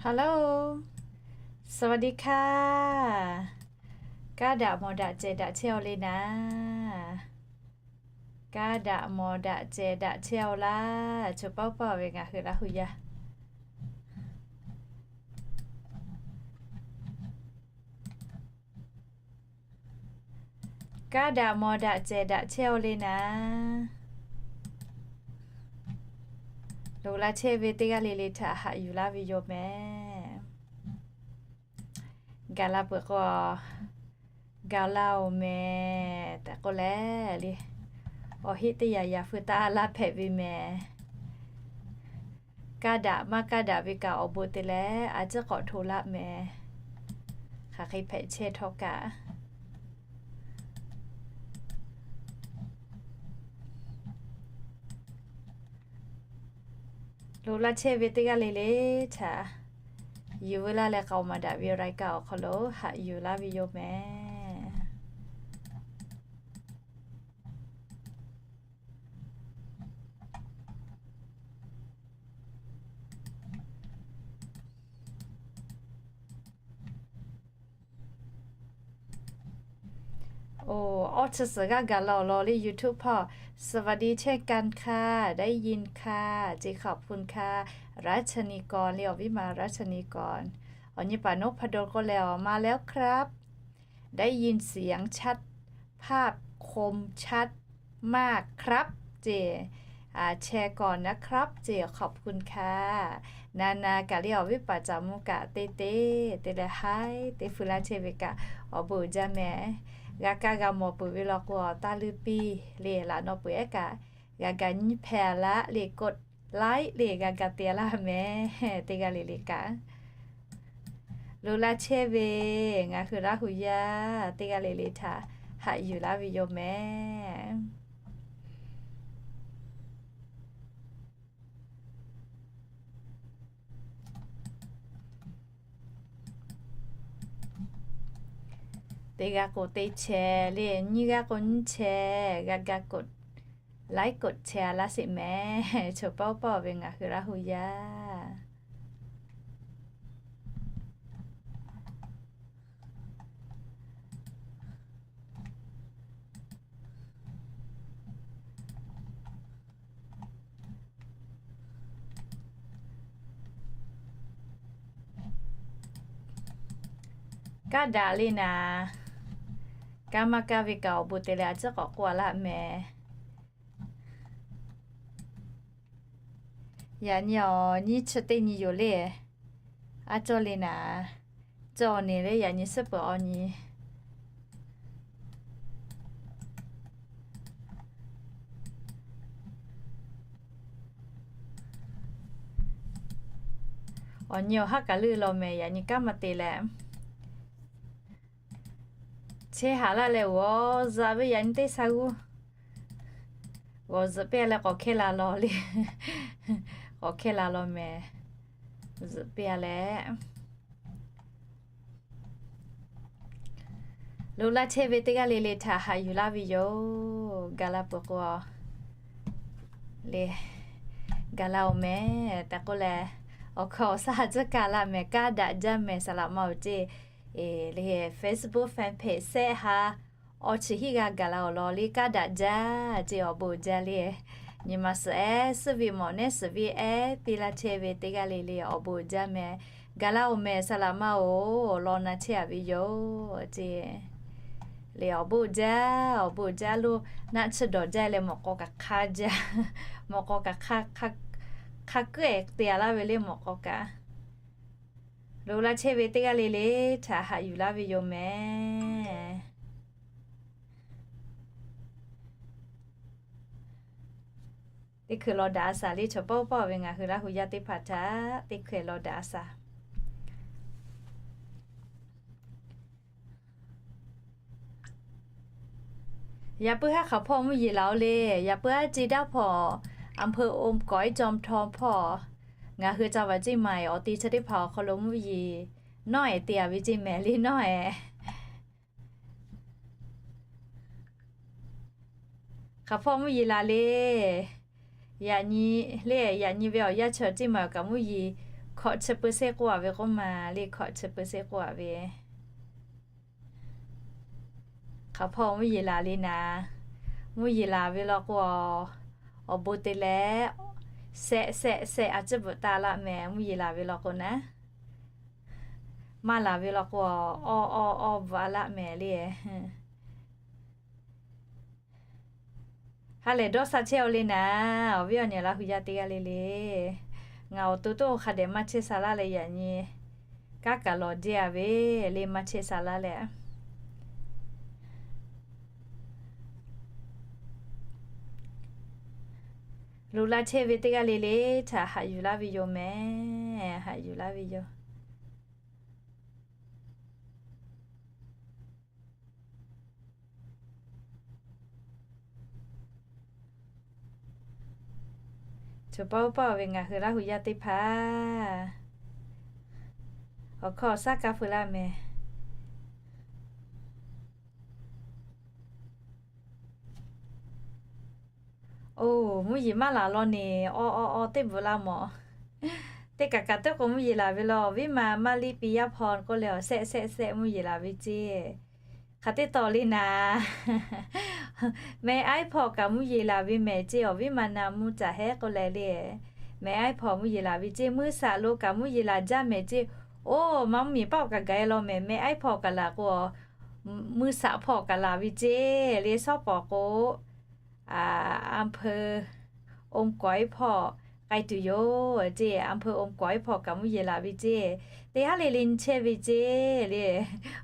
สวัสดีค่ะ Kaˇ daꞈ mawˬ daꞈ cehˬ daꞈ chehˇ-aw le naˍ. Kaˇ daꞈ mawˬ daꞈ cehˬ daꞈ chehˇ-aw laˇ. Chaw paw paw ve ngaˬ hui Laˇ hu yaˇ Kaˇ daꞈ mawˬ daꞈ cehˬ daꞈ chehˇ-aw le naˍ. Loꞈ la chehˇ ve teˇ g'aˇ le le htaꞈ haꞈ yuˬ laˇ ve yoˬ mehˍ. Gaˬ la peuˬ k'o, gaˬ la-oˬ mehˍ tehꞈ k'oˆ leh le, awˬ heˆ teˇ yanˇ yaꞈ feu taˇ laˇ hpehꞈ ve mehˍ. Kaˇ daꞈ maˇ kaˇ daꞈ ve kaꞈ awˬ bon te leh a ciˉ k'awꞈ hto laˇ mehˍ. Hk'aˬ hk'e hpehꞈ chehˇ htawˇ kaꞈ Loꞈ la chehˇ ve teˇ g'aˇ le le htaꞈ yuˬ veu laˇ leh k'aoˍ maˍ daꞈ ve รายการ awˬ hk'aw lo haꞈ yuˬ laˇ ve yoˬ mehˍ. Oˬ, awˇ chi suhˍ g'aˇ gaˬ la-awˬ law le YouTube hpawˇ. สวัสดีเช่นกันค่ะ ได้ยินค่ะ เจ ขอบคุณค่ะ รัชนีกร le awˬ viˉ ma รัชนีกร awˬ nyi paˍ นพดล k'oˆ leh-aˬ มาแล้วครับ ได้ยินเสียงชัด ภาพคมชัดมากครับ เจ แชร์ก่อนนะครับ เจ ขอบคุณค่ะ Naˍ naˍ kaꞈ le awˬ viˉ paˍ caˍ mvuh kaꞈ te te te leh haiˉ teˇ feu laˇ chehˇ ve kaꞈ awˬ bon uiˍ jaˇ mehˍ. G'a kaˇ g'a mawˬ peuˬ ve law k'o, awˬ taˇ leuˇ piˇ le laꞈ naw peuˬ ehˉ kaꞈ g'a ga nyiˇ hpehˇ laˇ le กดไลค์ le g'a ga te laˇ mehˍ. Teˇ g'aˇ le le kaꞈ loꞈ la chehˇ ve ngaˬ hui Laˇ hu yaˇ teˇ g'aˇ le le htaꞈ haꞈ yuˬ laˇ ve yoˬ mehˍ. Teˇ g'aˇ k'o teˇ chehˇ le, nyiˇ g'aˇ k'o nyiˇ chehˇ, g'a ga กดไลค์ กดแชร์ laˇ sheˍ mehˍ. Chaw paw paw ve ngaˬ hui Laˇ hu yaˇ Kaˇ daꞈ le naˍ, kaˇ maˇ kaˇ ve kaꞈ awˬ bon te leh a ciˉ k'awꞈ k'oˆ a laˇ mehˍ. Yaꞈ nyi awˬ nyiˇ chi teˇ nyi yoˬ le. A cawˇ le naˍ, cawˇ neˬ le yaꞈ nyi suhˉ peuˬ awˬ nyi. Awˬ nyi awˬ haˉ kaꞈ leuˆ law mehˍ, yaꞈ nyi kanˉ maˇ te leh. Chehˇ haˍ laˇ leh g'awˬ zuhꞈ ve yaꞈ nyi teˇ sha g'uˇ g'awˬ zuhꞈ piˇ a leh k'awꞈ hkehˇ la law le. K'awꞈ hkehˇ la law mehˍ. Zuhꞈ piˇ a leh, loꞈ la chehˇ ve teˇ g'aˇ le le htaꞈ haꞈ yuˬ laˇ ve yoˬ. Gaˬ la peuˬ k'o le, gaˬ la-oˬ mehˍ tehꞈ k'oˆ leh, awˬ hkawˇ awˬ shaˉ ha tcuhˉ kaˇ laˇ mehˍ. Kaˇ daꞈ jaˇ mehˍ, saˍ laꞈ ma-oˬ ceˇ. Le Facebook fan page sehˆ ha awˬ chi hiˆ g'a gaˬ la awˬ lawn le, kaˇ daꞈ jaˇ ceˇ, awˬ bon jaˇ le. Nyi ma suhˍ ehˉ suhˉ ve mawꞈ nehˉ suhˍ ve ehˉ piˇ laˇ chehˇ ve teˇ g'aˇ le le awˬ bon jaˇ mehˍ. Gaˬ la-oˬ mehˍ, saˍ laꞈ ma-oˬ, awˬ lawn na chehˇ a ve yoˬ ceˇ. Le awˬ bon jaˇ, awˬ bon jaˇ lo, naˆ tsuhˇ dawˬ jaˇ leh mawꞈ k'aw kaꞈ hk'a jaˇ, mawꞈ k'aw kaꞈ hk'a kuˉ ehˍ te a laˇ ve le mawꞈ k'aw kaꞈ. Loꞈ la chehˇ ve teˇ g'aˇ le le htaꞈ haꞈ yuˬ laˇ ve yoˬ mehˍ. Teˇ hkui law daꞈ a shaˍ le, chaw paw paw ve ngaˬ hui Laˇ hu yaˇ teˇ hpaˍ htaꞈ teˇ hkui law daꞈ a shaˍ. Yaꞈ puiˉ haˉ hk'aˬ hpawˇ mvuhˇ yeˬ laˬ-oˬ le. Yaꞈ puiˉ haˉ ce daˇ hpawˇ อำเภอโอมก๋อย จอมทอง hpawˇ ngaˬ hui ca vaꞈ ceˇ maˬ awˬ te chi teˇ hpaˍ awˬ hk'aw lo mvuhˇ yeˬ nawˉ ehˍ te a ve ceˇ mehˍ le nawˉ ehˍ. Hk'aˬ hpawˇ mvuhˇ yeˬ laˬ le. Yaꞈ nyi le, yaꞈ nyi ve awˬ yanˇ chi ceˇ maˬ kaꞈ mvuhˇ yeˬ hku Hkawꞈ chi peu sheˆ k'oˆ a ve k'oˆ ma le, hkawꞈ chi peu sheˆ k'oˆ a ve. Hk'aˬ hpawˇ mvuhˇ yeˬ laˬ le naˍ, mvuhˇ yeˬ laˬ ve law k'o, awˬ bon te leh, shehˆ shehˆ shehˆ a ciˉ bvuhꞈ taˍ laˆ mehˍ, mvuhˇ yeˬ laˬ ve law k'o naˍ. Maˇ laˬ ve law k'o, awˇ awˇ awˇ bvuhꞈ a laˆ mehˍ le. Ha lehˬ dawˇ sha chehˇ-aw le naˍ, awˬ viˉ awˬ nyi Laˇ hu yaˇ teˇ g'aˇ le le. Ngaˬ awˬ to toˆ hk'a dehꞈ maˇ chehˇ sha laˇ leh yaꞈ nyi, kanˉ kaꞈ lawˬ jehˇ a ve le, maˇ chehˇ sha laˇ leh. Loꞈ la chehˇ ve teˇ g'aˇ le le htaꞈ haꞈ yuˬ laˇ ve yoˬ mehˍ, haꞈ yuˬ laˇ ve yoˬ. Choˬ paˇ oˇ paˇ ve ngaˬ hui Laˇ hu yaˇ teˇ hpaˍ, awˬ hkawˇ awˬ shaˉ kaˇ feu laˇ mehˍ. Oˬ, mvuhˇ yeˬ maˇ laˬ law neˬ, awˇ awˇ awˇ teˇ bvuhꞈ laˇ mawˬ. Teˇ kaꞈ kaꞈ teˇ k'o mvuhˇ yeˬ laˬ ve law, awˬ viˉ ma maˇ liˇ piˇ yaˇ hpaw k'oˆ leh awˬ shehˆ shehˆ shehˆ mvuhˇ yeˬ laˬ ve ceˇ. Hk'aˬ teˇ taw le naˍ, meh aiˉ hpawˇ kaꞈ mvuhˇ yeˬ laˬ ve mehˍ ceˇ, awˬ viˉ ma na mvuhˇ caˬ hehˉ k'oˆ leh le. Meh aiˉ hpawˇ mvuhˇ yeˬ laˬ ve ceˇ, mvuhˇ shaꞈ lo kaꞈ mvuhˇ yeˬ laˬ jaˇ mehˍ ceˇ. Oˬ, maˇ mvuhˇ miˬ paˆ kaꞈ gaˬ e law mehˍ, meh aiˉ hpawˇ kaꞈ laˬ k'o, mvuhˇ shaꞈ hpawˇ kaꞈ laˬ ve ceˇ le. Shawˉ pawˍ k'o, อำเภออมก๋อย hpawˇ k'ai tuˬ yoˬ ceˇ, อำเภออมก๋อย hpawˇ kaꞈ mvuhˇ yeˬ laˬ ve ceˇ. Teˇ haˉ le le nyi chehˇ ve ceˇ le.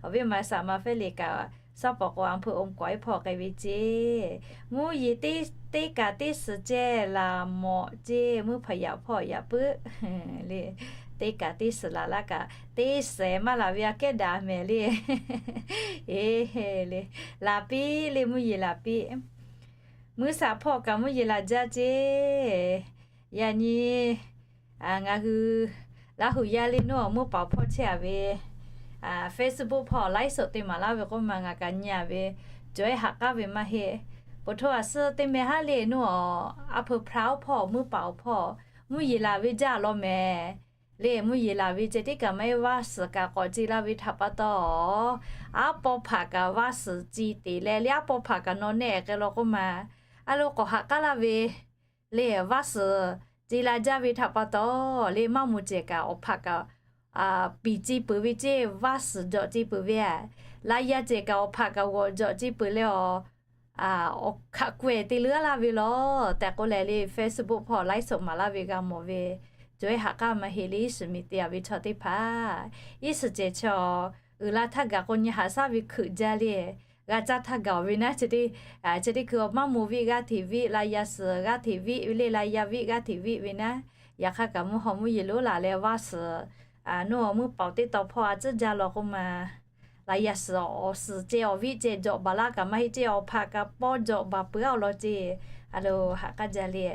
Awˬ viˉ ma shaˍ ma fehˉ le kaꞈ, shawˉ pawˍ k'o อำเภออมก๋อย hpawˇ k'ai ve ceˇ. Mvuhˇ yeˬ teˇ kaꞈ teˇ suhˍ ceh laˬ mawˬ ceˇ, mvuhˇ hpaˍ yaꞈ hpawˇ yaꞈ puiˉ le. Teˇ kaꞈ teˇ suhˍ laˬ laˇ kaꞈ, teˇ suhˍ maˇ laˬ ve aꞈ kehˉ daꞈ mehˍ le. Eˬ le, laˬ piˇ le, mvuhˇ yeˬ laˬ piˇ. Mvuhˇ shaꞈ hpawˇ kaꞈ mvuhˇ yeˬ laˬ jaˇ ceˇ. Yaꞈ nyi ngaˬ hui Laˇ hu yaˇ le naˉ awˬ mvuhˇ paˍ hpawˇ chehˇ a ve, Facebook hpawˇ ไลฟ์สด te maˍ laˇ ve k'oˆ ma ngaˬ kaꞈ nyi a ve, cawˬ ehˉ haꞈ k'aˉ ve maˇ heˆ. Poˬ htoˇ a suhˉ teˇ meh haˉ le naˉ awˬ, a peu hpra oˇ hpawˇ mvuhˇ paˍ awˬ hpawˇ mvuhˇ yeˬ laˬ ve jaˇ law mehˍ. Le mvuhˇ yeˬ laˬ ve ceh tiˉ kaꞈ maˇ heˆ, vaˇ suhˍ kaꞈ k'awꞈ ce laˇ ve htaꞈ pa taw, aˉ pawˇ hpaꞈ kaꞈ vaˇ suhˍ ce te leh le, aˉ pawˇ hpaꞈ kaꞈ naw nehˆ k'ai law k'oˆ ma, a lo k'awꞈ haꞈ k'aˉ laˇ ve le. Vaˇ suhˍ ce la jaˇ ve htaꞈ pa taw le, maˇ moˍ cehˬ kaꞈ awˬ hpaꞈ kaꞈ piˍ ce peuˬ ve ceˇ, vaˇ suhˍ jawꞈ ce peuˬ ve a, laꞈ yaˇ cehˬ kaꞈ awˬ hpaꞈ kaꞈ g'awꞈ jawꞈ ce peuˬ leh awˬ, awˬ hkaꞈ k'awehꞈ te leuˉ laˇ ve law tehꞈ k'oˆ leh le, Facebook hpawˇ ไลฟ์สด maˍ laˇ ve g'a mawˬ ve, cawˬ ehˉ haꞈ k'aˉ maˇ heˆ le. Iˉ shiˍ miˬ te a ve chaw teˇ hpaˍ, iˉ shiˍ cehˬ chaw uiˍ la htaˇ gaˬ k'o nyi haꞈ shaˉ ve hkeuꞈ jaˇ le. G'a caˇ htaˇ gaˬ ve naˉ, chi teˇ hkui maˇ moˍ viˆ g'aˇ hteꞈ viˆ, laꞈ yaˇ suhˍ g'aˇ hteꞈ viˆ ve le, laꞈ yaˇ viˆ g'aˇ hteꞈ viˆ ve naˉ, yaꞈ hk'aˇ kaꞈ mvuhˇ haw mvuhˇ yeˬ lonˉ laˬ leh vaˇ suhˍ, naˉ awˬ mvuhˇ paˍ teˇ taw hpawˇ a ciˉ jaˇ law k'oˆ ma, laꞈ yaˇ suhˍ awˬ suhˍ ceh awˬ viˆ ceh jawꞈ baˬ laˇ kaꞈ maˇ heˆ ceˇ, awˬ hpaꞈ kaꞈ pawˇ jawꞈ baˬ peuˬ a law ceˇ. A lo haꞈ k'aˉ jaˇ le.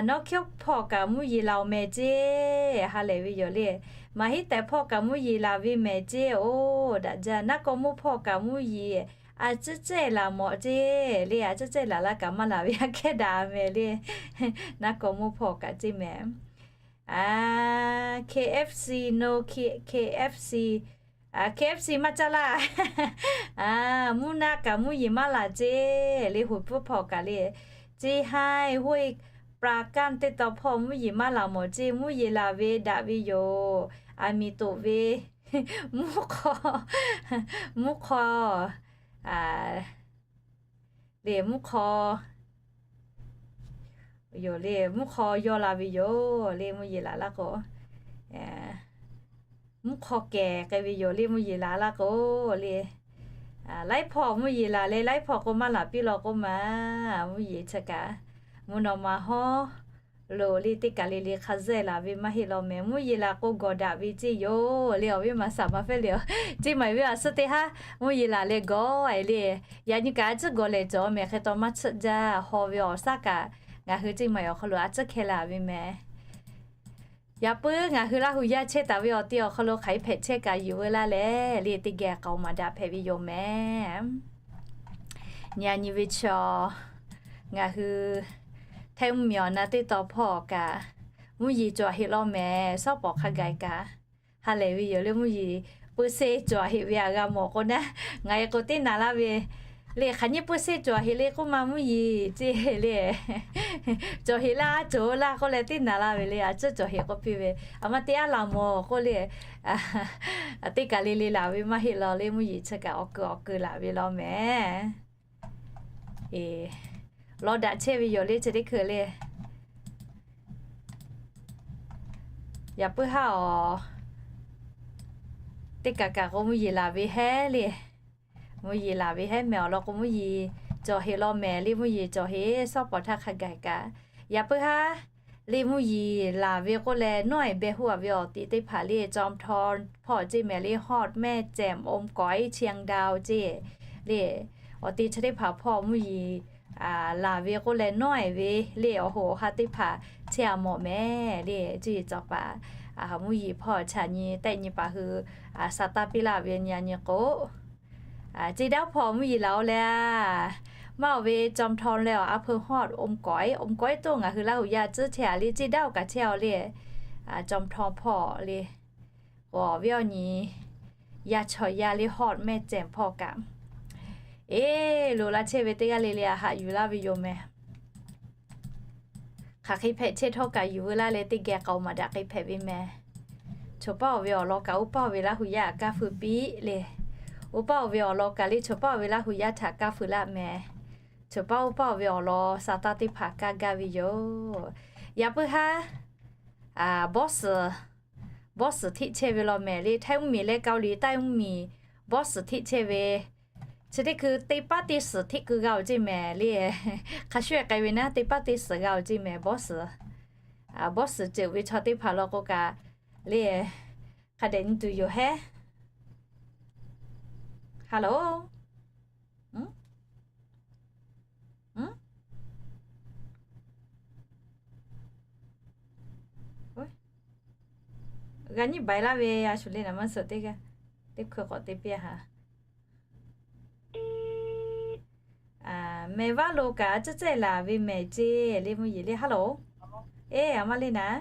Nawˉ hkiˉ hpawˇ kaꞈ mvuhˇ yeˬ laˬ awˬ mehˍ ceˇ, ha lehˬ ve yoˬ le. Maˍ hiˉ tehꞈ hpawˇ kaꞈ mvuhˇ yeˬ laˬ ve mehˍ ceˇ, oˬ daꞈ jaˇ. Naˉ kawˇ mvuhˇ hpawˇ kaꞈ mvuhˇ yeˬ a ciˉ cehˇ laˬ mawˬ ceˇ le, a ciˉ cehˇ laˬ laˇ kaꞈ maˇ laˬ ve aꞈ kehˉ daꞈ mehˍ le. Naˉ kawˇ mvuhˇ hpawˇ kaꞈ ceˇ mehˍ. KFC no, KFC, KFC maˇ caˇ laˇ. Mvuhˇ naˆ kaꞈ mvuhˇ yeˬ maˇ laˬ ceˇ le, hoꞈ puiˉ hpawˇ kaꞈ le. Ceˇ haiˇ hoˆ e pra kanˇ teˇ taw hpawˇ mvuhˇ yeˬ maˇ laˬ mawˬ ceˇ, mvuhˇ yeˬ laˬ ve daꞈ ve yoˬ. Aˬ miˍ toꞈ ve mvuhˇ hk'aw, mvuhˇ hk'aw le, mvuhˇ hk'aw yoˬ le, mvuhˇ hk'aw yaw la ve yoˬ le, mvuhˇ yeˬ laˬ laˇ k'o, mvuhˇ hk'aw kehˬ k'ai ve yoˬ le, mvuhˇ yeˬ laˬ laˇ k'o le. Laiˉ hpawˇ mvuhˇ yeˬ laˬ leh laiˉ hpawˇ k'o maˇ laˬ piˇ law k'oˆ ma, mvuhˇ yeˬ chi kaꞈ mvuhˇ naw ma hawˉ loꞈ le teˇ kaˬ le le hk'a zehˇ laˬ ve maˇ heˆ law mehˍ. Mvuhˇ yeˬ laˬ k'o gawˬ daꞈ ve ceˇ yoˬ le, awˬ viˉ ma shaˍ ma fehˉ le. Ceˇ maˬ ve a suhˉ teˇ haˉ mvuhˇ yeˬ laˬ leh gawˬ e le. Yaꞈ nyi kaꞈ a ciˉ gawˬ lehˬ cawˬ mehˍ, hk'e taw maˇ tsuhˆ jaˇ. Haw ve awˬ shaˉ kaꞈ ngaˬ hui ceˇ maˬ awˬ hk'aw lo a ciˉ hkeh la ve mehˍ. Yaꞈ puiˉ ngaˬ hui Laˇ hu yaˇ chehˇ taˍ ve awˬ ti awˬ hk'aw lo hk'aˬ hk'e hpehꞈ chehˇ kaꞈ yuˬ veu laˇ leh le, teˇ geh k'aoˍ maˍ daꞈ hpehꞈ ve yoˬ mehˍ. Nyi a nyi ve chaw, ngaˬ hui Htaiˇ mvuhˇ miˬ awˬ na teˇ taw hpawˇ kaꞈ Mvuhˇ yeˬ cawˬ heꞈ law mehˍ, shawˉ pawˍ hk'a gaˬ kaꞈ. Ha lehˬ ve yoˬ le, mvuhˇ yeˬ peu se cawˬ heꞈ ve aꞈ g'a mawˬ k'o naˉ, ngaˬ e k'o teˇ naˬ laˇ ve le. Hk'aˬ nyiˇ peu se cawˬ heꞈ le k'oˆ ma mvuhˇ yeˬ ceˇ le. Cawˬ heꞈ laˇ, cawˬ laˇ k'oˆ leh teˇ naˬ laˇ ve le. A cuˉ cawˬ heꞈ k'oˆ piˇ ve, a ma teˇ aˉ laˬ mawˬ k'oˆ le. Teˇ kaˬ le le laˬ ve maˇ heˆ law le, mvuhˇ yeˬ chi kaꞈ awˬ keu awˬ keu laˬ ve law mehˍ. Law daꞈ chehˇ ve yoˬ le, chi teˇ hkui le. Yaꞈ puiˉ haˉ awˬ, teˇ kaˬ kaˬ k'o mvuhˇ yeˬ laˬ ve hehˉ le. Mvuhˇ yeˬ laˬ ve hehˉ mehˍ awˬ lawn k'o mvuhˇ yeˬ cawˬ heꞈ law mehˍ le, mvuhˇ yeˬ cawˬ heꞈ shawˉ pawˍ htaˇ hk'a gaˬ kaꞈ. Yaꞈ puiˉ haˉ le mvuhˇ yeˬ laˬ ve k'oˆ leh nawˉ e beh huˉ a ve awˬ tiꞈ teˇ hpaˍ le, Jawˇmawˇ hpawˇ ceˇ mehˍ le, Hawˉ, Mehˇ Cehˬ, Ome Kaw, Chiang Dao ceˇ le. Awˬ te chi teˇ hpaˍ hpawˇ mvuhˇ yeˬ laˬ ve k'oˆ leh nawˉ e ve le, awˬ hoꞈ awˬ ha teˇ hpaˍ chehˇ a mawˬ mehˍ le. Cuˇ yiˍ cawˬ paˍ mvuhˇ yeˬ hpawˇ chaꞈ nyi tehˆ nyi paˍ hui sa taˇ piˇ laˇ ve nyi a nyi k'o, ceˇ daˇ hpawˇ mvuhˇ yeˬ laˬ o leh, maˇ awˬ ve Jawˇmawˇ leh awˬ a hpeu Hawˉ, Ome Kaw, Ome Kaw toˇ ngaˬ hui Laˇ huˍ yaˇ tcuhˉ chehˇ a le, ceˇ daˇ awˬ kaꞈ chehˇ a le. Jawˇmawˇ hpawˇ le, k'o awˬ viˉ awˬ nyi yaˇ chaw yaˇ le, Hawˉ, Mehˇ Cehˬ hpawˇ kaꞈ, eˬ, loꞈ la chehˇ ve teˇ g'aˇ le le a haꞈ yuˬ laˇ ve yoˬ mehˍ. Hk'aˬ hk'e hpehꞈ chehˇ htawˇ kaꞈ yuˬ veu laˇ leh teˇ geh k'aoˍ maˍ daꞈ k'ai hpehꞈ ve mehˍ. Choˬ paˇ awˬ ve awˬ lawn kaꞈ oˇ paˇ awˬ ve Laˇ huˍ yaˇ htaꞈ kaˇ fui piˇ le. Oˇ paˇ awˬ ve awˬ lawn kaꞈ le choˬ paˇ awˬ ve Laˇ huˍ yaˇ htaꞈ kaˇ fui laˇ mehˍ. Choˬ paˇ oˇ paˇ awˬ ve awˬ lawn sa taˇ teˇ hpaˍ kaˇ gaˇ ve yoˬ. Yaꞈ puiˉ haˉ boss, boss hteˆ chehˇ ve law mehˍ le, Htaiˇ mvuhˇmiˬ leh Kaoˍliˍ Htaiˇ mvuhˇmiˬ boss hteˆ chehˇ ve, chi teˇ hkui teˇ paˉ teˇ suhˍ hteˆ keu g'a oˬ ceˇ mehˍ le. Hk'a shuˍ k'ai ve naˉ teˇ paˉ teˇ suhˍ g'a oˬ ceˇ mehˍ boss. Boss ceuˬ ve chaw teˇ hpaˍ law k'o kaꞈ le, hk'a dehꞈ nyi tuˬ yoˬ hehˉ. Hello. G'a nyiˇ baiˬ laˇ ve a shuˍ le naˍ maˇ suhˍ teˇ g'aˇ, teˇ hkui k'awꞈ te piˇ a haꞈ. Mehˍ vaˇ lo kaꞈ a cuˉ cehˇ laˬ ve mehˍ ceˇ le mvuhˇ yeˬ le. Hello. Eˬ, a maˇ le naˉ.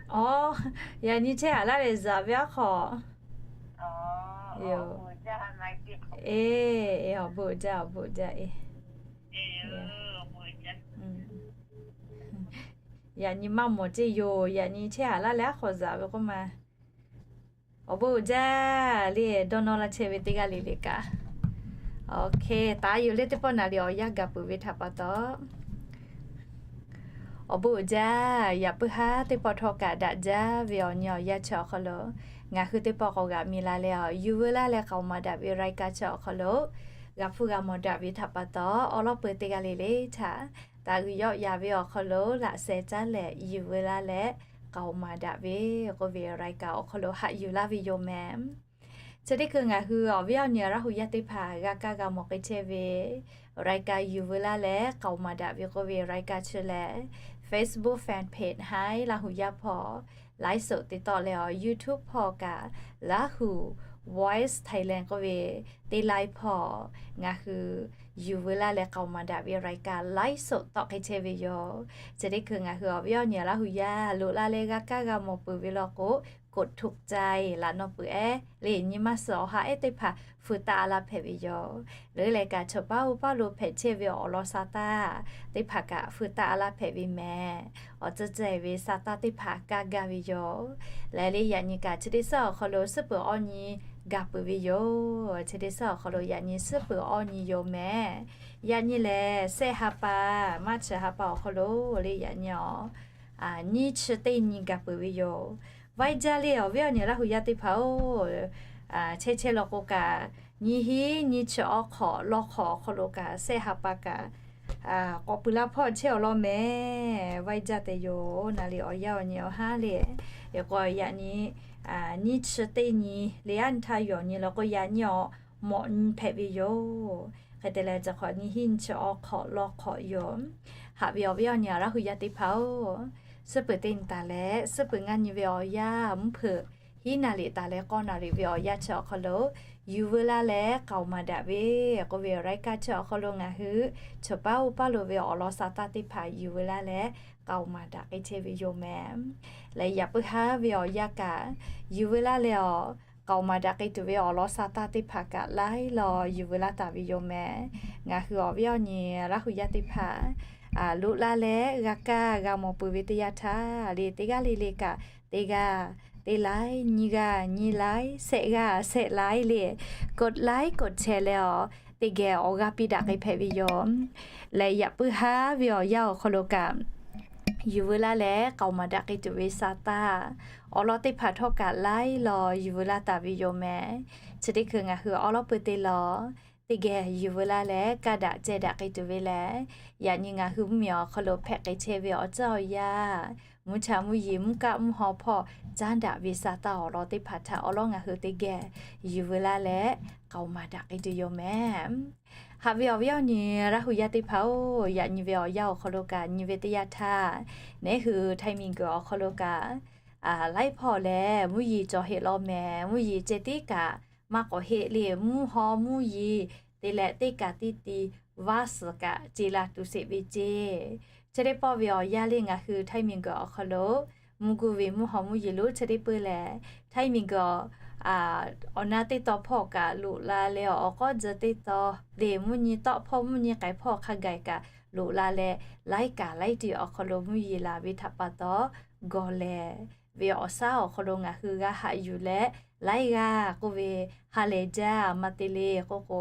Aˬ, yaꞈ nyi chehˇ haꞈ laˇ leh zuhꞈ ve aˉ hk'aw yoˬ. Eˬ, awˬ bon uiˍ jaˇ, awˬ bon uiˍ jaˇ eˬ. Yaꞈ nyi maˇ mawˬ ceˇ yoˬ. Yaꞈ nyi chehˇ haꞈ laˇ leh aˉ hk'aw zuhꞈ ve k'oˆ ma. Awˬ bon uiˍ jaˇ le, dawˇ nawˇ laˇ chehˇ ve teˇ g'aˇ le le kaꞈ. Oˇ hk'e, taˍ yoˬ le, teˇ pawˆ naˍ riˍ awˬ yanˇ gaˬ peuˬ ve htaꞈ pa taw, awˬ bon uiˍ jaˇ. Yaꞈ puiˉ haˉ teˇ pawˆ htawˇ kaꞈ daꞈ jaˇ ve awˬ nyi awˬ yanˇ chi awˬ hk'aw lo ngaˬ hui teˇ pawˆ k'awꞈ g'aꞈ mi la leh, yuˬ veu laˇ leh k'aoˍ maˍ daꞈ ve รายการ chi awˬ hk'aw lo g'a hpuˇ g'a mawˬ daꞈ ve htaꞈ pa taw, awˬ lawn peuˬ teˇ g'aˇ le le htaꞈ taˍ g'uiˬ yawˆ yan ve awˬ hk'aw lo laꞈ sheh caˉ leh yuˬ veu laˇ leh k'aoˍ maˍ daꞈ ve k'oˆ ve รายการ awˬ hk'aw lo haꞈ yuˬ laˇ ve yoˬ mehˍ. Chi teˇ hkui ngaˬ hui awˬ viˉ awˬ nyi Laˇ huˍ yaˇ teˇ hpaˍ g'a kaˇ g'a mawˬ k'ai chehˇ ve รายการ yuˬ veu laˇ leh k'aoˍ maˍ daꞈ ve k'oˆ ve รายการ chi lehˬ, Facebook fan page Htaiˇ Laˇ huˍ yaˇ hpawˇ ไลฟ์สด te tawˆ leh awˬ YouTube hpawˇ kaꞈ Laˇ huˍ Voice Thailand k'oˆ ve teˇ ไลฟ์ hpawˇ ngaˬ hui yuˬ veu laˇ leh k'aoˍ maˍ daꞈ ve รายการ ไลฟ์สด tawˆ hk'e chehˇ ve yoˬ. Chi teˇ hkui ngaˬ hui awˬ viˉ awˬ nyi Laˇ huˍ yaˇ loꞈ la leh g'a kaˇ g'a mawˬ peuˬ ve law k'o, กดถูกใจ laꞈ naw peuˬ ehˉ le nyi maˇ suhˍ awˬ ha ehˉ teˇ hpaˍ feu taˆ a laˇ hpehꞈ ve yoˬ. Leuˉ leh kaꞈ chaw paˉ oˇ paˉ lo hpehꞈ chehˇ ve awˬ lawn sa taˇ teˇ hpaˍ kaꞈ feu taˆ a laˇ hpehꞈ ve mehˍ. Awˬ tcuh ceh ve sa taˇ teˇ hpaˍ kaˇ gaˇ ve yoˬ. Leh le yaꞈ nyi kaꞈ chi teˇ suhˉ awˬ hk'aw lo suhˉ peuˬ awˬ nyi gaˬ peuˬ ve yoˬ. Chi teˇ suhˉ awˬ hk'aw lo yaꞈ nyi suhˉ peuˬ awˬ nyi yoˬ mehˍ. Yaꞈ nyi lehˬ, sehˆ ha pa, March ha pa awˬ hk'aw lo le yaꞈ nyi awˬ nyiˇ chi teˇ nyi gaˬ peuˬ ve yoˬ. Vaiˇ jaˇ le awˬ viˉ awˬ nyi Laˇ huˍ yaˇ teˇ hpaˍ oˬ, chehˇ chehˇ law k'o kaꞈ, nyiˇ hinˉ nyiˇ chi awˬ hk'awꞈ lawn hk'awꞈ awˬ hk'aw lo kaꞈ sehˆ ha pa kaꞈ k'awꞈ pui laˇ hpawˇ chehˇ awˬ lawn mehˍ. Vaiˇ jaˇ te yoˬ. Naˍ riˍ awˬ yanˇ awˬ nyi awˬ haˉ le, k'o yaꞈ nyi nyiˇ chi teˇ nyi le, yaꞈ nyi htaˇ yawˬ nyi law k'o yaꞈ nyi awˬ mawꞈ nyi hpehꞈ ve yoˬ. Hk'e te leh, chi hk'awꞈ nyiˇ hinˉ nyiˇ chi awˬ hk'awꞈ lawn hk'awꞈ yoˬ. Haꞈ ve awˬ viˉ awˬ nyi Laˇ huˍ yaˇ teˇ hpaˍ oˬ, suhˉ peuˬ teˇ nyi taˍ leh, suhˉ peuˬ ngaˇ nyi ve awˬ yanˇ mvuhˇ hpeuꞈ hiˉ naˍ riˍ taˍ leh k'awˇ naˍ riˍ ve awˬ yanˇ chi awˬ hk'aw lo yuˬ veu laˇ leh k'aoˍ maˍ daꞈ ve k'oˆ ve awˬ laiˉ kaˇ chi awˬ hk'aw lo ngaˬ hui chaw paˉ oˇ paˉ lo ve awˬ lawn sa taˇ teˇ hpaˍ yuˬ veu laˇ leh k'aoˍ maˍ daꞈ k'ai chehˇ ve yoˬ meh. Leh yaꞈ puiˉ haˉ ve awˬ yanˇ kaꞈ yuˬ veu laˇ leh awˬ k'aoˍ maˍ daꞈ k'ai tuˬ ve awˬ lawn sa taˇ teˇ hpaˍ kaꞈ laiˉ law yuˬ veu laˇ taˍ ve yoˬ meh. Ngaˬ hui awˬ viˉ awˬ nyi Laˇ hu yaˇ teˇ hpaˍ loꞈ la leh g'a kaˇ g'a mawˬ peuˬ ve teˇ yanˇ htaˇ le, teˇ g'aˇ le le kaꞈ teˇ g'aˇ teˇ laiˉ, nyiˇ g'aˇ nyiˇ laiˉ, shehˆ g'aˇ shehˆ laiˉ le, กดไลค์ กดแชร์ leh awˬ teˇ geh awˬ g'aˇ piˇ daꞈ k'ai hpehꞈ ve yoˬ. Leh yaꞈ puiˉ haˉ ve awˬ yanˇ awˬ hk'aw lo kaꞈ yuˬ veu laˇ leh k'aoˍ maˍ daꞈ k'ai tuˬ ve sa taˇ awˬ lawn teˇ hpaˍ htawˇ kaꞈ laiˉ law yuˬ veu laˇ taˍ ve yoˬ meh. Chi teˇ hkui ngaˬ hui awˉ lawˉ peuˬ te lawˬ teˇ geh yuˬ veu laˇ leh kaˇ daꞈ ceh daꞈ k'ai tuˬ ve lehˬ, yaꞈ nyi ngaˬ hui mvuhˇmiˬ awˬ hk'aw lo hpehꞈ k'ai chehˇ ve awˬ ceuˬ awˬ yanˇ, mvuhˇ cha mvuhˇ yeˬ mvuhˇ kaˆ mvuhˇ haw hpawˇ caˉ daꞈ ve sa taˇ awˬ lawn teˇ hpaˍ htaꞈ awˉ lawˉ ngaˬ hui teˇ geh yuˬ veu laˇ leh k'aoˍ maˍ daꞈ k'ai tuˬ yoˬ meh. Haꞈ ve awˬ viˉ awˬ nyi Laˇ hu yaˇ teˇ hpaˍ-oˬ, yaꞈ nyi ve awˬ yanˇ awˬ hk'aw lo kaꞈ nyi ve teˇ yanˇ htaˇ, neˉ hui Htaiˇ miˬguiˬ awˬ hk'aw lo kaꞈ laiˉ hpawˇ lehˬ mvuhˇ yeˬ cawˬ heˆ law meh. Mvuhˇ yeˬ ceh tiˉ kaꞈ maˇ k'awꞈ heˆ le, mvuhˇ haw mvuhˇ yeˬ te leh teˇ kaꞈ tiˇ ti vaˇ suhˍ kaꞈ ce la tuˬ sheˍ ve ceˇ. Chi teˇ pawˆ ve awˬ yanˇ le ngaˬ hui Htaiˇ miˬguiˬ awˬ hk'aw lo mvuhˇ guˇ ve mvuhˇ haw mvuhˇ yeˬ lonˉ chi teˇ peuˬ lehˬ, Htaiˇ miˬguiˬ awˬ na teˇ taw hpawˇ kaꞈ loꞈ la leh awˬ k'awˇ tcuh teˇ taw le, mvuhˇ nyi tawˆ hpawˇ mvuhˇ nyi k'ai hpawˇ hk'a gaˬ kaꞈ loꞈ la leh laiˉ kaꞈ laiˉ ti awˬ hk'aw lo mvuhˇ yeˬ laˬ ve htaꞈ pa taw gawˬ lehˬ ve awˬ shaˉ awˬ hk'aw lo ngaˬ hui g'a haꞈ yuˬ leh, laiˉ g'aˇ k'oˆ ve ha lehˬ jaˇ maˇ te le k'oˆ k'o,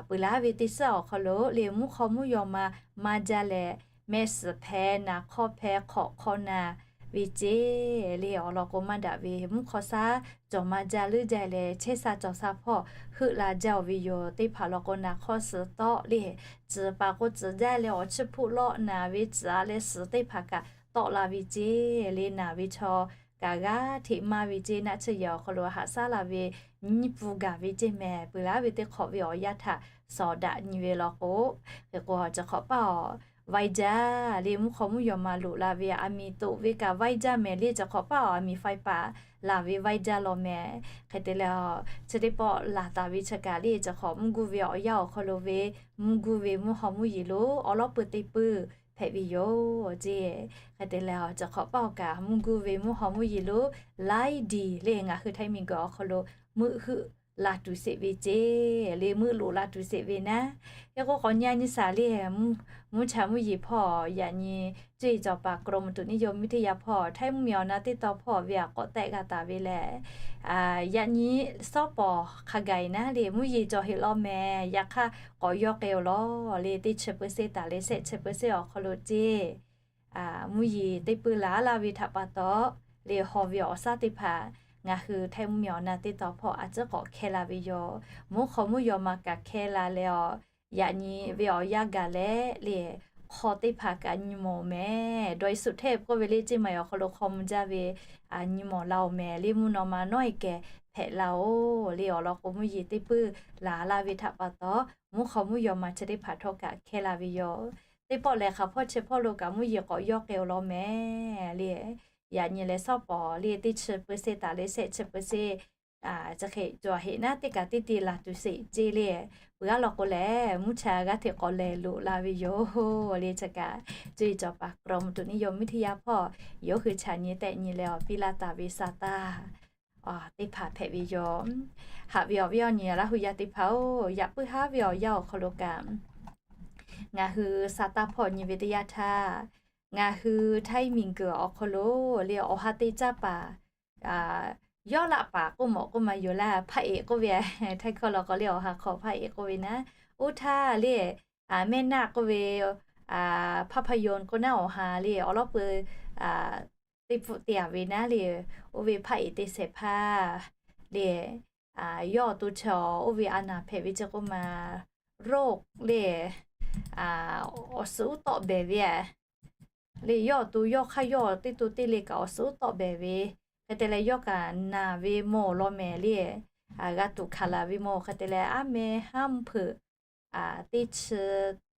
peuˬ laˇ ve teˇ suhˉ awˬ hk'aw lo le mvuhˇ hk'aw mvuhˇ yaw ma maˇ jaˇ leh, mehˆ suhˍ hpeh naˍ hk'awˇ hpeh hk'awꞈ hk'awˇ na ve ceˇ le. Awˬ lawn k'o maˇ daꞈ ve mvuhˇ hk'aw shaˉ cawˬ maˇ jaˇ leuˉ jaˇ leh chehˇ sha cawˬ sha hpawˇ heuˆ la jaˇ-oˬ ve yoˬ. Teˇ hpaˍ law k'o naˍ hk'awˇ suhˍ tawˆ le, tcuhˍ paˍ k'o tcuhˍ jaˇ leh awˬ chiˇ hpuˆ lawˆ naˍ ve tcuhˍ a leh suhˍ teˇ hpaˍ kaꞈ tawˆ la ve ceˇ le. Naˍ ve chaw kaꞈ g'aˇ hteꞈ maˇ ve ceˇ. Naˆ tsuhˇ yehˬ awˬ hk'aw lo haꞈ shaˉ la ve nyiˇ pfuhˇ gaˬ ve ceˇ meh. Peuˬ laˇ ve teˇ hk'awꞈ ve awˬ yanˇ htaꞈ shawˍ daꞈ nyi ve law k'o, hk'e k'o cawˬ hk'awꞈ paˇ awˬ vaiˇ jaˇ le, mvuhˇ hk'aw mvuhˇ yaw ma loꞈ la ve aˬ miˍ toꞈ ve kaꞈ vaiˇ jaˇ meh le, cawˬ hk'awꞈ paˇ awˬ aˬ miˍ faiˇ paˍ laˬ ve vaiˇ jaˇ law meh. Hk'e te leh, chi teˇ pawˆ laˬ taˍ ve chi kaꞈ le, cawˬ hk'awꞈ mvuhˇ guˇ ve awˬ yanˇ awˬ hk'aw lo ve mvuhˇ guˇ ve mvuhˇ haw mvuhˇ yeˬ lonˉ awˉ lawˉ peuˬ teˇ peuˬ hpehꞈ ve yoˬ ceˇ. Hk'e te leh, cawˬ hk'awꞈ paˇ awˬ kaꞈ mvuhˇ guˇ ve mvuhˇ haw mvuhˇ yeˬ lonˉ laiˉ diˬ le ngaˬ hui Htaiˇ miˬguiˬ awˬ hk'aw lo meuˆ heuˆ la tuˬ sheˍ ve ceˇ le, meuˆ loꞈ la tuˬ sheˍ ve naˉ. Hk'e k'o k'awꞈ nyi a nyi shaˍ le, mvuhˇ cha mvuhˇ yeˬ hpawˇ yaꞈ nyi cuˇ yiˍ cawˬ paˍ กรมอุตุนิยมวิทยา hpawˇ Htaiˇ mvuhˇmiˬ awˬ na teˇ taw hpawˇ ve aꞈ k'awꞈ tehˆ g'a taˍ ve lehˬ, yaꞈ nyi shawˉ pawˍ hk'a gaˬ e naˉ le mvuhˇ yeˬ cawˬ heˆ law meh. Yaꞈ hk'aˇ k'awꞈ yawˇ k'ai-oˬ law le, teˇ chi เปอร์เซ็นต์ taˍ leh shehˆ chi เปอร์เซ็นต์ awˬ hk'aw lo ceˇ mvuhˇ yeˬ teˇ peuˬ laˬ laˇ ve htaꞈ pa taw le, haw ve awˬ shaˉ teˇ hpaˍ ngaˬ hui Htaiˇ mvuhˇmiˬ awˬ na teˇ taw hpawˇ a ciˉ k'awꞈ hkeh la ve yoˬ. Mvuhˇ hk'aw mvuhˇ yaw ma kaꞈ hkeh la leh awˬ, yaꞈ nyi ve awˬ yanˇ gaˬ leh le, hk'aw teˇ hpaˍ kaꞈ nyi mawˬ meh. Dawˇ iˉ suꞈ hteˇ k'oˆ ve le, ceˇ maˬ awˬ hk'aw lo hk'aw mvuh jaˇ ve nyi mawˬ la-oˬ meh le, mvuhˇ naw ma nawˉ e keh hpehꞈ la-oˬ le. Awˬ lawn k'o mvuhˇ yeˬ teˇ peuˬ laˬ laˇ ve htaꞈ pa taw, mvuhˇ hk'aw mvuhˇ yaw ma chi teˇ hpaˍ htawˇ kaꞈ hkeh la ve yoˬ. Teˇ pawˆ lehˬ, hk'aˬ hpawˇ chi hpawˇ lo kaꞈ mvuhˇ yeˬ k'awꞈ yawˇ k'ai-oˬ law meh le. Yaꞈ nyi leh shawˉ pawˍ le, teˇ chi เปอร์เซ็นต์ taˍ leh shehˆ chi เปอร์เซ็นต์ chi hk'e cawˬ heˆ naˉ, teˇ kaꞈ teˇ te laˬ tuˬ sheˍ ceˇ le. Peuˬ g'aˇ law k'o lehˬ, mvuhˇ cha g'aˇ hteꞈ k'awꞈ lehˬ loꞈ la ve yoˬ le. Chi kaꞈ cuˇ yiˍ cawˬ paˍ กรมอุตุนิยมวิทยา hpawˇ yawˇ hui chaꞈ nyi tehˆ nyi leh awˬ piˇ laˇ taˍ ve sa taˇ teˇ hpaˍ hpehꞈ ve yoˬ. Haꞈ ve awˬ viˉ awˬ nyi Laˇ hu yaˇ teˇ hpaˍ-oˬ, yaꞈ puiˉ haˉ ve awˬ yanˇ awˬ hk'aw lo kaꞈ ngaˬ hui sa taˇ hpawˇ nyi ve teˇ yanˇ htaˇ, ngaˬ hui Htaiˇ miˬguiˬ awˬ hk'aw lo le awˬ ha teˇ caˇ paˍ yawˇ laˆ paˍ k'oˆ mawꞈ k'oˆ ma yoˬ laˇ, พระเอก k'oˆ ve, Htaiˇ hkawˇ law k'o le awˬ ha hk'aw พระเอก k'oˆ ve naˉ. Oˇ htaˇ le, mehˆ naˆ k'oˆ ve, hpaˇ hpaˇ yon k'oˆ naˉ, awˬ ha le awˬ lawn peuˬ teˇ pfuhˆ te-a ve naˉ le, oˇ ve พระเอก teˇ shehˍ hpaˇ le, yawˇ awˬ to chaw oˇ ve a naˍ hpehꞈ ve chi k'oˆ ma, โรค le, awˬ suhˍ uˉ tawˆ behˍ ve le, yawˇ awˬ to yawˇ hk'aˇ yawˇ teˇ to teˇ le kaꞈ awˬ suhˍ uˉ tawˆ behˍ ve. Hk'e te leh yawˇ kaꞈ naˬ ve mawˬ law mehˍ le, g'a tuꞈ hkanˍ laˬ ve mawˬ. Hk'e te leh aˉ meh haˉ mvuhˇ hpeuꞈ teˇ chi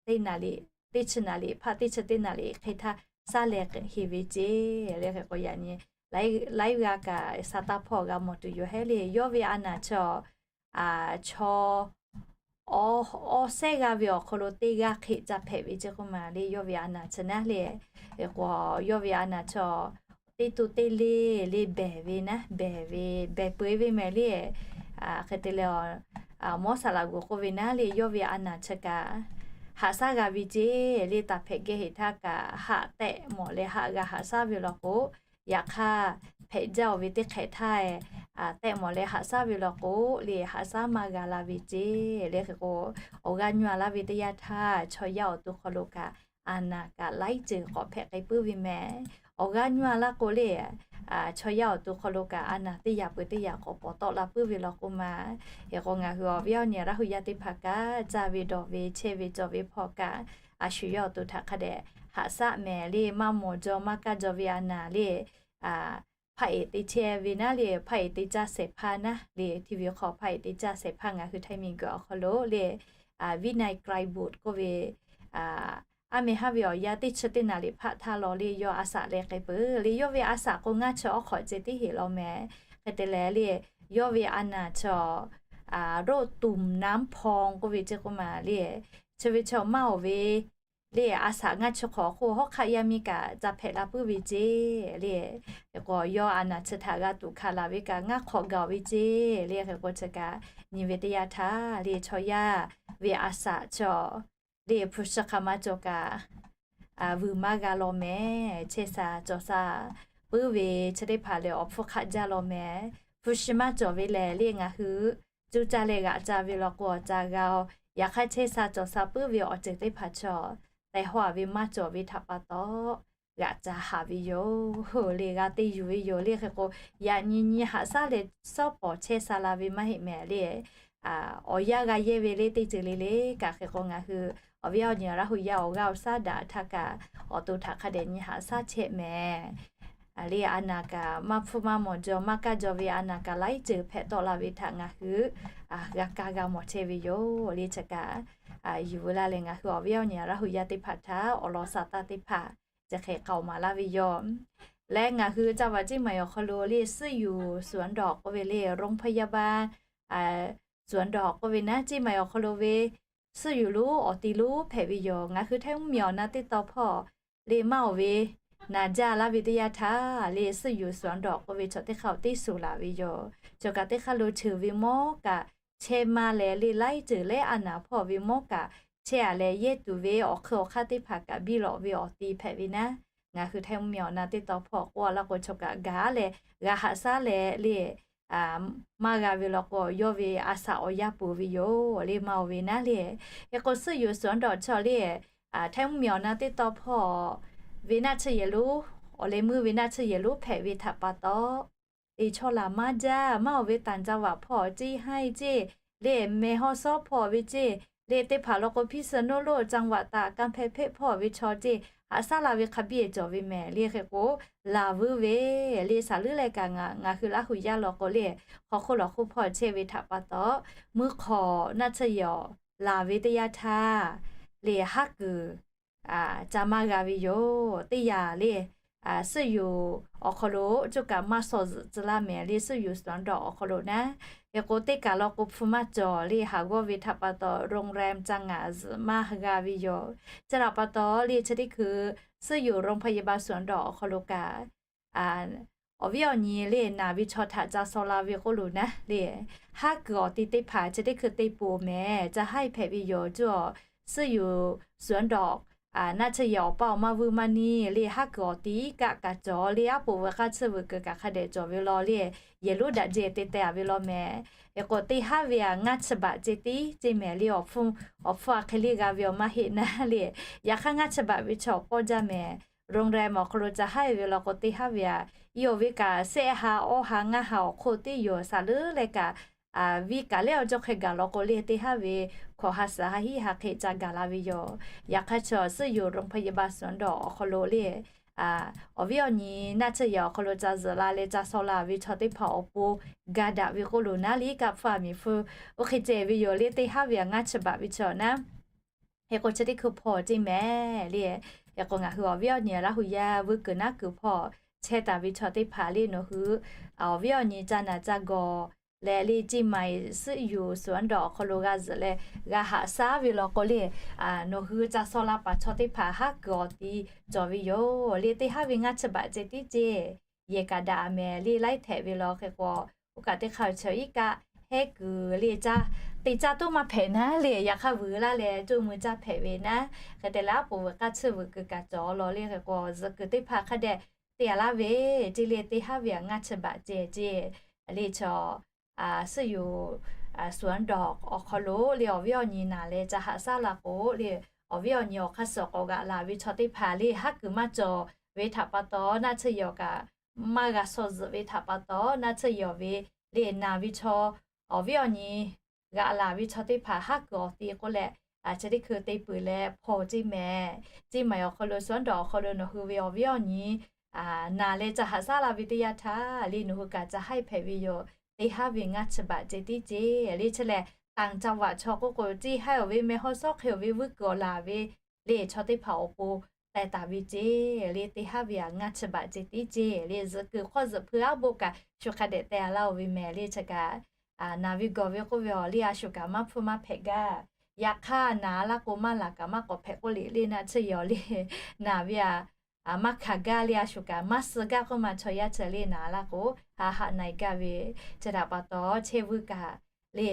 teˇ naˍ riˍ, teˇ chi naˍ riˍ hpaˇ teˇ chi teˇ naˍ riˍ hk'e htaˇ saˉ leh heˍ ve ceˇ le. Hk'e k'o yaꞈ nyi laiˉ g'aˇ kaꞈ sa taˇ hpawˇ g'a mawˬ tuˬ yoˬ hehˉ le. Yawˇ ve a naˍ chaw chaw awˇ sehˉ g'aˇ ve awˬ hk'aw lo teˇ g'aˇ hk'e ca hpehꞈ ve ceˇ k'oˆ ma le, yawˇ ve a naˍ chi naˉ le. K'o yawˇ ve a naˍ chi teˇ to teˇ le le behˬ ve naˉ, behˬ ve behˬ peu eˬ ve mehˍ le. Hk'e te leh, mawˇ saˍ laꞈ g'uˬ k'oˆ ve naˉ le, yawˇ ve a naˍ chi kaꞈ haꞈ shaˉ g'a ve ceˇ le. Taˍ hpehꞈ geh heˍ htaˇ kaꞈ haꞈ tehꞈ mawˬ leh haꞈ g'a haꞈ shaˉ ve law k'o, yaꞈ hk'aˇ hpehꞈ jaˇ-oˬ ve teˇ hk'ehꞈ htaˇ, tehꞈ mawˬ leh haꞈ shaˉ ve law k'o le, haꞈ shaˉ maˇ g'a la ve ceˇ le. Hk'e k'o, awˬ g'aˇ nyuˇ a laˇ ve teˇ yanˇ htaˇ, chaw yaˇ awˬ to hk'aw lo kaꞈ a naˍ kaꞈ laiˉ ceuˬ k'awꞈ hpehꞈ k'ai puiˉ ve mehˍ. Awˬ g'aˇ nyuˇ a laˇ k'o le, chaw yaˇ awˬ to hk'aw lo kaꞈ a naˍ teˇ yanˇ peuˬ teˇ yanˇ k'awꞈ pawˍ tawˆ la puiˉ ve law k'oˆ ma. Hk'e k'o, ngaˬ hui awˬ viˉ awˬ nyi Laˇ hu yaˇ teˇ hpaˍ kaꞈ caˇ ve dawˬ ve chehˇ ve cawˬ ve hpawˇ kaꞈ, a shu yawˇ awˬ to htaꞈ hk'a dehꞈ haꞈ shaˉ mehˍ le. Maˇ mawˬ jaw maˇ kaˇ jaw ve a naˍ le, hpaˆ eˍ te chehˇ ve naˉ le, hpaˆ eˍ te caˇ shehˍ hpaˇ naˉ le, T V hk'aw hpaˆ eˍ te caˇ shehˍ hpaˇ ngaˬ hui Htaiˇ miˬguiˬ awˬ hk'aw lo le, Vinai Kraibush k'oˆ ve, aˉ meh haˉ ve awˬ yanˇ teˇ chi teˇ naˍ riˍ hpaˆ htaˇ law le, yawˇ a shaꞈ leh k'ai peuˬ le. Yawˇ ve a shaꞈ k'o ngaˇ chi awˉ hk'awꞈ ceh tiˉ heˍ law mehˍ. Hk'e te leh le, yawˇ ve a naˍ chi, roˆ tuˬ naˉ hpaw k'oˆ ve ceˇ k'oˆ ma le, chi ve chaw maˇ awˬ ve le, a shaꞈ ngaˇ chi hk'awꞈ hk'oˆ hawˉ hk'aˆ yaˇ miˇ kaꞈ ca hpehꞈ la puiˉ ve ceˇ le. Hk'e k'o, yawˇ a naˍ chi htaꞈ g'a tuꞈ hkanˍ laˬ ve kaꞈ ngaˇ hk'awꞈ gaˬ-oˬ ve ceˇ le. Hk'e k'o, chi kaꞈ nyi ve teˇ yanˇ htaˇ le, chaw yaˇ ve a shaꞈ chaw le, hpu shi hk'aˬ ma cawˬ kaꞈ vuiˬ maˇ g'a law mehˍ. Chehˇ sha cawˬ sha puiˉ ve chi teˇ hpaˍ lehˬ, awˬ hpfuhˇ hk'aˆ jaˇ law mehˍ. Hpu shi maˇ cawˬ ve lehˬ le, ngaˬ hui cuˇ caˇ leh g'aꞈ ca ve law k'o awˬ ca g'a-oˬ. Yaꞈ hk'aˇ, chehˇ sha cawˬ sha puiˉ ve awˬ ceuˬ teˇ hpaˍ chaw tehꞈ haw-a ve maˇ cawˬ ve htaꞈ pa taw, g'aꞈ ca haꞈ ve yoˬ le, g'a te yuˬ ve yoˬ le. Hk'e k'o, yaꞈ nyi nyi haꞈ shaˉ leh shawˉ pawˍ chehˇ sha la ve maˇ heˆ mehˍ le. Awˬ yanˇ g'a yehˇ ve le teˇ ceuˬ le le kaꞈ. Hk'e k'o, ngaˬ hui awˬ viˉ awˬ nyi Laˇ hu yaˇ awˬ g'aˇ awˬ shaˉ daꞈ htaˇ kaꞈ, awˬ to htaꞈ hk'a dehꞈ nyi haꞈ shaˉ chehˇ mehˍ le. A naˍ kaꞈ maˇ hpfuhˇ maˇ mawˬ jaw maˇ kaˇ jaw ve a naˍ kaꞈ laiˉ ceuˬ hpehꞈ tawˆ la ve htaꞈ ngaˬ hui g'a kaˇ g'a mawˬ chehˇ ve yoˬ le. Chi kaꞈ yuˬ veu laˇ leh, ngaˬ hui awˬ viˉ awˬ nyi Laˇ hu yaˇ teˇ hpaˍ htaꞈ awˬ lawn sha taˇ teˇ hpaˍ chi hk'e k'aoˍ maˍ laˇ ve yoˬ. Leh ngaˬ hui ca vaꞈ Ciˇ ma awˬ hk'aw lo le, ซื่ออยู่สวนดอก k'oˆ ve le, โรงพยาบาล สวนดอก k'oˆ ve naˉ, Ciˇ ma awˬ hk'aw lo ve ซื่ออยู่ lonˉ awˬ ti lonˉ hpehꞈ ve yoˬ. Ngaˬ hui Htaiˇ mvuhˇmiˬ awˬ na teˇ tawn hpawˇ le, maˇ awˬ ve naˍ jaˇ laˇ ve teˇ yanˇ htaˇ le, ซื่ออยู่สวนดอก k'oˆ ve chaw teˇ hk'aˇ awˬ teˇ suˍ laˬ ve yoˬ. Chaw kaꞈ teˇ hk'aˇ lo cheuˬ ve mawˇ kaꞈ chehˇ maˇ leh le, laiˉ ceuˬ leh a naˍ hpawˇ ve mawˇ kaꞈ chehˇ-a leh, yehˇ tuˬ ve awˬ hk'eun awˬ hk'aˇ teˇ hpaˍ kaꞈ biˇ lawꞈ ve awˬ ti hpehꞈ ve naˉ, ngaˬ hui Htaiˇ mvuhˇmiˬ awˬ na teˇ tawn hpawˇ k'oˆ laˇ k'o, chaw kaꞈ gaˬ leh g'a haꞈ shaˉ leh le, maˇ g'a ve law k'o, yawˇ ve a shaꞈ awˬ yanˇ peuˬ ve yoˬ le, maˇ awˬ ve naˉ le. Hk'e k'o, ซื่ออยู่สวนดอก chaw le, Htaiˇ mvuhˇmiˬ awˬ na teˇ tawn hpawˇ ve naˆ tsuhˇ yehˬ lonˉ, awˬ leh meuˇ ve naˆ tsuhˇ yehˬ lonˉ hpehꞈ ve htaꞈ pa taw, teˇ chaw laˬ maˇ jaˇ. Maˇ awˬ ve ต่างจังหวัด hpawˇ ceˇ, haiˇ ceˇ le, แม่ฮ่องสอน hpawˇ ve ceˇ le, teˇ hpaˍ law k'o พิษณุโลก จังหวัดตาก กำแพงเพชร hpawˇ ve chaw ceˇ, haꞈ shaˉ la ve hk'a biˇ cawˬ ve mehˍ le. Hk'e k'o, laˬ vuiˇ ve le, saˍ leuˉ leh kaꞈ ngaˬ hui Laˇ hu yaˇ law k'o le, hk'aw hk'oˆ lawˬ hk'oˆ hpawˇ chehˇ ve htaꞈ pa taw, meuˇ hk'awꞈ naˆ tsuhˇ yehˬ laˬ ve teˇ yanˇ htaˇ le, haˉ kuiˬ ca maˇ g'a ve yoˬ. Teˇ yanˇ le, ซื่ออยู่ awˬ hk'aw lo coˇ kaꞈ maˇ shawˍ zuhꞈ tcuh laˇ mehˍ le, ซื่ออยู่สวนดอก awˬ hk'aw lo naˉ. Hk'e k'o, teˇ kaˬ law k'o hpu maˇ cawˬ le, haˍ g'awˇ ve htaꞈ pa taw โรงแรม ca ngaˬ zuhꞈ maˇ g'a ve yoˬ. Chi htaꞈ pa taw le, chi teˇ hkui ซื่ออยู่ โรงพยาบาลสวนดอก awˬ hk'aw lo kaꞈ awˬ viˉ awˬ nyi le, naˬ ve chaw htaꞈ ca shaw la ve k'oˆ lo naˉ le, haˉ kuiˬ awˬ ti teˇ hpaˍ chi teˇ hkui te poˬ mehˍ, ca haiˇ hpehꞈ ve yoˬ. Cuˇ awˬ ซื่ออยู่สวนดอก naˆ tsuhˇ yehˬ awˬ paˇ awˬ maˇ vuiˇ maˇ niˇ le, haˉ kuiˬ awˬ ti kaˆ kaꞈ cawˬ le, aˉ poꞈ veuꞈ k'aˇ tsuhˇ veuꞈ kuiˬ kaꞈ hk'a dehꞈ cawˬ ve law le, yehˬ lonˉ daꞈ jehˬ te teh-a ve law mehˍ. Hk'e k'o, teˇ haˉ ve aꞈ ngaˇ chi baꞈ ceh tiˉ ceˇ mehˍ le, awˬ hpfuhˇ awˬ hpfuhˇ a hk'e le g'a ve awˬ maˇ heˆ naˉ le. Yaꞈ hk'aˇ, ngaˇ chi baꞈ ve chaw pawˇ jaˇ mehˍ. โรงแรม awˬ hk'aw lo ca haiˇ ve law k'o, teˇ haˉ ve aꞈ, i awˬ ve kaꞈ shehˆ ha awˇ ha ngaˇ ha awˬ hk'oˆ teˇ yoˬ. Saˍ leuˉ leh kaꞈ viˇ kaꞈ lehˉ awˬ cawˇ hk'e gaˬ law k'o le, teˇ haˉ ve hkawꞈ ha suhˍ ha hiˉ ha hk'e ca gaˬ la ve yoˬ. Yaꞈ hk'aˇ, chaw ซื่ออยู่ โรงพยาบาลสวนดอก awˬ hk'aw lo le, awˬ viˉ awˬ nyi naˆ tsuhˇ yehˬ awˬ hk'aw lo ca zuhꞈ la leh ca shaw la ve chaw teˇ hpaˍ awˬ pon ga daꞈ ve k'oˆ lo naˉ le, kaˆ hpfuhˇ aˬ miˍ hpfuhˇ oˇ hk'e ceh ve yoˬ le, teˇ haˉ ve aꞈ ngaˇ chi baꞈ ve chaw naˉ. Hk'e k'o, chi teˇ hkui hpawˇ ceˇ mehˍ le. Hk'e k'o, ngaˬ hui awˬ viˉ awˬ nyi Laˇ hu yaˇ vuiˇ kuiˬ naˉ kuiˬ hpawˇ chehˇ taˍ ve chaw teˇ hpaˍ le, nawˬ hui awˬ viˉ awˬ nyi ca naˬ ca gawˬ leh le เชียงใหม่ Suhyu สวนดอก awˬ hk'aw lo g'a zuhꞈ leh g'a haꞈ shaˉ ve law k'o le, nawˬ hui ca shaw la paˍ chaw teˇ hpaˍ haˉ kuiˬ awˬ ti cawˬ ve yoˬ. Le teˇ haˉ ve ngaˇ chi baꞈ ceh tiˉ ceˇ. Yehˬ kaꞈ daꞈ mehˍ le laiˉ htehꞈ ve law hk'e k'o, oˇ kaꞈ teˇ hk'aˇ chaw iˉ kaˆ hehˉ kuiˬ le ca te caˇ toˉ maˇ hpehꞈ naˉ le, yaꞈ hk'aˇ vuiˬ laˇ leh coˇ mui caˇ hpehꞈ ve naˉ. Hk'e te leh aˉ poꞈ vuiˬ k'aˇ tsuhˇ vuiˬ kuiˬ kaꞈ cawˬ law le hk'e k'o, zuhꞈ kuiˬ teˇ hpaˍ hk'a dehꞈ te a laˇ ve ceˇ le teˇ haˉ ve a ngaˇ chi baꞈ ceh ceˇ. Le chaw Suhyu สวนดอก awˬ hk'aw lo le awˬ viˉ awˬ nyi naˬ leh ca haꞈ shaˉ la k'o le, awˬ viˉ awˬ nyi awˬ hk'aˇ suh k'awꞈ g'aꞈ laˬ ve chaw teˇ hpaˍ le haˉ kuiˬ maˇ cawˬ ve htaꞈ pa taw, naˆ tsuhˇ yawˬ kaꞈ maˇ g'a shaw zuhꞈ ve htaꞈ pa taw, naˆ tsuhˇ yawˬ ve le naˬ ve chaw awˬ viˉ awˬ nyi g'aꞈ laˬ ve chaw teˇ hpaˍ haˉ kuiˬ awˬ ti k'oˆ leh, chi teˇ hkui te peuˬ leh hpaw ceˇ mehˍ. เชียงใหม่ awˬ hk'aw lo สวนดอก awˬ hk'aw lo nawˬ hui ve awˬ viˉ awˬ nyi naˬ leh ca haꞈ shaˉ la ve teˇ yanˇ htaˇ le nawˬ hui kaꞈ ca haiˇ hpehꞈ ve yoˬ. Teˇ haˉ ve ngaˇ chi baꞈ ceh tiˉ ceˇ. Le chi lehˬ ต่างจังหวัด chaw k'oˆ k'o, ceˇ haiˇ awˬ ve meh hawˇ sawˉ hk'e awˬ ve vuiˇ kuiˬ awˬ laˬ ve le chaw teˇ hpaˍ awˬ pon teh taˍ ve ceˇ. Le teˇ haˉ ve a ngaˇ chi baꞈ ceh tiˉ ceˇ. Le zuhꞈ kuiˬ hk'awˇ zuhꞈ hpui aˉ boˆ kaꞈ shu hk'a dehꞈ teh a laˇ-oˬ ve mehˍ. Le chi kaꞈ naˬ ve gawˬ ve k'oˆ ve awˬ le a shu kaꞈ maˇ hpfuhˇ maˇ hpehꞈ gaˇ. Yaꞈ hk'aˇ naˬ laˇ k'o maˇ laˬ kaꞈ maˇ k'awꞈ hpehꞈ k'oˆ le le naˆ tsuhˇ yawˬ le naˬ ve a maˇ hkanˍ gaˇ le a shu kaꞈ maˇ suh gaˇ k'oˆ ma chaw yaˇ chi le naˬ laˇ k'o ha haꞈ na e gaˇ ve. Chi htaꞈ pa taw chehˇ vuiˇ kaꞈ le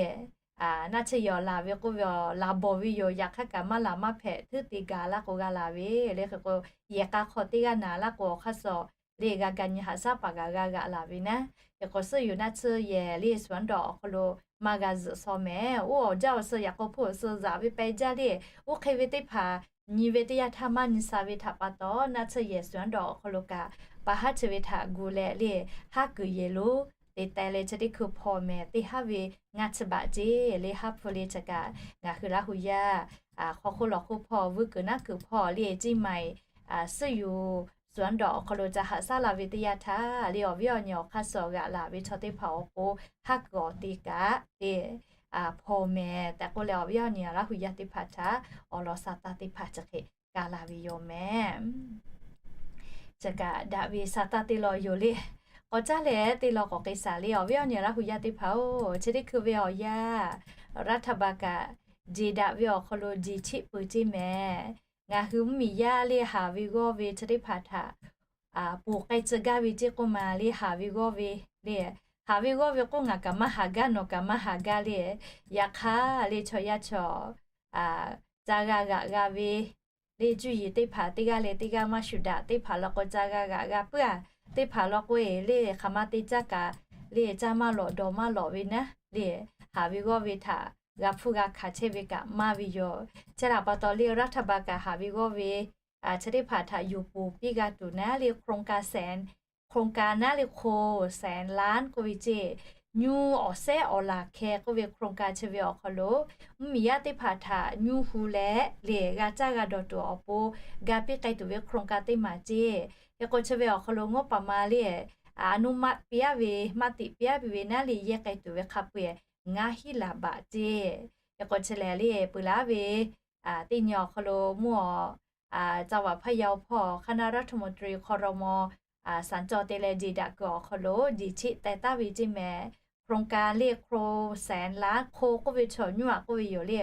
naˆ tsuhˇ yawˬ laˬ ve k'oˆ ve awˬ laˬ bawˬ ve yoˬ. Yaꞈ hk'aˇ kaꞈ maˇ laˬ maˇ hpehꞈ htuˉ te gaˬ laˇ k'o g'a laˬ ve le hk'e k'o, yehˬ k'a hk'aw teˇ g'aˇ naˬ laˇ k'o awˬ hk'aˇ suh le g'a ga nyi haꞈ shaˉ paˍ g'a g'a g'aꞈ laˬ ve naˉ. Hk'e k'o Suhyu naˆ tsuhˇ yehˬ le สวนดอก awˬ hk'aw lo maˇ g'a zuhꞈ shaw mehˍ. Oˇ awˬ jaˇ awˬ suh yaꞈ k'aw hpuˇ awˬ suh zaꞈ ve peh jaˇ le. Oˇ hk'e ve teˇ hpaˍ nyi ve teˇ yanˇ htaˇ maˇ nyi sha ve htaꞈ pa taw, naˆ tsuhˇ yehˬ สวนดอก awˬ hk'aw lo kaꞈ pa haˉ chi ve htaꞈ gu leh le haˉ kuiˬ yehˬ lo te teh leh chi teˇ hkui hpaw mehˍ. Teˇ haˉ ve ngaˇ chi baꞈ ceˇ. Le haˉ hpu le chi kaꞈ ngaˬ hui Laˇ hu yaˇ hk'aw hk'oˆ lawˬ hk'oˆ hpawˇ vuiˇ kuiˬ naˉ kuiˬ hpawˇ le เชียงใหม่ Suhyu สวนดอก awˬ hk'aw lo ca haꞈ shaˉ la ve teˇ yanˇ htaˇ le awˬ viˉ awˬ nyi awˬ hk'aˇ suh g'aꞈ laˬ ve chaw teˇ hpaˍ awˬ pon haˉ kuiˬ awˬ te kaꞈ te hpaw mehˍ tehꞈ k'oˆ leh, awˬ viˉ awˬ nyi Laˇ hu yaˇ teˇ hpaˍ htaꞈ awˬ lawn sha taˇ teˇ hpaˍ chi hk'e ka la ve yoˬ mehˍ. Chi kaꞈ daꞈ ve sha taˇ teˇ lawn yoˬ le. K'awꞈ caˉ leh teˇ lawn k'awꞈ k'ai shaˍ le, awˬ viˉ awˬ nyi Laˇ hu yaˇ teˇ hpaˍ-oˬ, chi teˇ hkui ve awˬ yanˇ รัฐบาล kaꞈ jeˬ daꞈ ve awˬ hk'aw lo jeˬ cheˆ peuˬ ceˇ mehˍ. Ngaˬ hui mvuhˇmiˬ yaˇ le haˍ ve g'awˇ ve chi teˇ hpaˍ htaꞈ ponˬ k'ai tcuh gaˇ ve ceˇ k'oˆ ma le haˍ ve g'awˇ ve le. Haˍ ve g'awˇ ve k'oˆ ngaˬ kaꞈ maˇ haˍ gaˇ, nawˬ kaꞈ maˇ haˍ gaˇ le. Yaꞈ hk'aˇ le chaw yaˇ chaw ca g'a g'aꞈ g'a ve le cuˇ yiˍ teˇ hpaˍ teˇ g'aˇ leh teˇ g'aˇ maˇ shuˍ daꞈ. Teˇ hpaˍ law k'o ca g'a g'aꞈ g'a puiˉ-a. Teˇ hpaˍ law k'o-e le hk'aˬ ma te caˇ kaꞈ le caˇ maˇ lawꞈ dawˬ maˇ lawꞈ ve naˉ le, haˍ ve g'awˇ ve htaꞈ g'a hpuˇ g'a hkanˍ chehˇ ve kaꞈ maˇ ve yoˬ. Chi htaꞈ pa taw le รัฐบาล kaꞈ haˍ ve g'awˇ ve chi teˇ hpaˍ htaꞈ yuˬ ponˬ piˇ g'a tuˬ naˉ le โครงการแสน, โครงการ naˉ le โครงการ แสนล้าน k'oˆ ve ceˇ, nyuˇ awˬ sehˉ awˬ laˬ hkeh k'oˆ ve โครงการ chi ve awˬ hk'aw lo mvuhˇmiˬ yaˇ teˇ hpaˍ htaꞈ nyuˇ hu leh le g'a caˇ g'a dawˬ tuˬ awˬ pon ga piˇ k'ai tuˬ ve โครงการ teˇ maˬ ceˇ. Hk'e k'o chi ve awˬ hk'aw lo งบประมาณ le อนุมัติ piˇ-a ve, maˇ tiꞈ piˇ-a ve naˉ le yehˇ k'ai tuˬ ve hk'a peu-eˬ ngaˇ hinˉ laˬ baꞈ ceˇ. Hk'e k'o chi lehˬ le peuˬ laˇ ve teˇ nyi awˬ hk'aw lo mvuhˇ awˬ จังหวัดพะเยา hpawˇ คณะรัฐมนตรี ครม. สัญจร te leh jeˬ daꞈ kuiˬ awˬ hk'aw lo jeˬ cheˆ teh taˍ ve ceˇ mehˍ. โครงการ le โครงการ แสนล้าน hk'o k'oˆ ve chaw nyuˇ-a k'oˆ ve yoˬ le.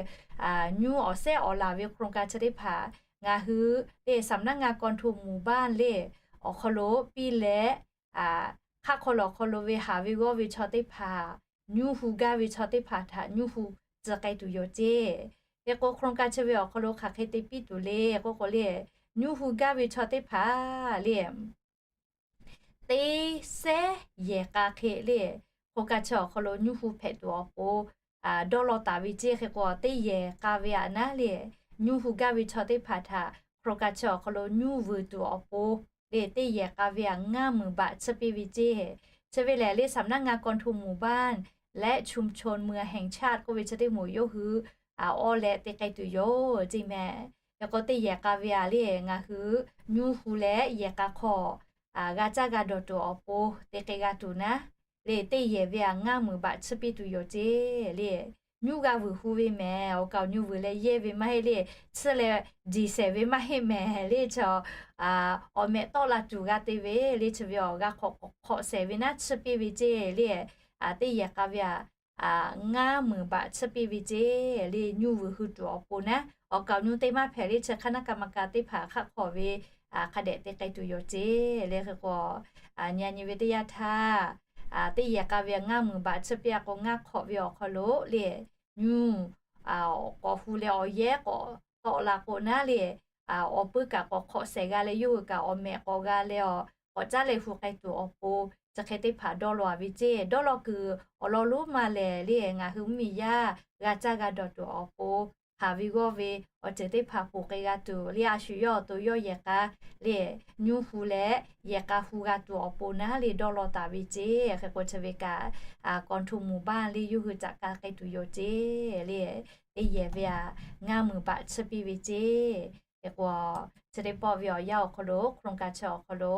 Nyuˇ awˬ sehˉ awˬ laˬ ve โครงการ chi teˇ hpaˍ ngaˬ hui le สำนักงานกองทุนหมู่บ้าน le awˬ hk'aw lo piˇ leh hk'aˆ hk'aw lawˬ hk'aw lo ve haˍ ve g'awˇ ve chaw teˇ hpaˍ, nyuˇ hu gaˇ ve chaw teˇ hpaˍ htaꞈ nyuˇ hu tcuh k'ai tuˬ yoˬ ceˇ. Hk'e k'o โครงการ chi ve awˬ hk'aw lo hk'aˬ hk'e te piˇ tuˬ le k'oˆ k'o le, nyuˇ hu gaˇ ve chaw teˇ hpaˍ le teˇ sehˉ yehˬ k'a hk'e le โครงการ chi awˬ hk'aw lo nyuˇ hu hpehꞈ tuˬ awˬ pon dawˇ law taˍ ve ceˇ. Hk'e k'o teˇ yehˬ k'a ve aꞈ naˉ le nyuˇ hu gaˇ ve chaw teˇ hpaˍ htaꞈ โครงการ chi awˬ hk'aw lo nyuˇ vuiˬ tuˬ awˬ pon le teˇ yehˬ k'a ve aꞈ ngaˇ meunˍ baꞈ tsuhˇ piˇ ve ceˇ. Chi ve lehˬ le สำนักงานกองทุนหมู่บ้าน และชุมชนเมืองแห่งชาติ k'oˆ ve chi teˇ moˍ yawˇ hui awˬ leh te k'ai tuˬ yoˬ ceˇ mehˍ. Hk'e k'o teˇ yehˬ k'a ve aꞈ le ngaˬ hui nyuˇ hu leh yehˬ k'a hk'aw g'a caˇ g'a dawˬ tuˬ awˬ pon te k'ai g'a tuˬ naˉ le teˇ yehˬ ve aꞈ ngaˇ meunˍ baꞈ tsuhˇ piˇ tuˬ yoˬ ceˇ le. Nyuˇ g'a vuiˬ hu ve mehˍ. Awˬ kaˍ awˬ nyu vuiˬ leh yehˇ ve maˇ heˆ le, tsuhˇ leh diˬ shehˍ ve maˇ heˆ mehˍ le. Chaw awˬ mehꞈ tawˆ la tuˬ g'a te ve le chi ve awˬ g'a hk'awꞈ hk'awꞈ shehˍ ve naˉ tsuhˇ piˇ ve ceˇ le. teˇ yehˬ k'a ve aꞈ ngaˇ meunˍ baꞈ chiˇ piˇ ve ceˇ le. Nyuˇ vuiˬ hui tuˬ awˬ pon naˉ, awˬ kaˍ awˬ nyu te maˇ hpehꞈ le chi hk'aˇ naˆ ka ma ka teˇ hpaˍ hk'aˆ hk'awꞈ ve hk'a dehꞈ te k'ai tuˬ yoˬ ceˇ le. Hk'e k'o, nyi nyi ve teˇ yanˇ htaˇ, teˇ yehˬ k'a ve ngaˇ meunˍ baꞈ chiˇ piˇ a k'o, ngaˇ hk'awꞈ ve awˬ hk'aw lo le, nyuˇ k'awꞈ hu leh awˬ yehˉ k'awꞈ tawˆ la k'o naˉ le, awˬ puiˉ kaꞈ k'awꞈ hk'awꞈ shehˍ g'a leh, yawˇ hui kaꞈ awˬ mehꞈ k'awꞈ g'a leh, awˬ k'awꞈ caˉ leh hu k'ai tuˬ awˬ pon, chi hk'e teˇ hpaˍ dawˇ law ve ceˇ. Dawˇ law kuiˬ awˬ lawn lonˉ ma lehˬ le, ngaˬ hui mvuhˇmiˬ yaˇ g'a caˇ g'a dawˬ tuˬ awˬ pon, haˍ ve g'awˇ ve awˬ ceuˬ teˇ hpaˍ ponˬ k'ai g'a tuˬ le, a shu yawˇ awˬ to yawˇ yehˬ k'a le, nyuˇ hu leh yehˬ k'a hu g'a tuˬ awˬ pon naˉ le dawˇ law taˍ ve ceˇ. Hk'e k'o chi ve kaꞈ, k'awꞈ hto muˬ baˇ le yawˇ hui caꞈ ka k'ai tuˬ yoˬ ceˇ le. Teˇ yehˬ ve aꞈ ngaˇ meunˍ baꞈ chiˇ piˇ ve ceˇ. Hk'e k'o, chi teˇ pawˆ ve awˬ yanˇ awˬ hk'aw lo โครงการ chi awˬ hk'aw lo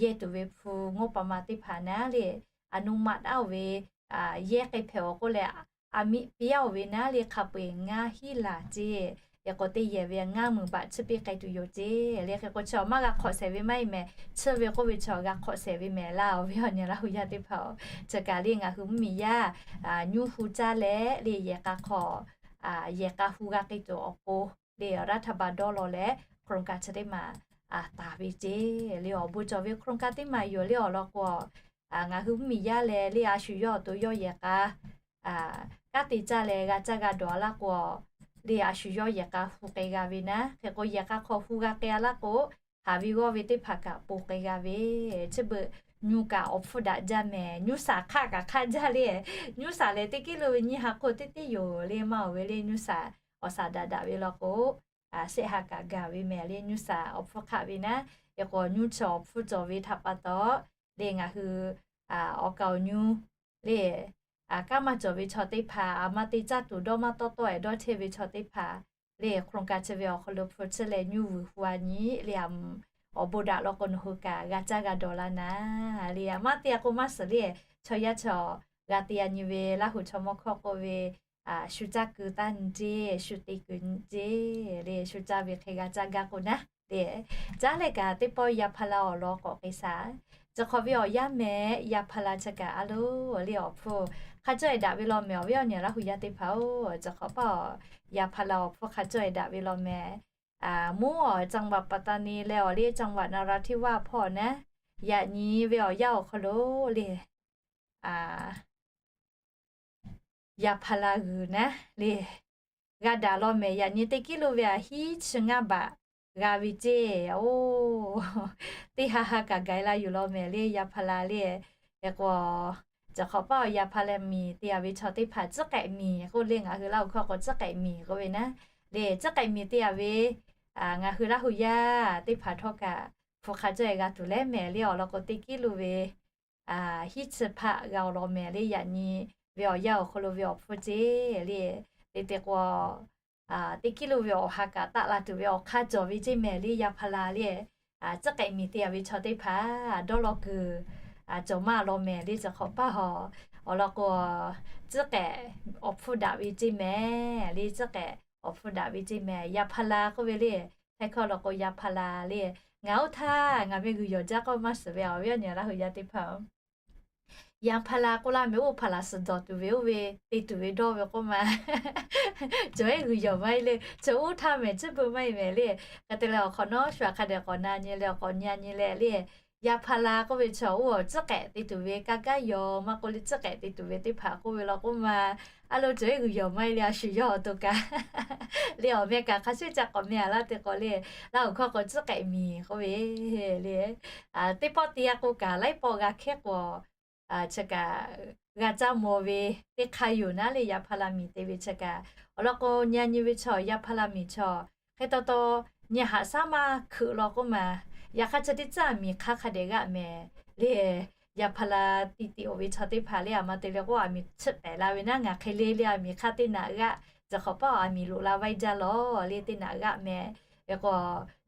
yehˇ tuˬ ve hpu งบประมาณ teˇ hpaˍ naˉ le, a nuˇ maˆ daꞈ oˬ ve yehˇ k'ai hpehꞈ awˬ k'oˆ leh, a miˆ piˇ yaˇ oˬ ve naˉ le hk'a peu-eˬ ngaˇ hinˉ laˬ ceˇ. Hk'e k'o teˇ yehˬ ve ngaˇ meunˍ baꞈ chiˇ piˇ k'ai tuˬ yoˬ ceˇ le. Hk'e k'o chi awˬ maˇ g'a hk'awꞈ shehˍ ve maˇ heˆ mehˍ, chiˇ ve k'oˆ ve chi awˬ g'a hk'awꞈ shehˍ ve mehˍ laˇ oˬ ve awˬ nyi Laˇ hu yaˇ teˇ hpaˍ-oˬ. Chi kaꞈ le ngaˬ hui mvuhˇmiˬ yaˇ nyuˇ hu caˇ leh le yehˬ k'a hk'aw, yehˬ k'a hu g'a k'ai tuˬ awˬ pon le, รัฐบาล dawˇ law leh โครงการ chi teˇ maˬ taˍ ve ceˇ le. Awˬ bon cawˬ ve โครงการ teˇ maˬ yoˬ le. Awˬ lawn k'o, ngaˬ hui mvuhˇmiˬ yaˇ leh le a shu yawˇ awˬ to yawˇ yehˬ k'a kanˉ te caˇ leh g'a caˇ g'a dawˬ a laˇ k'o, le a shu yawˇ yehˬ k'a hu k'ai g'a ve naˉ. Hk'e k'o yehˬ k'a hk'aw hu g'a k'ai a laˇ k'o, haˍ ve g'awˇ ve teˇ hpaˍ kaꞈ ponˬ k'ai g'a ve, chi beuꞈ nyu kaꞈ awˬ hpfuhˇ daꞈ jaˇ mehˍ. Nyuˇ saˍ hk'aˆ kaꞈ hk'aˆ jaˇ le. Nyuˇ saˍ lehˬ teˇ kiˉ lo ve nyiˇ ha hk'oˆ teˇ teˇ yoˬ le, maˇ oˬ ve le nyuˇ saˍ awˬ saˍ daꞈ daꞈ ve law k'o, shehˆ ha kaꞈ gaˬ ve mehˍ le nyuˇ saˍ awˬ hpfuhˇ hk'aˆ ve naˉ. Hk'e k'o nyuˇ chi awˬ hpfuhˇ cawˬ ve htaꞈ pa taw, le ngaˬ hui awˬ kaˍ awˬ nyu le, kanˉ maˇ cawˬ ve chaw teˇ hpaˍ, a ma te caˇ tuˬ dawˇ maˇ tawˆ tawˆ-ehˍ dawˇ chehˇ ve chaw teˇ hpaˍ, le โครงการ chi ve awˬ hk'aw lo hpu chiˇ leh nyuˇ vuiˬ hu a nyi le, awˬ bon daꞈ law k'o nawˬ hui kaꞈ g'a caˇ g'a dawˬ la naˉ le. A maˇ te a k'o maˇ suhˍ le, chaw yaˇ chaw g'a te a nyi ve Laˇ hu chaw mawˇ hkawˇ k'oˆ ve, shu caˇ kuiˬ taˇ nyi ceˇ, shu te kuiˬ nyi ceˇ le. Shu caˇ ve hk'e g'a caˇ gaˇ k'o naˉ le. Caˉ leh kaꞈ teˇ pawˆ yaˇ hpaˇ la awˬ lawn k'awꞈ k'ai shaˍ. Chi hk'awꞈ ve awˬ yanˇ mehˍ, yaˇ hpaˇ la chi kaꞈ a loˬ le awˬ hpfuhˇ hk'a cawˇ-ehˍ daꞈ ve law mehˍ. Awˬ viˉ awˬ nyi Laˇ hu yaˇ teˇ hpaˍ-oˬ, chi hk'awꞈ paˇ yaˇ hpaˇ la awˬ hpfuhˇ hk'a cawˇ-ehˍ daꞈ ve law mehˍ. Mvuhˇ awˬ จังหวัดปัตตานี leh awˬ le จังหวัดนราธิวาส hpawˇ naˉ, yaꞈ nyi ve awˬ yanˇ awˬ hk'aw lo le yaˇ hpaˇ la g'uiˬ naˉ le, g'a daꞈ law mehˍ. Yaꞈ nyi teˇ kiˉ lo ve aꞈ hiˉ chi ngaˇ baꞈ g'a ve ceˇ. Oˇ, teˇ ha ha kaꞈ gaˬ la yuˬ law mehˍ le yaˇ hpaˇ la le. Hk'e k'o, chi hk'awꞈ paˇ yaˇ hpaˇ la miˬ te a ve chaw teˇ hpaˍ tcuhˉ k'ehꞈ miˬ k'oˆ le, ngaˬ hui Laˇ hu hkawˇ k'o tcuhˉ k'ehꞈ miˬ k'oˆ ve naˉ le. Tcuhˉ k'ehꞈ miˬ te a ve ngaˬ hui Laˇ hu yaˇ teˇ hpaˍ htawˇ kaꞈ hpu hk'a cawˇ-ehˍ g'a tuˬ leh mehˍ le. Awˬ lawn k'o teˇ kiˉ lo ve hiˉ chi hpaˆ g'a awˬ lawn mehˍ le. Yaꞈ nyi ve awˬ yanˇ awˬ hk'aw lo ve awˬ hpfuhˇ ceˇ le. Te te k'o, teˇ kiˉ lo ve awˬ ha kaꞈ taˆ la tuˬ ve awˬ hk'aˇ cawˬ ve ceˇ mehˍ le yaˇ hpaˇ la le. Tcuhˉ k'ehꞈ miˬ te a ve chaw teˇ hpaˍ dawˇ law kuiˬ cawˬ maˇ law mehˍ le. Chi hk'awꞈ paˇ hawˬ, awˬ lawn k'o, tcuhˉ k'ehꞈ awˬ hpfuhˇ daꞈ ve ceˇ mehˍ le. Tcuhˉ k'ehꞈ awˬ hpfuhˇ daꞈ ve ceˇ mehˍ. Yaˇ hpaˇ la k'oˆ ve le, hk'e hkawˇ law k'o yaˇ hpaˇ la le. Ngaˬ oˇ htaˇ ngaˬ ve g'uiˬ yawˬ jaˇ k'oˆ maˇ suhˍ ve awˬ viˉ awˬ nyi Laˇ hu yaˇ teˇ hpaˍ-oˬ, yaˇ hpaˇ la k'oˆ laˇ mehˍ. Oˇ hpaˍ laˬ suhˍ dawˬ tuˬ ve oˇ ve te tuˬ ve dawˇ ve k'oˆ ma, cawˬ-ehˍ g'uiˬ yawˬ maˇ heˆ le. Cawˬ oˇ htaˇ mehˍ, tcuhˉ beu maˇ heˆ mehˍ le. Hk'e te leh awˬ hk'awꞈ nawˉ shu aꞈ hk'a dehꞈ k'awꞈ na nyi leh k'awꞈ nyi a nyi leh le, yaˇ hpaˇ la k'oˆ ve chaw oˇ awˬ tcuhˉ k'ehꞈ te tuˬ ve kaˇ kaˉ yawˬ maˇ k'oˆ le, tcuhˉ k'ehꞈ te tuˬ ve teˇ hpaˍ k'oˆ ve law k'oˆ ma, a lo cawˬ-ehˍ g'uiˬ yawˬ maˇ heˆ le. A shu yawˇ awˬ to kaꞈ le awˬ meh kaꞈ hk'a shuˍ ca k'awꞈ meh a laˇ te k'o le, Laˇ hu hkawˇ k'o tcuhˉ k'ehꞈ miˬ k'oˆ ve le. Teˇ pawˆ te a k'o kaꞈ laiˉ pawˆ g'a hkehˉ k'o, chi kaꞈ g'a caˇ maw ve teˇ hk'aˇ yoˬ naˉ le. Yaˇ hpaˇ la miˬ te ve chi kaꞈ awˬ lawn k'o nyi a nyi ve chaw yaˇ hpaˇ la miˬ chaw hk'e taw taw nyi haꞈ shaˉ maˇ hkeuꞈ law k'oˆ ma, yaꞈ hk'aˇ chi teˇ caˇ miˬ hk'aˇ hk'a dehꞈ g'aˆ mehˍ le. Yaˇ hpaˇ la tiꞈ tiꞈ oˬ ve chaw teˇ hpaˍ le, aˬ ma te le k'o aˬ miˍ chiˆ pehˍ la ve naˉ, ngaˬ hk'e le le aˬ miˍ hk'aˇ teˇ naꞈ g'aˆ, cawˬ hk'awꞈ paˇ aˬ miˍ loꞈ la vaiˇ jaˇ lawˬ le teˇ naꞈ g'aˆ mehˍ. Hk'e k'o,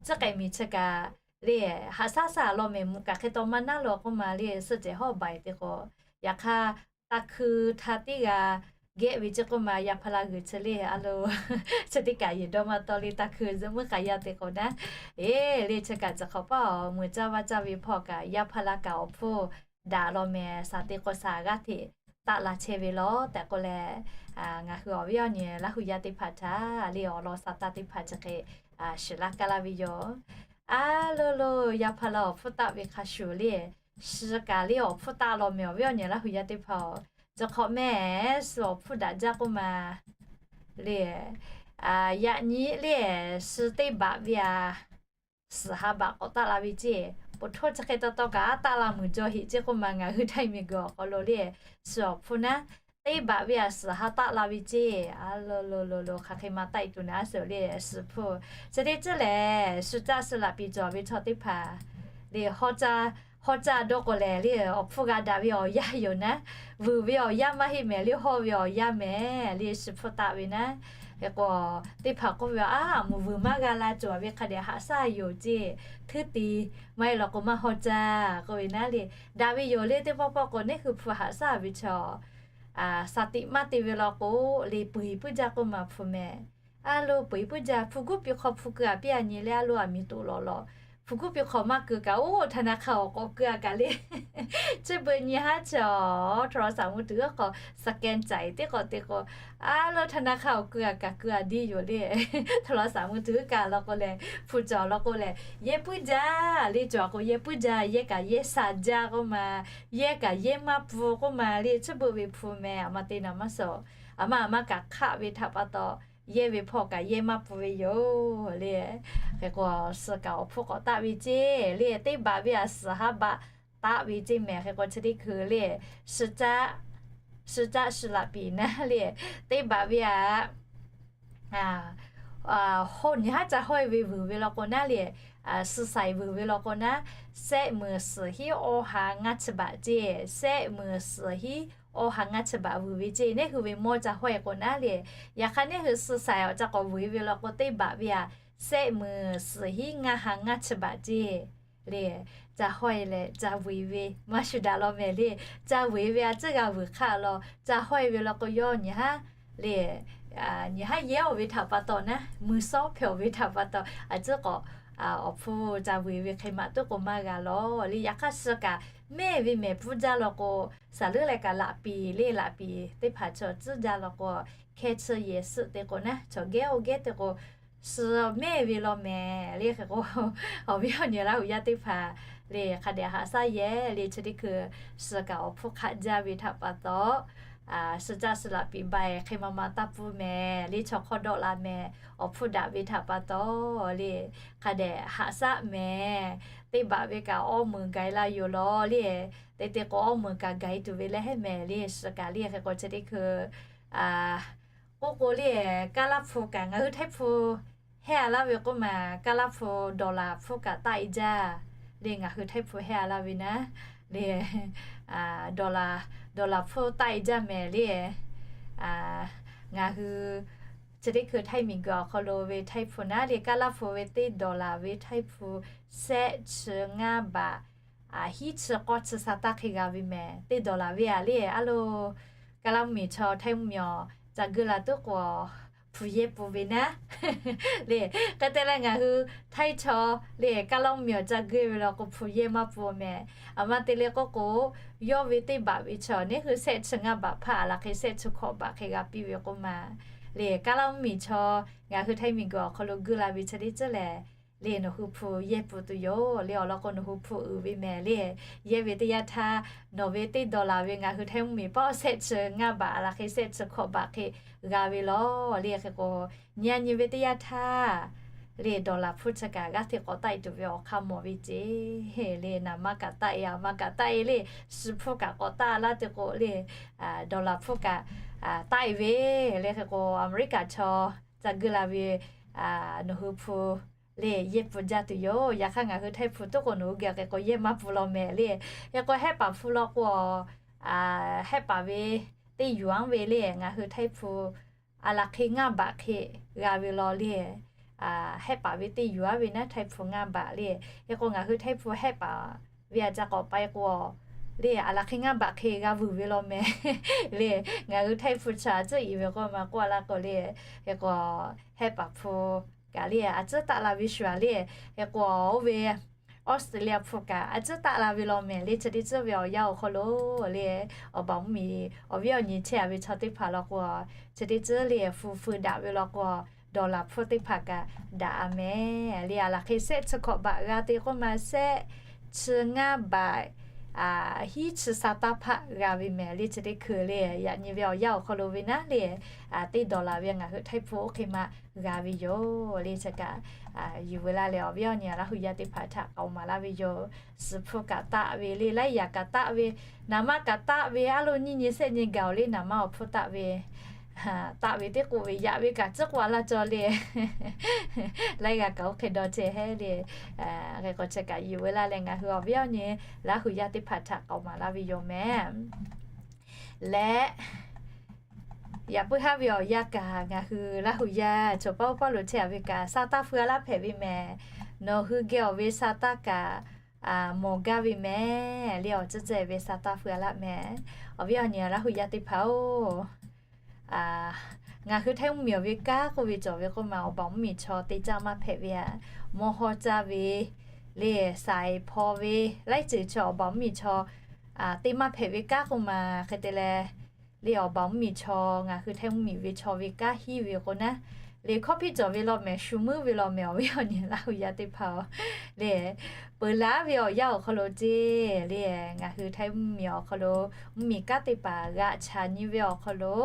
tcuhˉ k'ehꞈ miˬ chi kaꞈ le haꞈ shaˉ shaˉ law mehˍ. Mvuhˇ kaꞈ hk'e taw maˇ naˉ law k'oˆ ma le, suhˆ cehˬ hawˉ baiˬ te k'o, yaꞈ hk'aˇ taˇ hkui htaˇ teˇ g'a gehˆ ve ceˇ k'oˆ ma, yaˇ hpaˇ la g'uiˬ chi le a lo, chi teˇ kaꞈ yeˬ dawˇ maˇ tawˇ le taˇ hkui zuhꞈ muiˉ k'ai yaˇ te k'o naˉ. Eˬ le chi kaꞈ cawˬ hk'awꞈ paˇ awˬ meuˍ caˇ vaˇ caˇ ve hpawˇ kaꞈ yaˇ hpaˇ la kaꞈ awˬ hpfuhˇ daꞈ law mehˍ. Shaˍ te k'o shaˍ g'aˇ hteꞈ taˆ la chehˇ ve lawˬ tehꞈ k'oˆ leh, ngaˬ hui awˬ viˉ awˬ nyi Laˇ hu yaˇ teˇ hpaˍ htaꞈ le awˬ lawn sa taˇ teˇ hpaˍ chi hk'e shiˍ laˇ kaˇ laˇ ve yoˬ. A lo lo, yaˇ hpaˍ la awˬ hpfuhˇ taˆ ve hk'a shuˍ le, suh kaꞈ le awˬ hpfuhˇ taˆ law mehˍ awˬ viˉ awˬ nyi Laˇ hu yaˇ teˇ hpaˍ-oˬ. Chi hk'awꞈ mehˍ suh awˬ hpfuhˇ daꞈ jaˇ k'oˆ ma le, yaꞈ nyi le suh teˇ baꞈ ve a suhˍ ha baꞈ k'awꞈ taˆ la ve ceˇ. Poˬ htoˇ chi hk'e taw taw kaꞈ a taˆ la muiˬ jaw heꞈ ceˇ k'oˆ ma, ngaˬ hui Htaiˇ miˬguiˬ awˬ hk'aw lo le suh awˬ hpfuhˇ naˉ teˇ baꞈ ve a suhˍ ha taˆ la ve ceˇ. A lo lo lo lo, hk'aˬ hk'e ma taˆ e tuˬ naˉ suh le suh hpfuhˇ. Chi teˇ ceuˬ lehˬ, suh caˆ suh laꞈ piˍ cawˬ ve chaw teˇ hpaˍ le, hawˇ caˇ dawˇ k'o lehˬ le, awˬ hpfuhˇ g'a daꞈ ve awˬ yanˇ yoˬ naˉ, vuiˬ ve awˬ yanˇ maˇ heˆ mehˍ le, hawˇ ve awˬ yanˇ mehˍ le, suh hpfuhˇ taˆ ve naˉ. Hk'e k'o, teˇ hpaˍ k'oˆ ve, A, aˬ moˍ vuiˬ maˇ g'a la cawˬ ve hk'a dehꞈ haꞈ shaˉ yoˬ ceˇ. Htuˉ te maˇ heˆ law k'o maˇ hawˇ caˇ k'oˆ ve naˉ le. Daꞈ ve yoˬ le, teˇ pawˆ pawˆ k'o neˇ hui hpu haꞈ shaˉ ve chaw, shaˍ tiꞈ maˇ te ve law k'o le, peu eˬ puiˉ jaˇ k'oˆ ma hpu mehˍ. A lo, peu eˬ puiˉ jaˇ, hpu guˉ piˇ hk'aw hpu keu a piˇ a nyi le, a lo, aˬ miˍ toꞈ lawꞈ lawꞈ. Hpu guˉ piˇ hk'aw maˇ keu kaꞈ, oˇ ธนาคาร awˬ k'awꞈ keu a kaꞈ le, chi beuꞈ nyi haˉ chaw, โทรศัพท์มือถือ k'awꞈ สแกนจ่าย teˇ k'awꞈ te k'o, a lo, ธนาคาร awˬ keu a kaꞈ keu a diˇ yoˬ le. โทรศัพท์มือถือ kaꞈ law k'o lehˬ, hpu cawˬ law k'o lehˬ, yehˇ puiˉ jaˇ le, cawˬ k'o yehˇ puiˉ jaˇ, yehˇ kaꞈ yehˇ sha jaˇ k'oˆ ma, yehˇ kaꞈ yehˇ maˇ pfuh k'oˆ ma le, chi beuꞈ ve hpu mehˍ. Aˬ ma te naˍ maˇ suh, aˬ ma aˬ ma kaꞈ hk'aˆ ve htaꞈ pa taw, yehˇ ve hpawˇ kaꞈ yehˇ maˇ pfuh ve yoˬ le. Hk'e k'o, suh kaꞈ awˬ hpfuhˇ k'awꞈ taˆ ve ceˇ le, teˇ baꞈ ve a suhˍ ha baꞈ taˆ ve ceˇ mehˍ. Hk'e k'o chi teˇ hkui le, suh caˆ suh laꞈ piˍ naˉ le, teˇ baꞈ ve a hawˇ nyi haˉ ca hawˇ e ve vuiˬ ve law k'o naˉ le, suh saiˍ vuiˬ ve law k'o naˉ, sehˆ meunˍ suhˍ hiˉ awˇ ha ngaˇ chi baꞈ ceˇ, sehˆ meunˍ suhˍ hiˉ awˇ ha ngaˇ chi baꞈ vuiˬ ve ceˇ. Neˇ hui ve mawˇ ca hawˇ e k'o naˉ le, yaꞈ hk'aˇ neˇ hui suh saiˍ awˬ ca k'awꞈ vuiˬ e ve law k'o, teˇ baꞈ ve a sehˆ meunˍ suhˍ hiˉ ngaˇ ha ngaˇ chi baꞈ ceˇ le. Ca hawˇ e leh ca vuiˬ e ve maˇ shu daꞈ law mehˍ le. Ca vuiˬ e ve a ciˉ g'a vuiˬ hk'aˆ law, ca hawˇ e ve law k'o, yawˇ nyi haˉ le, nyi haˉ yehˇ oˬ ve htaꞈ pa taw naˉ, mui sawˉ hpehꞈ oˬ ve htaꞈ pa taw, a ciˉ k'awꞈ awˬ hpfuhˇ ca vuiˬ e ve hk'e maꞈ tuˉ k'o maˇ g'a law le. Yaꞈ hk'aˇ suh kaꞈ mehˇ ve mehˍ pfuhˇ jaˇ law k'o, saˍ leuˉ leh kaꞈ laꞈ piˍ le, laꞈ piˍ teˇ hpaˍ chaw tcuhˉ jaˇ law k'o, hkeh chi yehˬ suhˆ te k'o naˉ, chaw gehˇ oˇ gehˇ te k'o, suh mehˇ ve law mehˍ le. Hk'e k'o, awˬ viˉ awˬ nyi Laˇ hu yaˇ teˇ hpaˍ le, hk'a dehꞈ haꞈ shaˉ yehˬ le. Chi teˇ hkui suh kaꞈ awˬ hpfuhˇ hk'aˆ jaˇ ve htaꞈ pa taw, suh caˆ suh laꞈ piˍ ba e hk'e ma ma taˇ pfuhˇ mehˍ le, chaw hk'awˇ dawˆ la mehˍ. Awˬ hpfuhˇ daꞈ ve htaꞈ pa taw le, hk'a dehꞈ haꞈ shaˉ mehˍ. Teˇ baꞈ ve kaꞈ awˇ meunˍ gaˬ e la yoˬ law le. Te te k'o, awˇ meunˍ kaꞈ gaˬ e tuˬ ve leh heˆ mehˍ le, suh kaꞈ le. Hk'e k'o chi teˇ hkui k'oˆ k'o le, Kaˇ laˇ hpu kaꞈ ngaˬ hui Htaiˇ hpu heˆ a laˇ ve k'oˆ ma, Kaˇ laˇ hpu dollar hpfuhˇ kaꞈ taˆ e jaˇ le. Ngaˬ hui Htaiˇ hpu heˆ a laˇ ve naˉ le, dollar, dollar hpfuhˇ taˆ e jaˇ mehˍ le. Ngaˬ hui chi teˇ hkui Htaiˇ miˬguiˬ awˬ hk'aw lo ve Htaiˇ hpu naˉ le, Kaˇ laˇ hpu ve teˇ dollar ve Htaiˇ hpu sehˆ chi ngaˇ baꞈ hiˉ chi k'awˇ chi sha taˇ hk'e g'a ve mehˍ. Teˇ dollar ve a le, a lo, Kaˇ laˇ mvuhˇ miˬ chaw Htaiˇ mvuhˇ miˬ awˬ ca geuˆ la tuˉ k'o, hpu yehˇ pfuh ve naˉ le. Hk'e te leh ngaˬ hui Htaiˇ chaw le, Kaˇ laˇ mvuhˇ miˬ awˬ ca geuˆ ve law k'o, hpu yehˇ maˇ pfuh mehˍ. Aˬ ma te le k'oˆ k'o, yawˇ ve teˇ baꞈ ve chaw neˇ hui sehˆ chi ngaˇ baꞈ hpaˇ a laˬ hk'e sehˆ chi hkawꞈ baꞈ hk'e g'a piˇ ve k'oˆ ma le. Kaˇ laˇ mvuhˇ miˬ chaw ngaˬ hui Htaiˇ miˬguiˬ awˬ hk'aw lo geuˆ la ve chi teˇ ceuˬ lehˬ le, nawˬ hui hpu yehˇ pfuh tuˬ yoˬ le. Awˬ lawn k'o, nawˬ hui hpu uiˍ ve mehˍ le. Yehˇ ve teˇ yanˇ htaˇ, nawˬ ve teˇ dollar ve ngaˬ hui Htaiˇ mvuhˇ miˬ paˇ sehˆ chi ngaˇ baꞈ a laˬ hk'e sehˆ chi hkawꞈ baꞈ hk'e g'a ve law le. Hk'e k'o, nyi a nyi ve teˇ yanˇ htaˇ le, dollar hpfuhˇ chi kaꞈ g'aˇ hteꞈ k'awꞈ taˆ e tuˬ ve awˬ hk'aˇ mawˬ ve ceˇ le. Naˍ ma kaꞈ taˆ e, aˬ ma kaꞈ taˆ e le, suh hpfuhˇ kaꞈ k'awꞈ taˆ laˇ te k'o le, dollar hpfuhˇ kaꞈ taˆ e ve le. Hk'e k'o, Aˍmeˍriˆkaˍ chaw ca geuˆ la ve nawˬ hui hpu le, yehˇ pfuh jaˇ tuˬ yoˬ. Yaꞈ hk'aˇ ngaˬ hui Htaiˇ hpu tuˉ k'o, nawˬ hui geh hk'e k'o yehˇ maˇ pfuh law mehˍ le. Hk'e k'o, Hehˆ paˍ hpu law k'o, Hehˆ paˍ ve teˇ yuˬ anˉ ve le, ngaˬ hui Htaiˇ hpu a laˬ hk'e ngaˇ baꞈ hk'e g'a ve law le. Hehˆ paˍ ve teˇ yuˬ aˉ ve naˉ Htaiˇ hpu ngaˇ baꞈ le. Hk'e k'o, ngaˬ hui Htaiˇ hpu Hehˆ paˍ ve a ca k'awꞈ pa e k'o le, a laˬ hk'e ngaˇ baꞈ hk'e g'a vuiˬ ve law mehˍ le. Ngaˬ hui Htaiˇ hpu chaw a ciˉ iˍ ve k'oˆ ma k'oˆ a laˇ k'o le, hk'e k'o, Hehˆ paˍ hpu kaꞈ le, a ciˉ taˆ la ve shuˍ a le. Hk'e k'o, oˇ ve Australia hpu kaꞈ a tcuhˉ taˆ la ve law mehˍ le. Chi teˇ tcuhˉ ve awˬ yanˇ awˬ hk'aw lo le, awˬ baˬ mvuhˇmiˬ awˬ viˉ awˬ nyi chehˇ a ve chaw teˇ hpaˍ law k'o, chi teˇ tcuhˉ le hpu feu daꞈ ve law k'o, dollar hpfuhˇ teˇ hpaˍ kaꞈ daꞈ a mehˍ le. A laˬ hk'e shehˆ chi hkawꞈ baꞈ g'a te k'oˆ ma, shehˆ chi ngaˇ baꞈ hiˉ chi sa taˇ hpaˆ g'a ve mehˍ le. Chi teˇ hkui le yaꞈ nyi ve awˬ yanˇ awˬ hk'aw lo ve naˉ le, teˇ dollar ve ngaˬ hui Htaiˇ hpu oˇ hk'e ma g'a ve yoˬ le. Chi kaꞈ yuˬ veu laˇ leh awˬ viˉ awˬ nyi Laˇ huˍ yaˇ teˇ hpaˍ htaꞈ k'aoˍ maˍ laˇ ve yoˬ. Suhˍ hpu kaꞈ taˆ ve le, laiˉ yaꞈ kaꞈ taˆ ve, naˍ manˇ kaꞈ taˆ ve, aˉ lo nyiˇ nyi shehˆ nyi gaˬ-oˬ le, naˍ manˇ awˬ hpfuhˇ taˆ ve, taˆ ve teˇ k'oˆ ve yaꞈ ve kaꞈ tcuhˉ k'oˆ a laˇ cawˬ le. Laiˉ g'aˇ kaꞈ oˇ hk'e dawˇ ceh hehˉ le. Hk'e k'o chi kaꞈ yuˬ veu laˇ leh ngaˬ hui awˬ viˉ awˬ nyi Laˇ huˍ yaˇ teˇ hpaˍ htaꞈ k'aoˍ maˍ laˇ ve yoˬ mehˍ. Leh yaꞈ puiˉ haˉ ve awˬ yanˇ kaꞈ ngaˬ hui Laˇ huˍ yaˇ chaw pawˆ pawˆ lo chehˇ a ve kaꞈ sa taˇ feu a laˇ hpehꞈ ve mehˍ. Nawˬ hui geh awˬ ve sa taˇ kaꞈ mawˬ gaˇ ve mehˍ le. Awˬ ceuˬ ceuˬ ve sa taˇ feu a laˇ mehˍ. Awˬ viˉ awˬ nyi Laˇ huˍ yaˇ teˇ hpaˍ-oˬ, ngaˬ hui Htaiˇ mvuhˇmiˬ awˬ ve kanˉ k'oˆ ve cawˬ ve k'oˆ ma, awˬ baˬ mvuhˇmiˬ chaw te caˇ maˇ hpehꞈ ve a, mawˇ hawˇ caˇ ve le, saiˍ hpaw ve, laiˉ ceuˬ chaw awˬ baˬ mvuhˇmiˬ chaw te maˇ hpehꞈ ve kanˉ k'oˆ ma hk'e te leh, le awˬ baˬ mvuhˇmiˬ chaw ngaˬ hui Htaiˇ mvuhˇmiˬ ve chaw ve kanˉ hiˉ ve k'o naˉ, le hkawˇ hpiˇ cawˬ ve law mehˍ, shu meuˉ ve law mehˍ. Awˬ viˉ awˬ nyi Laˇ huˍ yaˇ teˇ hpaˍ-oˬ, le peuˬ laˉ ve awˬ yanˇ awˬ hk'aw lo ceˇ le, ngaˬ hui Htaiˇ mvuhˇmiˬ awˬ hk'aw lo mvuhˇmiˬ kanˉ teˇ hpaˍ g'aꞈ chaˍ nyi ve awˬ hk'aw lo,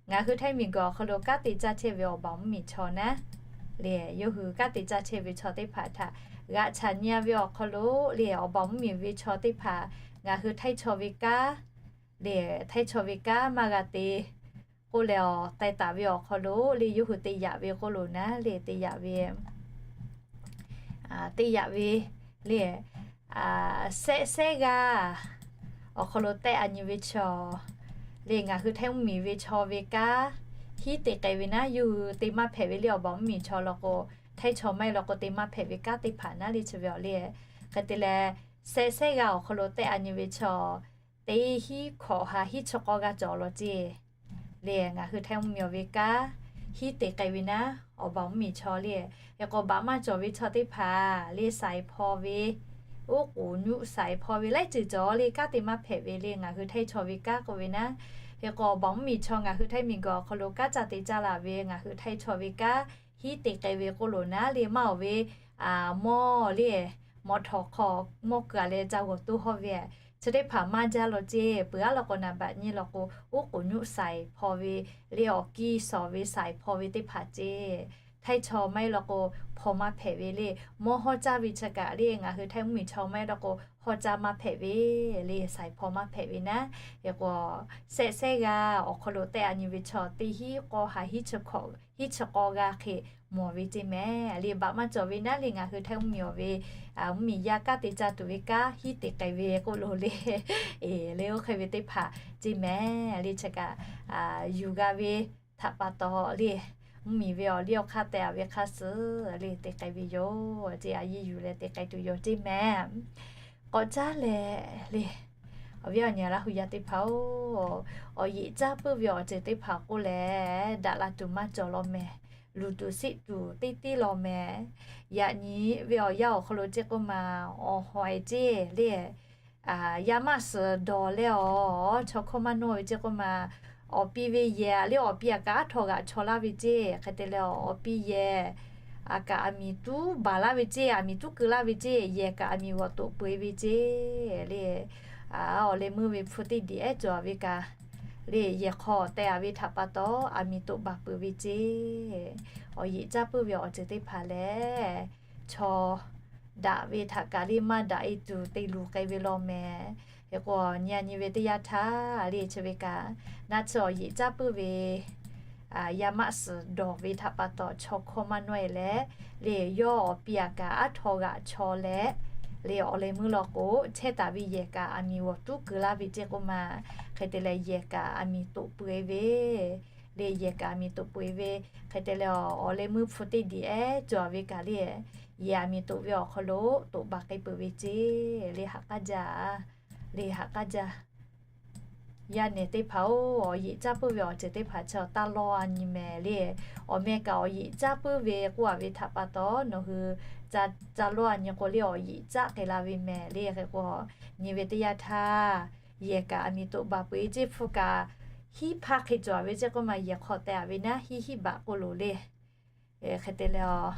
ngaˬ hui Htaiˇ miˬguiˬ awˬ hk'aw lo kanˉ te caˇ chehˇ ve awˬ baˬ mvuhˇmiˬ chaw naˉ, le yawˇ hui kanˉ te caˇ chehˇ ve chaw teˇ hpaˍ htaꞈ g'aꞈ chaˍ nyi a ve awˬ hk'aw lo, le awˬ baˬ mvuhˇmiˬ ve chaw teˇ hpaˍ ngaˬ hui Htaiˇ chaw ve kanˉ, le Htaiˇ chaw ve kanˉ maˇ g'a te k'oˆ leh, awˬ k'ai taˍ ve awˬ hk'aw lo le yawˇ hui te yaꞈ ve k'oˆ lo naˉ, le te yaꞈ ve te yaꞈ ve le, shehˆ shehˆ g'aˇ awˬ hk'aw lo tehˆ a nyi ve chaw, le ngaˬ hui Htaiˇ mvuhˇmiˬ ve chaw ve kanˉ hiˉ te k'ai ve naˉ, yawˇ hui te maˇ hpehꞈ ve le. Awˬ baˬ mvuhˇmiˬ chaw law k'o, Htaiˇ chaw maˇ heˆ law k'o te maˇ hpehꞈ ve kanˉ teˇ hpaˍ naˉ le chi ve awˬ le. Hk'e te leh, shehˆ shehˆ g'aˇ awˬ hk'aw lo tehˆ a nyi ve chaw teˇ hinˉ hkawꞈ ha hinˉ chi k'awˇ g'aˇ cawˬ law ceˇ. Le ngaˬ hui Htaiˇ mvuhˇmiˬ awˬ ve kanˉ hiˉ te k'ai ve naˉ, awˬ baˬ mvuhˇmiˬ chaw le, hk'e k'o baꞈ maˇ cawˬ ve chaw teˇ hpaˍ le saiˍ hpaw ve, oˉ k'oˍ nyuˆ saiˍ hpaw ve laiˉ ceuˬ cawˬ le, kanˉ te maˇ hpehꞈ ve le. Ngaˬ hui Htaiˇ chaw ve kanˉ k'oˆ ve naˉ, hk'e k'o awˬ baˬ mvuhˇmiˬ chaw ngaˬ hui Htaiˇ miˬguiˬ awˬ hk'aw lo kanˉ caˇ te caˇ laˬ ve ngaˬ hui Htaiˇ chaw ve kanˉ hiˉ te k'ai ve k'oˆ lo naˉ le, maˇ awˬ ve mawˇ le, mawˇ htawnˍ hk'aw mawˇ keu a leh ca g'awˬ toˇ hawˇ ve, chi teˇ hpaˍ maˇ jaˇ law ceˇ. Peuˬ aˉ law k'o naˍ baꞈ nyi law k'o, oˉ k'oˍ nyuˆ saiˍ hpaw ve le, awˬ kiˇ shawˍ ve saiˍ hpaw ve teˇ hpaˍ ceˇ. Htaiˇ chaw maˇ heˆ law k'o hpaw maˇ hpehꞈ ve le. Mawˇ hawˇ caˇ ve chi kaꞈ le ngaˬ hui Htaiˇ mvuhˇmiˬ chaw maˇ heˆ law k'o hawˇ caˇ maˇ hpehꞈ ve le, saiˍ hpaw maˇ hpehꞈ ve naˉ. Hk'e k'o shehˆ shehˆ g'aˇ awˬ hk'aw lo tehˆ a nyi ve chaw teˇ hinˉ k'awˇ ha hinˉ chi k'awˇ, hinˉ chi k'awˇ g'aˇ hk'e mawˬ ve ceˇ mehˍ. Le baꞈ maˇ cawˬ ve naˉ le ngaˬ hui Htaiˇ mvuhˇmiˬ awˬ ve mvuhˇmiˬ yaˇ kanˉ te caˇ tuˬ ve kanˉ hiˉ te k'ai ve k'oˆ lo le, le oˇ hk'e ve teˇ hpaˍ ceˇ mehˍ. Le chi kaꞈ yuˬ g'a ve htaꞈ pa taw le, mvuhˇmiˬ ve awˬ liˇ awˬ hk'aˇ tehꞈ a ve hk'aˇ suh le te k'ai ve yoˬ ceˇ. A yeˇ yuˬ leh te k'ai tuˬ yoˬ ceˇ mehˍ. K'awꞈ caˉ leh le, awˬ viˉ awˬ nyi Laˇ huˍ yaˇ teˇ hpaˍ-oˬ, awˬ yeꞈ caˇ puiˉ ve awˬ ceuˬ teˇ hpaˍ k'oˆ leh daꞈ la tuˬ maˇ cawˬ law mehˍ. Luˬ tuˬ siˆ tuˬ teˇ teˇ law mehˍ. Yaꞈ nyi ve awˬ yanˇ awˬ hk'aw lo ceˇ k'oˆ ma, awˬ hawˍ e ceˇ le, yaˇ maˆ suhˍ dawˬ leh awˬ chaw hkawˇ maˇ nawˇ ve ceˇ k'oˆ ma, awˬ pi ve yehˬ le awˬ pi aꞈ kaꞈ aˉ htaw g'aꞈ chaw laˇ ve ceˇ. Hk'e te leh awˬ pi yehˬ aꞈ kaꞈ aˬ miˍ tuˉ baˬ laˇ ve ceˇ, aˬ miˍ tuˉ keu laˇ ve ceˇ, yehˬ kaꞈ aˬ miˍ g'awˬ toꞈ peu e ve ceˇ le. Awˬ leh meuˇ ve hpu teˇ diꞈ ehˉ cawˬ a ve kaꞈ le, yehˬ hk'aw tehꞈ a ve htaꞈ pa taw aˬ miˍ toꞈ baˬ peu e ve ceˇ. Awˬ yeꞈ caˇ puiˉ ve awˬ ceuˬ teˇ hpaˍ lehˬ, chaw daꞈ ve htaꞈ kaꞈ le maˇ daꞈ e tuˬ te luˬ k'ai ve law mehˍ. Hk'e k'o nyi a nyi ve teˇ yanˇ htaˇ le chi ve kaꞈ, naˆ tsuhˇ awˬ yeꞈ caˇ puiˉ ve yaˇ maˆ suhˍ dawˬ ve htaꞈ pa taw chaw hkawˇ maˇ nawˇ e leh, le yawˇ awˬ pi aꞈ kaꞈ aˉ htaw g'aꞈ chaw leh, le awˬ leh meuˇ law k'o chehˇ taˍ ve yehˬ kaꞈ aˬ miˍ g'awˬ tuˉ keu laˇ ve ceˇ k'oˆ ma. Hk'e te leh yehˬ kaꞈ aˬ miˍ toꞈ peu e ve, le yehˬ kaꞈ aˬ miˍ toꞈ peu e ve, hk'e te leh awˬ leh meuˇ hpu teˇ diꞈ ehˉ cawˬ a ve kaꞈ le, yehˬ aˬ miˍ toꞈ ve awˬ hk'aw lo toꞈ baˬ k'ai peu e ve ceˇ. Le haꞈ k'aˉ jaˇ, le haꞈ k'aˉ jaˇ. Yaˇ nehˬ teˇ hpaˍ-oˬ, awˬ yeꞈ caˇ puiˉ ve awˬ ceuˬ teˇ hpaˍ chi taˇ lawˇ-a nyi mehˍ le. Awˬ meh kaꞈ awˬ yeꞈ caˇ puiˉ ve k'oˆ-a ve htaꞈ pa taw, nawˬ hui ca, ca lawˇ-a nyi k'o le, awˬ yeꞈ caˇ k'ai la ve mehˍ le. Hk'e k'o, nyi ve teˇ yanˇ htaˇ, yehˬ kaꞈ aˬ miˍ toꞈ baˬ peu-eˬ ceˇ hpfuhˇ kaꞈ, hiˉ hpaˇ hk'e cawˬ ve ceˇ k'oˆ ma, yehˬ hk'aw teh-a ve naˉ hiˉ hiˉ baꞈ k'oˆ loˬ le. Hk'e te leh,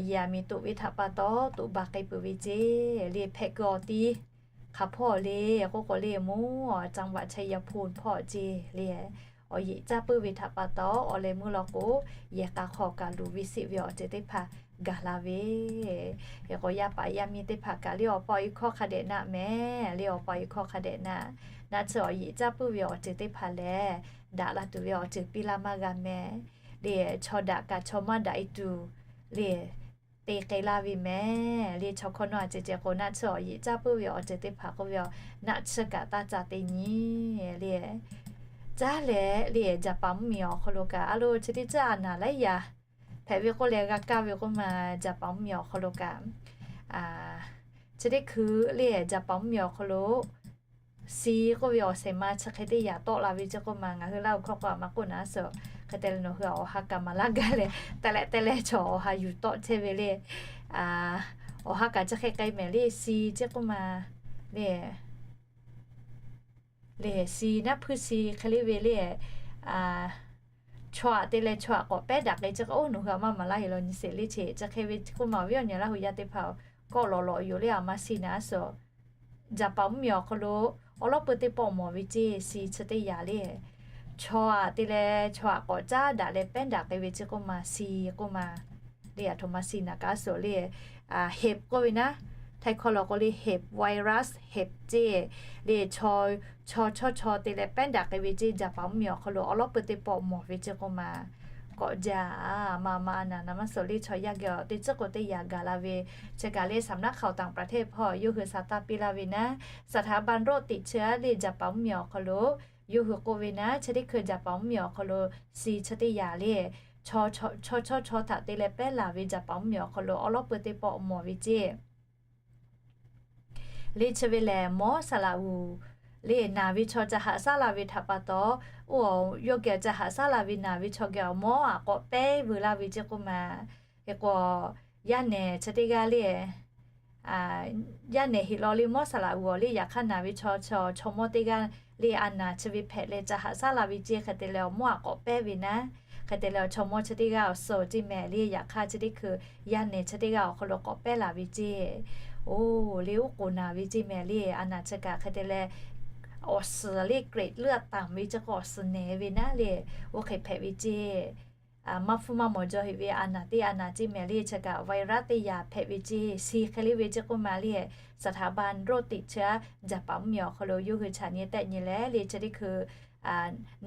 yehˬ aˬ miˍ toꞈ ve htaꞈ pa taw toꞈ baˬ k'ai peuˬ ve ceˇ le. Hpehꞈ kuiˬ awˬ ti hk'aˬ hpawˇ le k'oˆ k'o le, mvuhˇ จังหวัดชัยภูมิ hpawˇ ceˇ le. Awˬ yeꞈ caˇ puiˉ ve htaꞈ pa taw, awˬ leh meuˇ law k'o, yehˬ k'a hk'aw kaꞈ luˬ ve siˆ ve awˬ ceuˬ teˇ hpaˍ gaˬ la ve. Hk'e k'o, yaˇ paˍ yaˇ miˇ teˇ hpaˍ kaꞈ le, awˬ pa awˬ e hkawˇ hk'a dehꞈ naˆ mehˍ le, awˬ pa awˬ e hkawˇ hk'a dehꞈ naˆ. Naˆ tsuhˇ awˬ yeꞈ caˇ puiˉ ve awˬ ceuˬ teˇ hpaˍ lehˬ, daꞈ la tuˬ ve awˬ ceuˬ piˇ laˇ maˇ g'a mehˍ le. Chaw daꞈ kaꞈ chaw maˇ daꞈ e tuˬ le, te k'ai laˇ ve mehˍ le. Chaw hkawˇ nawˉ a ceh ceh k'o, naˆ tsuhˇ awˬ yeꞈ caˇ puiˉ ve awˬ ceuˬ teˇ hpaˍ k'oˆ ve, naˆ tsuhˇ kaꞈ taˇ ca te nyi le. Caˇ leh le, Jaˍpaˍ mvuhˇmiˬ awˬ hk'aw lo kaꞈ a lo chi teˇ tcuhˇ a naˍ laiˉ yaꞈ hpehꞈ ve k'oˆ leh g'a kaˇ ve k'oˆ ma, Jaˍpaˍ mvuhˇmiˬ awˬ hk'aw lo kaꞈ, chi teˇ hkui le, Jaˍpaˍ mvuhˇmiˬ awˬ hk'aw lo si k'oˆ ve awˬ shehˍ ma chi hk'e teˇ yaꞈ tawˆ la ve ceˇ k'oˆ ma, ngaˬ hui Laˇ huˍ hkawˇ k'o a ma k'oˆ naˉ suhˍ. Hk'e te leh nawˬ hui awˬ ha kaꞈ maˍ laˇ gaˇ leh, te leh te leh chaw awˬ ha yuˬ tawˆ chehˇ ve le. Awˬ ha kaꞈ chi hk'e k'ai mehˍ le, si ceˇ k'oˆ ma le. Le si naˉ hpuiˇ si hk'e le ve le. Chaw aꞈ te leh chaw aꞈ k'awꞈ pehˉ daꞈ k'ai ceˇ k'o, oˇ nawˬ hui a maˇ maˍ laˇ heˍ law nyi sheˍ le. Chi chi hk'e ve k'oˆ ma, awˬ viˉ awˬ nyi Laˇ huˍ yaˇ teˇ hpaˍ kawˆ lawꞈ lawꞈ yoˬ le, a ma si naˉ suhˍ. Jaˍpaˍ mvuhˇmiˬ awˬ hk'aw lo awˉ lawˉ peuˇ teˇ pawˆ mawˬ ve ceˇ, si chi teˇ yaꞈ le. Chaw aꞈ te leh chaw aꞈ k'awꞈ caˉ daꞈ leh pehˉ daꞈ k'ai ve ceˇ k'oˆ ma, si k'oˆ ma le. A htoꞈ ma si naˍ kaꞈ suhˍ le, เห็บ k'oˆ ve naˉ, Htaiˇ hkawˇ law k'o le เห็บ virus เห็บ ceˇ le. Chaw, chaw chawˇ chaw te leh pehˉ daꞈ k'ai ve ceˇ, Jaˍpaˍ mvuhˇmiˬ awˬ hk'aw lo awˉ lawˉ peuˇ teˇ pawˆ mawˬ ve ceˇ k'oˆ ma, k'awꞈ jaˇ. A ma ma a naˍ naˉ maˇ suhˍ le, chaw yaˇ geh awˬ teˇ tcuhˉ k'o teˇ yaꞈ gaˬ la ve. Chi kaꞈ le สำนักข่าวต่างประเทศ hpawˇ yawˇ hui sa taˇ piˇ laˇ ve naˉ, สถาบันโรคติดเชื้อ le Jaˍpaˍ mvuhˇmiˬ awˬ hk'aw lo yawˇ hui k'oˆ ve naˉ, chi teˇ hkui Jaˍpaˍ mvuhˇmiˬ awˬ hk'aw lo si chi teˇ yaꞈ le, chaw chawˇ chaw htaꞈ te leh pehˉ laˬ ve Jaˍpaˍ mvuhˇmiˬ awˬ hk'aw lo awˉ lawˉ peuˇ teˇ pawˆ mawˬ ve ceˇ le. Chi ve lehˬ, mawˉ saˍ laꞈ uˍ le naˬ ve chaw ca haꞈ shaˉ la ve htaꞈ pa taw, oˇ yawˇ geh ca haꞈ shaˉ la ve naˬ ve chaw geh awˬ mawˉ aꞈ k'awꞈ pehˉ veu laˇ ve ceˇ k'oˆ ma. Hk'e k'o, yaˇ nehˬ chi teˇ g'aˇ le, yaˇ nehˬ heˍ law le mawˉ saˍ laꞈ uˍ awˬ le yaꞈ hk'aˇ naˬ ve chaw, chaw mawˇ teˇ g'aˇ le a naˍ chi ve hpehꞈ leh ca haꞈ shaˉ la ve ceˇ. Hk'e te leh awˬ mawˉ aꞈ k'awꞈ pehˉ ve naˉ, hk'e te leh chaw mawˇ chi teˇ g'aˇ awˬ suhˍ ceˇ mehˍ le. Yaꞈ hk'aˇ chi teˇ hkui yaˇ nehˬ chi teˇ g'aˇ awˬ hk'aw lo k'awꞈ pehˉ la ve ceˇ. Oˇ le oˉ k'oˍ naˬ ve ceˇ mehˍ le. A naˍ chi kaꞈ hk'e te leh awˬ suhˍ le เกล็ดเลือดต่ำ ve ceˇ k'o awˬ suhˍ nehˍ ve naˉ le, oˇ hk'e hpehꞈ ve ceˇ. Maˇ hpfuhˇ maˇ mawˬ jaw heˍ ve a naˍ teˇ a naˍ ceˇ mehˍ le. Chi kaꞈ virus teˇ yaꞈ hpehꞈ ve ceˇ, si hk'e le ve ceˇ k'oˆ ma le. สถาบันโรคติดเชื้อ Jaˍpaˍ mvuhˇmiˬ awˬ hk'aw lo yawˇ hui chaꞈ nyi tehˆ nyi leh le chi teˇ hkui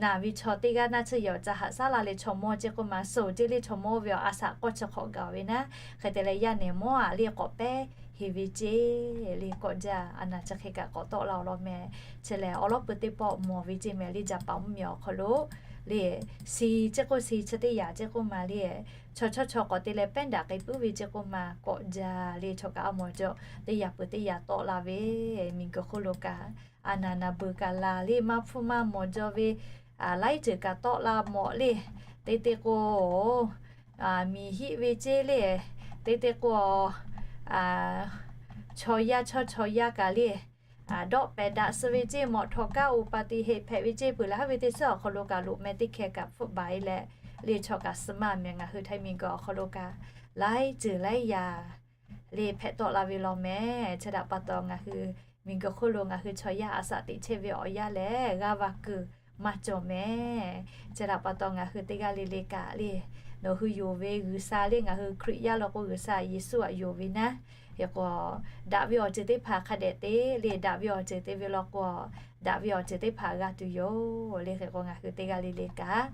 naˬ ve chaw teˇ g'aˇ naˆ tsuhˇ yaꞈ ca haꞈ shaˉ la leh chaw mawˇ ceˇ k'oˆ ma, suhˍ ceˇ le chaw mawˇ ve awˬ a shaꞈ k'awˇ chi hk'awꞈ gaˬ ve naˉ, hk'e te leh yaˇ nehˬ mawˇ aꞈ le k'awꞈ pehˉ heˍ ve ceˇ le. K'awꞈ jaˇ. A naˍ chi hk'e kaꞈ k'awꞈ tawˆ la awˬ lawn mehˍ. Chi lehˬ awˉ lawˉ peuˇ teˇ pawˆ mawˬ ve ceˇ mehˍ le. Jaˍpaˍ mvuhˇmiˬ awˬ hk'aw lo le si ceˇ k'o si chi teˇ yaꞈ ceˇ k'oˆ ma le, chaw chawˇ chaw k'awꞈ te leh pehˉ daꞈ k'ai puiˉ ve ceˇ k'oˆ ma, k'awꞈ jaˇ le. Chaw kaꞈ a mawˬ jaw teˇ yaꞈ peuˬ teˇ yaꞈ tawˆ la ve, miˬguiˬ hk'oˆ lo kaꞈ a naˍ naˍ beuˬ kaꞈ laˬ le, maˇ hpfuhˇ maˇ mawˬ jaw ve laiˉ ceuˬ kaꞈ tawˆ la mawˬ le. Te te k'o miˬ hiˆ ve ceˇ le. Te te k'o chaw yaˇ chawˇ chaw yaˇ kaꞈ le dawˆ pehˍ daꞈ suh ve ceˇ, mawꞈ htawꞈ kaˇ อุบัติเหตุ hpehꞈ ve ceˇ, peuˬ laˬ haˉ ve teˇ suhˉ awˬ hk'aw lo kaꞈ loꞈ meh teˇ hkeh kaꞈ hpfuhˆ baˬ e leh le chaw kaꞈ suh maˇ mehˍ. Ngaˬ hui Htaiˇ miˬguiˬ awˬ hk'aw lo kaꞈ laiˉ ceuˬ laiˉ yaꞈ le hpehꞈ tawˆ la ve law mehˍ. Chi htaꞈ pa taw ngaˬ hui miˬguiˬ hk'oˆ lo ngaˬ hui chaw yaˇ a shaꞈ teꞈ chehˇ ve awˬ yanˇ lehˬ g'aˇ va kuiˬ maˇ cawˬ mehˍ. Chi htaꞈ pa taw ngaˬ hui teˇ g'aˇ le le kaꞈ le, nawˬ hui yonˍ ve G'uiˬsha le, ngaˬ hui Hkriꞈ yaˇ law k'o G'uiˬsha Yeˍsuˆ aꞈ yonˍ ve naˉ, hk'e k'o daꞈ ve awˬ ceuˬ teˇ hpaˍ hk'a dehꞈ te le, daꞈ ve awˬ ceuˬ te ve law k'o daꞈ ve awˬ ceuˬ teˇ hpaˍ g'a tuˬ yoˬ le. Hk'e k'o ngaˬ hui teˇ g'aˇ le le kaꞈ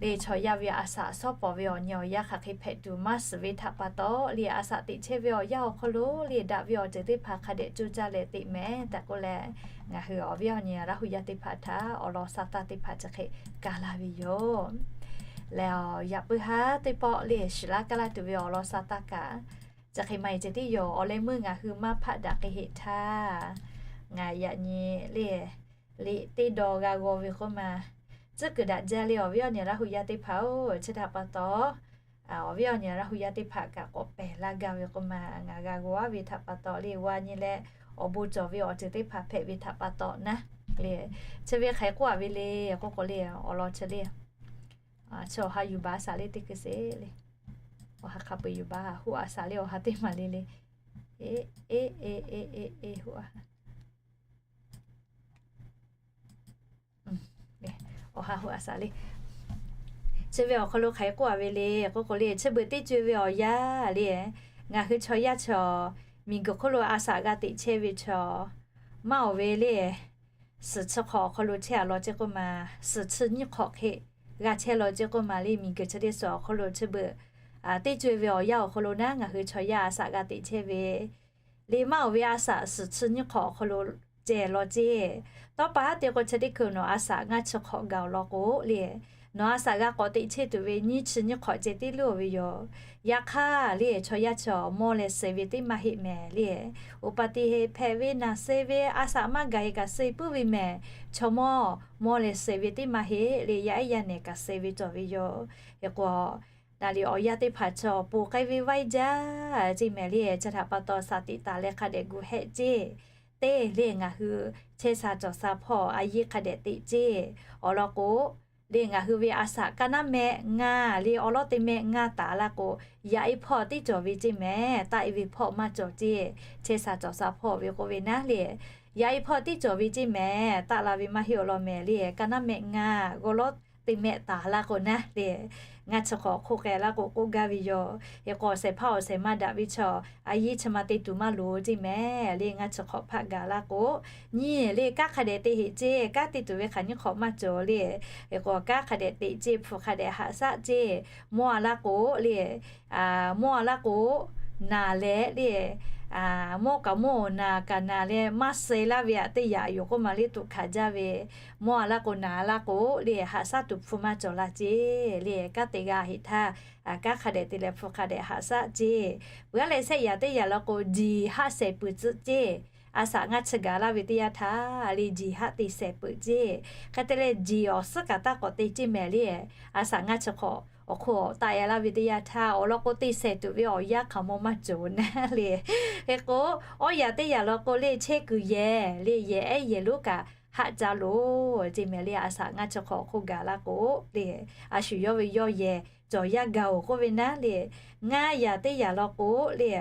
le chaw yaˇ ve a shaꞈ shawˉ pawˍ ve awˬ nyi awˬ yanˇ hk'aˬ hk'e hpehꞈ tuˬ maˇ shiˍ ve htaꞈ pa taw le, a shaꞈ teꞈ chehˇ ve awˬ yanˇ awˬ hk'aw lo le daꞈ ve awˬ ceuˬ teˇ hpaˍ hk'a dehꞈ coˇ caˇ leh teꞈ mehˍ tehꞈ k'oˆ leh, ngaˬ hui awˬ viˉ awˬ nyi Laˇ huˍ yaˇ teˇ hpaˍ htaꞈ awˬ lawn sa tanˇ teˇ hpaˍ chi hk'e kaˇ laˇ ve yoˬ. Lehˬ, yaꞈ puiˉ haˉ teˇ pawˆ le shiˍ laˇ kaˇ laˇ tuˬ ve awˬ lawn sa tanˇ kaꞈ chi hk'e maˇ heˆ ceh tiˉ yoˬ. Awˬ leh meuˇ ngaˬ hui maˇ hpaˆ daꞈ k'ai heˆ htaˇ, Ngaˬ yaꞈ nyi le, liꞈ teˇ daw g'a g'aw ve k'oˆ ma, tcuhˉ kuiˬ daꞈ jaˇ le awˬ viˉ awˬ nyi Laˇ hu yaˇ teˇ hpaˍ-oˬ. Chi htaꞈ pa taw, awˬ viˉ awˬ nyi Laˇ hu yaˇ teˇ hpaˍ kaꞈ k'awꞈ pehˬ laˇ gaˇ ve k'oˆ ma, ngaˬ g'a g'aw aˉ ve htaꞈ pa taw le, g'a nyi leh awˬ bon cawˬ ve awˬ ceuˬ teˇ hpaˍ hpehꞈ ve htaꞈ pa taw naˉ le, chi ve hk'aˬ hk'e k'oˆ a ve le k'oˆ k'o le, awˬ lawn chi le, chi awˬ ha yuˬ baˬ a shaꞈ le teˇ hkui sheˍ le. Awˬ ha hk'a peu-eˬ yuˬ baˬ, hoˆ a shaꞈ le awˬ ha teˇ maˬ le le. E, e, e, e, e, e, hoˆ a Awˬ ha hoˆ a shaꞈ le. Chi ve awˬ hk'aw lo hk'aˬ hk'e k'oˆ a ve le k'oˆ k'o le, chi beuꞈ teˇ co-e ve awˬ yaˇ le, ngaˬ hui chaw yaˇ chaw miˬguiˬ hk'oˆ lo a shaꞈ g'a teꞈ chehˇ ve chaw maˇ awˬ ve le, suhˍ chi hk'awꞈ awˬ hk'aw lo chehˇ a law ceˇ k'oˆ ma, suhˍ chi nyiˇ hk'awꞈ hk'e g'a chehˇ law ceˇ k'oˆ ma le, miˬguiˬ chi teˇ suhˍ awˬ hk'aw lo chi beuꞈ teˇ co-e ve awˬ yaˇ awˬ hk'aw lo naˉ ngaˬ hui chaw yaˇ a shaꞈ g'a teꞈ chehˇ ve le maˇ awˬ ve a shaꞈ suhˍ chi nyiˇ hk'awꞈ awˬ hk'aw lo ceh law ceˇ. Tawˇ pa haˉ te k'o chi teˇ hkui nawˬ a shaꞈ ngaˇ chi hk'awꞈ gaˬ awˬ lawn k'o le, nawˬ a shaꞈ g'a k'awꞈ teꞈ chehˇ tuˬ ve nyiˇ chi nyiˇ hk'awꞈ ceh tiˉ leuˉ ve yoˬ. Yaꞈ hk'aˇ le chaw yaˇ chaw mawˇ leh suh ve teˇ maˇ heˆ mehˍ le. Uˍ paˍ tiꞈ heˆ hpehꞈ ve naˬ suh ve a shaꞈ maˇ gaˬ heˆ kaꞈ suh puiˉ ve mehˍ. Chaw mawˇ mawˇ leh suh ve teˇ maˇ heˆ le, yaˇ ehˉ yaˇ nehˬ kaꞈ suh ve cawˬ ve yoˬ. Hk'e k'o, naˍ riˍ awˬ yaˇ teˇ hpaˍ chaw ponˬ k'ai ve vaiˇ jaˇ ceˇ mehˍ le. Chi htaꞈ pa taw shaˍ tiꞈ taˍ leh hk'a dehꞈ gu hehˆ ceˇ. Teˇ le ngaˬ hui chehˇ sha cawˬ sha hpawˇ a yiˇ hk'a dehꞈ teꞈ ceˇ. Awˬ lawn k'o le ngaˬ hui ve a shaꞈ kaˇ naˉ mehˆ ngaˇ le awˉ lawˉ teˇ mehˆ ngaˇ taˍ laˇ k'o, yaꞈ e hpawˇ tiˉ cawˬ ve ceˇ mehˍ, taˆ e ve hpawˇ maˇ cawˬ ceˇ. Chehˇ sha cawˬ sha hpawˇ ve k'oˆ ve naˉ le, yaꞈ e hpawˇ tiˉ cawˬ ve ceˇ mehˍ, taˆ la ve maˇ heˆ awˬ lawn mehˍ le, kaˇ naˉ mehˆ ngaˇ g'awˇ lawˉ teˇ mehˆ taˍ laˇ k'o naˉ le, ngaˇ chi hk'awꞈ hk'oˆ k'ai laˇ k'o k'oˆ gaˇ ve yoˬ. Hk'e k'o awˬ shehˍ hpaˇ awˬ shehˍ ma daꞈ ve chaw a yiˇ chi ma te tuˬ maˇ loˍ ceˇ mehˍ le, ngaˇ chi hk'awꞈ hpaˆ gaˬ laˇ k'o, nyi le kanˉ hk'a dehꞈ te heꞈ ceˇ, kanˉ te tuˬ ve hk'aˬ nyiˇ hk'awꞈ maˇ cawˬ le. Hk'e k'o kanˉ hk'a dehꞈ teꞈ ceˇ, hpu hk'a dehꞈ haꞈ shaˆ ceˇ, mawˇ a laˇ k'o le, mawˇ a laˇ k'o, naˬ leh le, mawˇ kaꞈ mawˇ naˬ kaꞈ naˬ leh maˇ suh laˇ ve aꞈ teˇ yaꞈ yoˬ k'oˆ ma le, tuꞈ hkanˍ jaˇ ve, mawˇ a laˇ k'o naˬ a laˇ k'o le haꞈ shaˆ tuˬ hpu maˇ cawˬ la ceˇ le. Kanˉ te g'a heꞈ htaˇ, kanˉ hk'a dehꞈ te leh hpu hk'a dehꞈ haꞈ shaˆ ceˇ. Peuˬ aˉ leh shehˆ yaꞈ teˇ yaꞈ law k'o, jiˬ haˆ shehˍ peuˬ tcuhˆ ceˇ. A shaꞈ ngaˇ chi gaˬ laˇ ve teˇ yanˇ htaˇ le jiˬ haˆ te shehˍ peuˬ ceˇ. Hk'e te leh jiˬ awˬ suhˉ kaꞈ taˇ k'awꞈ te ceˇ mehˍ le. A shaꞈ ngaˇ chi hk'awꞈ awˬ hk'oˆ taˆ e laˇ ve teˇ yanˇ htaˇ awˬ lawn k'o te shehˍ tuˬ ve awˬ yanˇ hk'aˬ maw maˇ cawˬ naˉ le. Hk'e k'o, awˇ yaꞈ teˇ yaꞈ law k'o le chehˇ kuiˬ yehˬ le yehˬ ehˉ yehˬ lonˉ kaꞈ haˆ caˇ loˬ ceˇ mehˍ le. A shaꞈ ngaˇ chi hk'awꞈ awˬ hk'oˆ gaˬ laˇ k'o le, a shu yawˇ ve yawˇ yehˬ cawˬ yaˇ gaˬ oˬ k'oˆ ve naˉ le. Ngaˇ yaꞈ teˇ yaꞈ law k'o le,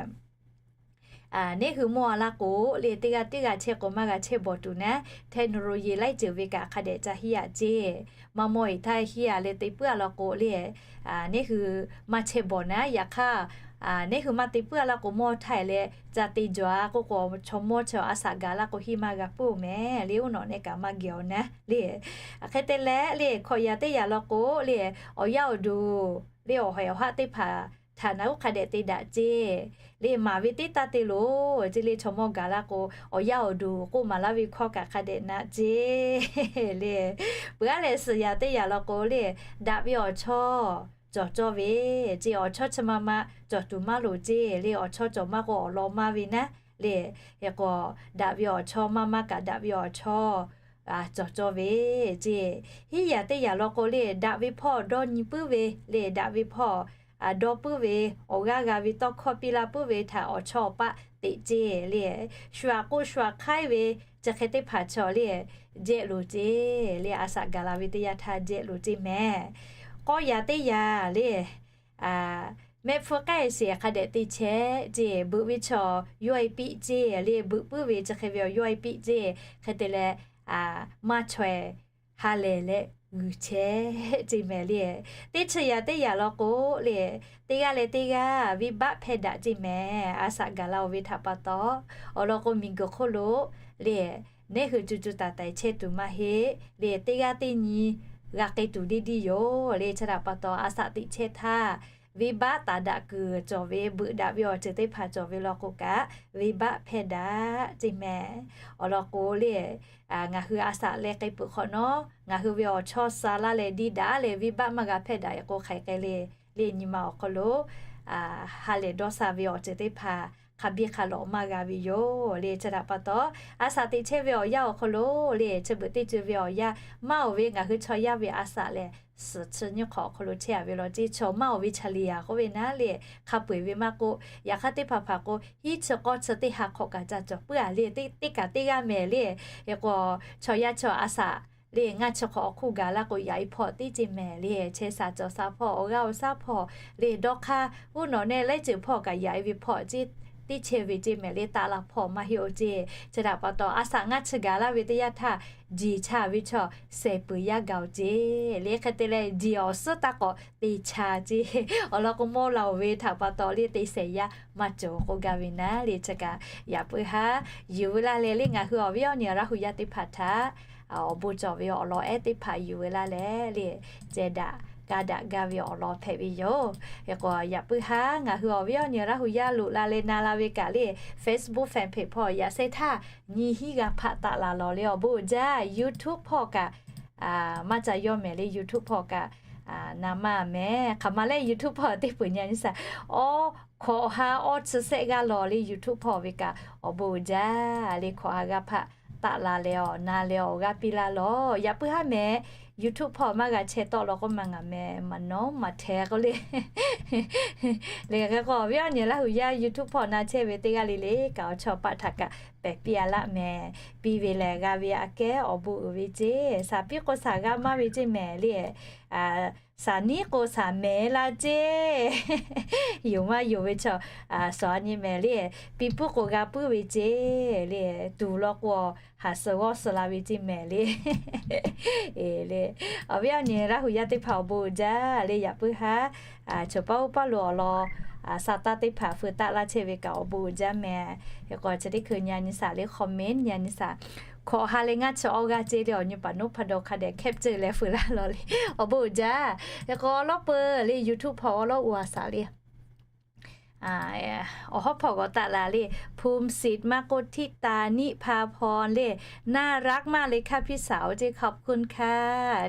neˉ hui mawˇ a laˇ k'o le teˇ g'aˇ teˇ g'aˇ chehˇ k'o maˇ g'a chehˇ bawˬ tuˬ naˉ, technology laiˉ ceuˬ ve kaꞈ hk'a dehꞈ ca hiˉ yaꞈ ceˇ. Maˇ mawˇ eˬ htaˇ hiˉ yaꞈ leh te puiˉ a law k'o le, neˉ hui maˇ chehˇ bawˬ naˉ. Yaꞈ hk'aˇ, neˉ hui maˇ te puiˉ a laˇ k'o mawˇ htaˇ eˬ leh ca te jawˬ a k'oˆ k'o, chaw mawˇ chaw a shaꞈ gaˬ laˇ k'o hiˉ maˇ g'a puiˉ oˬ mehˍ le, oˇ nawˬ nehˆ kaꞈ maˇ geh awˬ naˉ le. Hk'e te leh le hkawꞈ yaꞈ teˇ yaꞈ law k'o le, awˬ yaˇ awˬ duˬ le awˬ haiˬ awˬ haˆ teˇ hpaˍ htaꞈ naˬ uˉ hk'a dehꞈ te daꞈ ceˇ. Le maˍ ve teˇ taˇ te loˬ ceˇ le, chaw mawˇ gaˬ laˇ k'o awˬ yaˇ awˬ duˬ k'oˆ maˍ laˇ ve hkawˇ kaꞈ hk'a dehꞈ naꞈ ceˇ le. Peuˬ aˉ leh suhˍ yaꞈ teˇ yaꞈ law k'o le, daꞈ ve awˬ chawˇ cawˬ cawˇ ve ceˇ, awˬ chawˇ chi ma ma cawˬ tuˬ maˇ loˍ ceˇ le, awˬ chawˇ cawˬ maˇ k'o awˬ lawn maˇ ve naˉ le. Hk'e k'o, daꞈ ve awˬ chawˇ maˇ maˇ kaꞈ daꞈ ve awˬ chawˇ cawˬ cawˇ ve ceˇ. Hiˉ yaꞈ teˇ yaꞈ law k'o le, daꞈ ve hpawˇ dawˇ nyi puiˉ ve le, daꞈ ve hpawˇ dawˇ puiˉ ve, awˬ g'aˇ g'a ve tawˇ hkawˇ piˇ la puiˉ ve htaꞈ awˬ chawˇ awˬ paˆ teꞈ ceˇ le. Shu aꞈ k'oˆ shu aꞈ hk'aiˉ ve chi hk'e teˇ hpaˍ chaw le, jehˆ loˍ ceˇ le. A shaꞈ gaˬ la ve teˇ yanˇ htaˇ jehˆ loˍ ceˇ mehˍ. K'awˇ yaꞈ teˇ yaꞈ le, mehˆ hpfuhˇ k'ehˆ sheˍ hk'a dehꞈ te chehˇ ceˇ, beuꞈ ve chaw yawˇ e piˆ ceˇ le, beuꞈ puiˉ ve chi hk'e ve awˬ yawˇ e piˆ ceˇ. Hk'e te leh, maˇ chaweh ha lehˬ leh g'uiˬ chehˇ ceˇ mehˍ le. Teˇ chi yaꞈ teˇ yaꞈ law k'o le, teˇ g'aˇ leh teˇ g'aˇ venˇbaˆ hpehˇ daꞈ ceˇ mehˍ. A shaꞈ gaˬ la oˬ ve htaꞈ pa taw, awˬ lawn k'o miˬguiˬ hk'oˆ lo le, neˉ hui cu cu taiˍ taiˍ chehˇ tuˬ maˇ heˆ le, teˇ g'aˇ teˇ nyi g'a k'ai tuˬ deˇ deˇ yoˬ le. Chi htaꞈ pa taw a shaꞈ teꞈ chehˇ htaˇ, venˇbaˆ taˍ daꞈ kuiˬ cawˬ ve, beuꞈ daꞈ ve awˬ ceuˬ teˇ hpaˍ cawˬ ve law k'o kaꞈ, venˇbaˆ hpehˇ daꞈ ceˇ mehˍ. Awˬ lawn k'o le, ngaˬ hui a shaꞈ leh k'ai peuˬ hk'awꞈ nawˉ, ngaˬ hui ve awˬ chawˇ sha laˇ leh diˇ daꞈ leh venˇbaˆ maˇ g'a hpehˇ daꞈ e k'o hk'aiˬ k'ai le. Le nyi ma awˬ hk'aw lo ha lehˬ dawˇ sha ve awˬ ceuˬ teˇ hpaˍ hk'a biˇ hk'a lawꞈ maˇ g'a ve yoˬ le. Chi htaꞈ pa taw, a shaꞈ teꞈ chehˇ ve awˬ yanˇ awˬ hk'aw lo le, chi beuꞈ teˇ co ve awˬ yanˇ maˇ oˬ ve ngaˬ hui chaw yaˇ ve a shaꞈ lehˬ, suhˍ chi nyiˇ hk'awꞈ awˬ hk'aw lo chehˇ a ve law ceˇ, chaw maˇ oˬ ve chaw liꞈ a k'oˆ ve naˉ le, hk'a peu eˬ ve maˇ k'oˆ, yaꞈ hk'aˇ teˇ hpaˍ hpaˍ k'o, hiˉ chi k'awˇ chi teˇ ha hk'awꞈ kaꞈ ca cawˬ puiˉ a le, teˇ kaꞈ teˇ g'aˇ mehˍ le. Hk'e k'o, chaw yaˇ chaw a shaꞈ le ngaˇ chi hk'awꞈ awˬ hk'oˆ gaˬ laˇ k'o, yaꞈ e hpawˇ teˇ ceˇ mehˍ le, chehˇ sha cawˬ sha hpawˇ, awˬ g'aˇ awˬ shaˉ hpawˇ le, dawˇ hk'aˇ uˉ nawꞈ nehˆ laiˉ ceuˬ hpawˇ kaꞈ yaꞈ e ve hpawˇ teˇ chehˇ ve ceˇ mehˍ le, taˆ la hpawˇ maˇ heˆ oˬ ceˇ. Chi htaꞈ pa taw, a shaꞈ ngaˇ chi gaˬ laˇ ve teˇ yanˇ htaˇ, jeˬ cha ve chaw shehˍ peuˬ yaˇ gaˬ oˬ ceˇ le. Hk'e te leh, jeˬ awˬ suhˉ taˇ k'awꞈ te cha ceˇ. Awˬ lawn k'o, mawˇ la oˬ ve htaꞈ pa taw le, te shehˍ yaˇ maˇ cawˬ k'oˆ gaˇ ve naˉ le. Chi kaꞈ yaꞈ puiˉ haˉ yuˬ veu laˇ leh le, ngaˬ hui awˬ viˉ awˬ nyi Laˇ hu yaˇ teˇ hpaˍ htaꞈ awˬ bon cawˬ ve awˬ lawn ehˉ teˇ hpaˍ yuˬ veu laˇ leh le, ceh daꞈ ka daꞈ gaˇ ve awˬ lawn hpehꞈ ve yoˬ. Hk'e k'o, yaꞈ puiˉ haˉ ngaˬ hui awˬ viˉ awˬ nyi Laˇ hu yaˇ loꞈ la leh na la ve kaꞈ le, Facebook fan page hpawˇ yaꞈ sheh htaˇ nyiˇ hinˉ g'a hpaˆ taˆ la lawˬ le. Awˬ bon uiˍ jaˇ. YouTube hpawˇ kaꞈ maˇ ca yawˇ mehˍ le, YouTube hpawˇ kaꞈ na maˇ mehˍ. Hk'aˬ ma lehˬ, YouTube hpawˇ teˇ peuˬ nyi a nyi shaˍ, awˉ hkawꞈ ha awˇ chi shehˆ g'aˇ lawˬ le. YouTube hpawˇ ve kaꞈ awˬ bon uiˍ jaˇ le, hkawꞈ ha g'a hpaˆ taˆ la leh awˬ na leh awˬ g'aˇ piˇ laˇ lawˬ. Yaꞈ puiˉ haˉ mehˍ, YouTube hpawˇ maˇ g'a chehˇ tawˆ law k'oˆ ma, ngaˬ mehˍ maˍ nawˉ maˍ hteh k'oˆ le. Le hk'e k'o, awˬ viˉ awˬ nyi Laˇ hu yaˇ YouTube hpawˇ na chehˇ ve teˇ g'aˇ le le kaꞈ, awˬ chawˇ paˆ htaꞈ kaꞈ pehˬ piˇ a laˇ mehˍ. Piˇ ve lehˬ, g'a ve aꞈ kehˉ awˬ bon uiˍ ve ceˇ. Shaˍ piˇ k'o, shaˍ g'a maˇ ve ceˇ mehˍ le. Shaˍ niˉ k'o, shaˍ mehˍ la ceˇ. Yonˍ maˇ yonˍ ve chaw, shaˍ a nyi mehˍ le. Piˇ puiˉ k'o, g'a puiˉ ve ceˇ le. Tuˬ law k'o, haˍ suh g'awˇ suh la ve ceˇ mehˍ le. Le, awˬ viˉ awˬ nyi Laˇ hu yaˇ teˇ hpaˍ awˬ bon uiˍ jaˇ le. Yaꞈ puiˉ haˉ choˬ paˇ oˇ paˇ lo awˬ lawn sha taˇ teˇ hpaˍ feu taˆ laˇ chehˇ ve kaꞈ awˬ bon uiˍ jaˇ mehˍ. Hk'e k'o, chi teˇ hkui nyi a nyi shaˍ le, comment nyi a nyi shaˍ, hkawꞈ ha leh ngaˇ chi awˇ g'aˇ ceˇ le. Awˬ nyi paˍ nawˉ hpa dawˬ hk'a dehꞈ capture leh feu laˇ lawˬ le. Awˬ bon uiˍ jaˇ. Hk'e k'o, awˬ lawˉ peuˬ le, YouTube hpawˇ awˬ lawˉ uiˍ a shaˍ le. Awˬ hawˉ hpawˇ g'awˬ taˆ la le, ภูมิสิทธิ์ maˇ k'oˆ ธิตานิพาพร le, น่ารักมากเลยค่ะพี่สาว ceˇ, ขอบคุณค่ะ